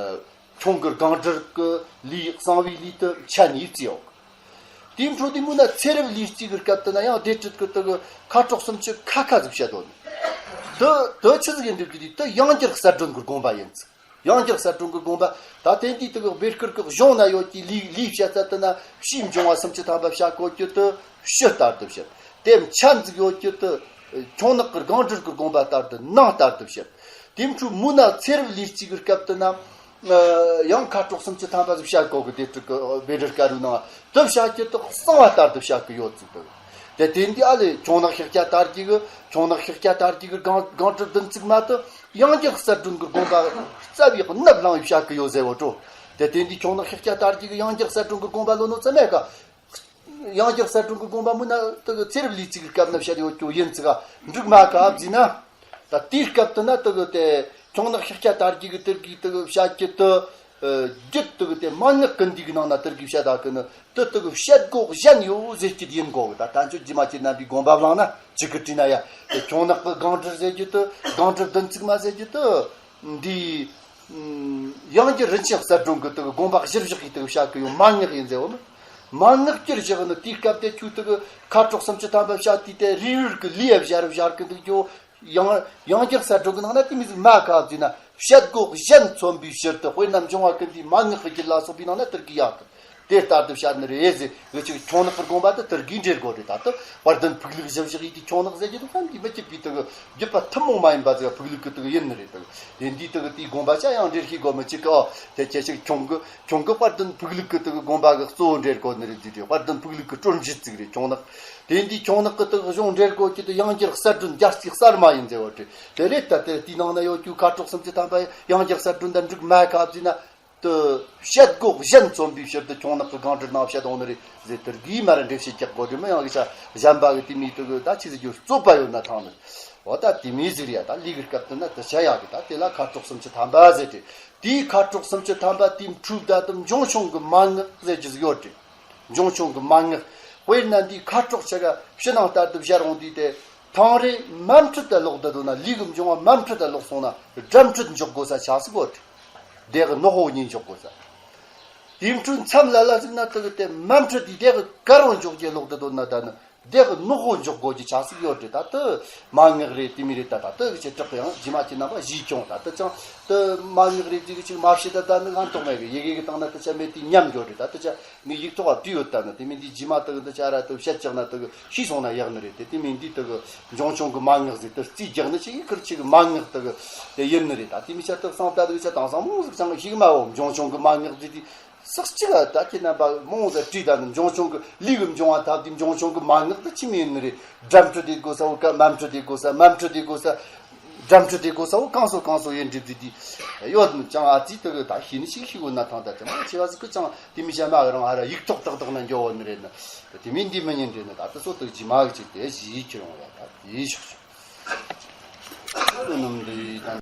ཁྱུང་གི་སྒང་དྲུག་གི་ལུས་གསང་བའི་ལུས་དུ་ཆ་ནི་བརྩིས་ཡོད། དེའི་འཕྲོ་དེ་མུ་ན་ཚེ་རབས་ལུས་རྩིས་ཀྱི་སྐབས་དུ་ན་ཡང་སྡེ་ཁྲི་གི་དུ་གི་ཁ་དྲོག་སུམ་ཅུ་ཁ་ཁ་ཟིག་བཤད་དོ་ནི། དུ་དུ་ཆི་ཟིག་ཡིན་འདུག་དུས་དུ་ཡང་བསྐྱར་གསལ་སྒྲོན་གྱི་དགོངས་པ་ཡིན་ཚིག་ཡང་བསྐྱར་གསལ་སྒྲོན་གྱི་དགོངས་པ་ད་དེ་འདིའི་དུ་གི་བེར་ཀིར་གི་གཞུང་ན་ཡོད་ཀྱི་ལུས་ལུས་བཤད་ཚད་དུ་ན་ཕྱིའི་འབྱུང་བ་སུམ་ཅུ་ཐམ་པ་བཤད་གོ་རྒྱུ་དུ་ཕྱི་ལྟར་དུ་བཤད། དེ་ཆ་འཛུགས་ཡོད་རྒྱུ་དུ་ཁྱུང་ནག་གི་སྒང་དྲུག་གི་དགོངས་པ་ལྟར་དུ་ནང་ལྟར་དུ་བཤད། དེའི་འཕྲོ་མུ་ན་ཚེ་རབས་ལུས་རྩིས་ཀྱི་སྐབས་དུ་ན། ཡང་ཁ་དྲོག་སུམ་ཅུ་ཐམ་པ་ཟིག་བཤད་གོ་གི་སྡེ་ཁྲི་གི་བཻ་ཌཱུརྱ་དཀར་པོའི་ནང་དུ་བཤད་རྒྱུ་དུ་གསང་བ་ལྟར་དུ་བཤད་གི་ཡོད་ཚིག་དུ། དེ་དེ་འདི་ཨ་ལས་ཁྱུང་ནག་ཤཱཀྱ་དར་རྒྱས་གི་ཁྱུང་ནག་ཤཱཀྱ་དར་རྒྱས་གི་སྒང་སྒང་དྲུག་བདུན་ཚིགས་མ་དུ་ཡང་བསྐྱར་གསལ་སྒྲོན་གི་དགོངས་པ་རྩ་བའི་གནད་བླངས་བཤད་གི་ཡོད་ཟེར་བ་དྲོ། དེ་དེ་འདི་ཁྱུང་ནག་ཤཱཀྱ་དར་རྒྱས་གི་ཡང་བསྐྱར་གསལ་སྒྲོན་གི་དགོངས་པ་ལོ་ནོ་ཙམ་མེད་ག་ཡང་བསྐྱར་གསལ་སྒྲོན་གྱི་དགོངས་པ་མུ་ན་དུ་གི་ཚེ་རབས་ལུས་རྩིས་ཀྱི་སྐབས་ན་བཤད་ཡོད་ཀྱོ་ཡིན་ཚིག་ག་འགྲིག་མ་ག་བཟིས་ན། ད་དེའི་སྐབས་དུ་ན་དུ་གི་དེ་ཁྱུང་ནག་ཤཱཀྱ་དར་རྒྱས་གི་དུ་གི་དུ་གི་བཤད་ཀྱི་དུ་རྒྱུད་དུ་གི་དེ་མན་ངག་ཀུན་བསྡུས་གི་ནང་ན་དུ་གི་བཤད་ད་གི་ནི་དུ་དུ་གི་བཤད་སྒོ་གཞན་ཡོད་ཟེར་གྱི་ཡིན་གོ་གི་ད་ད་ཚོད་རྗེས་མ་ཁྱེད་རྣམ་པའི་དགོངས་པ་བླངས་ན་ཅི་གི་བྲིས་ན་ཡ་དེ་ཁྱུང་ནག་གི་སྒང་དྲུག་ཟེར་གྱི་དུ་སྒང་དྲུག་བདུན་ཚིགས་མ་ཟེར་གྱི་དུ། འདི། ཡང་བསྐྱར་རིན་ཆེན་གསལ་སྒྲོན་གྱི་དུ་དགོངས་པ་གཞིར་བཞག་གིས་དུ་བཤད་གི་ཡོད་མན་ངག་ཡིན་ཟེར་བ་མིན། མན་ངག་གྱུར་བཞག་ནི་དེའི་སྐབས་དེ་ཁྱོད་དུ་ཁ་དྲོག་སུམ་ཅུ་ཐམ་པ་བཤད་དུས་དེ་རིལ་བུར་གི་ལུས་བཞར་བཞར་གི་འདུག་ཀྱོ། ཡང་ཡང་བསྐྱར་གསལ་སྒྲོན་གྱི་ནང་ན་དེ་མི་ཟིག་མ་ཁ་བརྩིས་ན་བཤད་སྒོ་གཞན་མཚོན་པའི་ཕྱིར་དུ་དཔེར་ན་འབྱུང་བ་ཀུན་བསྡུས་མན་ངག་གི་རྒྱུད་ལ་སོགས་པའི་ནང་ན་དུ་གི་ཡག་གི་དེ་ལྟར་དུ་བཤད་ནི་རེད་ཟེར། འུ་ཅག་ཁྱུང་ནག་གི་དགོངས་པ་དེ་དུ་གིས་འགྲེལ་དགོས་རེད། ད་དུ་དཔལ་ལྡན་ཕུག་ལུགས་ཞིབ་བཞག་ཡིན་དུས་ཁྱུང་ནག་ཟེར་གྱི་དུ་བསམ་གྱིས་མི་ཁྱབ་པའི་དུ་གི་བརྒྱུད་པ་ཐུན་མོང་མ་ཡིན་པ་ཟེར་ཕུག་ལུགས་ཀྱི་དུ་གི་ཡིན་ནི་རེད། དུ་དེ་འདིའི་དུ་གི་དེའི་དགོངས་པ་ཆ་ཡང་འགྲེལ་ཤེས་དགོས་མི་གཅིག་གི་ཨོ་དེ་ཁྱེད་ཅག་ཁྱུང་གི་ཁྱུང་གི་དཔལ་ལྡན་ཕུག་ལུགས་ཀྱི་དུ་གི་དགོངས་པ་གི་གཙོ་བོ་འགྲེལ་དགོས་ནི་རེད་ཟེར་དུས་དཔལ་ལྡན་ཕུག་ལུགས་ཀྱི་སྲོལ་འབྱེད་ཅིག་རེད་ཁྱུང་ནག་དེ་འདིའི་ཁྱུང་ནག་གི་དུ་གི་གཞུང་འགྲེལ་དགོས་ཀྱི་དུ་ཡང་བསྐྱར་གསལ་སྒྲོན་རྒྱལ་སྲས་གསར་མ་ཡིན་ཟེར་བ་རེད། དེ་རེད། ད་དེ་དེའི་ནང་ན་ཡོད་རྒྱུ་ཁ་དྲོག་སུམ་ཅུ་ཐམ་པ་ཡང་བསྐྱར་གསལ་སྒྲོན་དང་འགྲིག་མ་ཁ་བརྩིས་ན། དུ་བཤད་སྒོ་གཞན་མཚོན་པའི་ཕྱིར་དུ་ཁྱུང་ནག་གི་སྒང་དྲུག་ནང་བཤད་འོང་ནི་རེད་ཟེར། དུ་གིས་མར་འགྲེལ་བཤད་རྒྱག་དགོས་རྒྱུ་མི་ཡང་གི་ཆ་གཞན་པ་གི་དེ་མི་དུ་གི་ད་ཆི་ཟེར་རྒྱུ་རྩོད་པ་ཡོད་ན་ཐང་ནི། འོ་ད་དེ་མོ་ཟིག་རེད་ཡ། ད་ལུས་ཀྱི་སྐབས་དེ་ན་དེ་བྱ་ཡག་གི། ད་དེ་ལ་ཁ་དྲོག་སུམ་ཅུ་ཐམ་པ་ཟེར་ཏེ། དེའི་ཁ་དྲོག་སུམ་ཅུ་ཐམ་པ་དེའི་འཕྲོས་ད་དུ་འབྱུང་བྱུང་གི་མན་ངག་ཟེར་རྒྱུ་ཟིག་ཡོད་དེ། འབྱུང་བྱུང་གི་མན་ངག། དཔེར་ན་འདིའི་ཁ་དྲོག་ཆ་ག་ཕྱི་ནང་ལྟར་དུ་བཞག་རུང་དུས་དེ། ཐང་རེ་མ་འཕྲོད་དུ་ལོག་བསྡད་འདུག་ན། ལུས་ཀྱི་འབྱུང་བ་མ་འཕྲོད་དུ་ལོག་སོང་ན་སྒྲ་འཕྲོད་འཇོག་དགོས་ས་ཆགས་སྲིད་གོ། དེ་གི་ནོ་ཧོ་གཉིས་འཇོག་དགོས་ས། དེའི་འཕྲོས་མཚམས་ལ་ལ་ཟིག་ན་དེ་གི་དེ་མ་འཕྲོད་དུས་དེ་གི་དཀར་བོ་འཇོག་རྒྱུ་ལོག་བསྡད་འདུག་ན། ད་ནི་དེ་གི་ནོ་ཧོ་འཇོག་དགོས་རྒྱུ་ཆགས་སྲིད་ཡོད་རེད། ད་དེ་མན་ངག་རེད། དེ་མོ་རེད། ད་ད་དེ་གི་ཆེ་དྲག་གི་ཡང་རྗེས་མ་ཁྱེད་རྣམ་པ་ཞུས་ཀྱང་། ད་དེ་ཅང་དེ་མན་ངག་རེད། དེ་གི་ཅིག་མ་བཤད། ད་ད་ནི་ང་མདོག་མེད་གི། ཡི་གེ་གི་སྟེང་ན་དེ་ཆ་མེད། དེ་ཉམས་འགྱོ་རེད། ད་དེ་ཆ་ངས་ཡིག་ཐོག་བྲིས་ཡོད། ད་ནི་དེ་མིན་འདི་རྗེས་མ་དེ་གི་འདི་ཆ་ར་དེ་བཤད་ཀྱག་ན་དེ་གི་ཤེས་སོང་ན་ཡག་ནི་རེད། དེ་དེ་མིན་འདི་དེ་གི་འབྱུང་བྱུང་གི་མན་ངག་ཟེར་དེ་རྩིས་རྒྱག་ནི་ཅིག་ཁུར་ཅིག་གི་མན་ངག་དེ་གི་དེ་ཡིན་ནི་རེད། ད་དེ་མི་ཆ་དེ་གསང་བདག་དེ་གི་ཆ་དེང་སང་མོ་ཟིག་ཅང་ཤེས་མ་འོ། འབྱུང་བྱུང་གི་མན་ངག་ཟེར་དེ་སག་ཅིག་ཨ། ད་ཁྱེད་རྣམ་པ་མོ་ཟིག་བྲིས། ད་ནི་འབྱུང་བྱུང་གི་ལུས་ཀྱི་འབྱུང་བ་ཐབས་དེ་འབྱུང་བྱུང་གི་མན་ངག་དེ་ཅི་མི་ཡིན་ནི་རེད། སྒྲ་འཕྲོད་དེ་དགོས་ས་འོ་ཀ། མ་འཕྲོད་དེ་དགོས་ས། མ་འཕྲོད་དེ་དགོས་ས། སྒྲ་འཕྲོད་དེ་དགོས་ས་འོ། གང་སོ་གང་སོ་ཡིན་འགྲིབ་དེ་དེ་ཡོད་ནི་ཅང་ཨ་ཙི་དེ་གི་ད་ཤེས་ནི་ཞིག་ཤེས་དགོས་ན། ཐང་ད་ཅང་ཆེ་བ་ཟིག་གི་ཅང་དེ་མི་བྱ་མ་གི་རང་ཧ་ར་ཡིག་ཐོག་ཏག་ཏག་ན་འགྱོ་བ་ནི་རེད་ན། དེ་མིན་འདི་མི་ཉན་རེད་ན། ད་དེ་སོ་དེ་རྗེས་མ་གི་ཅིག་དེ་ཞིག་ཁྱེར་ཡོང་ཡ། ད་དེ་ཤོག་ཤོག་ནམ་འདི་ད།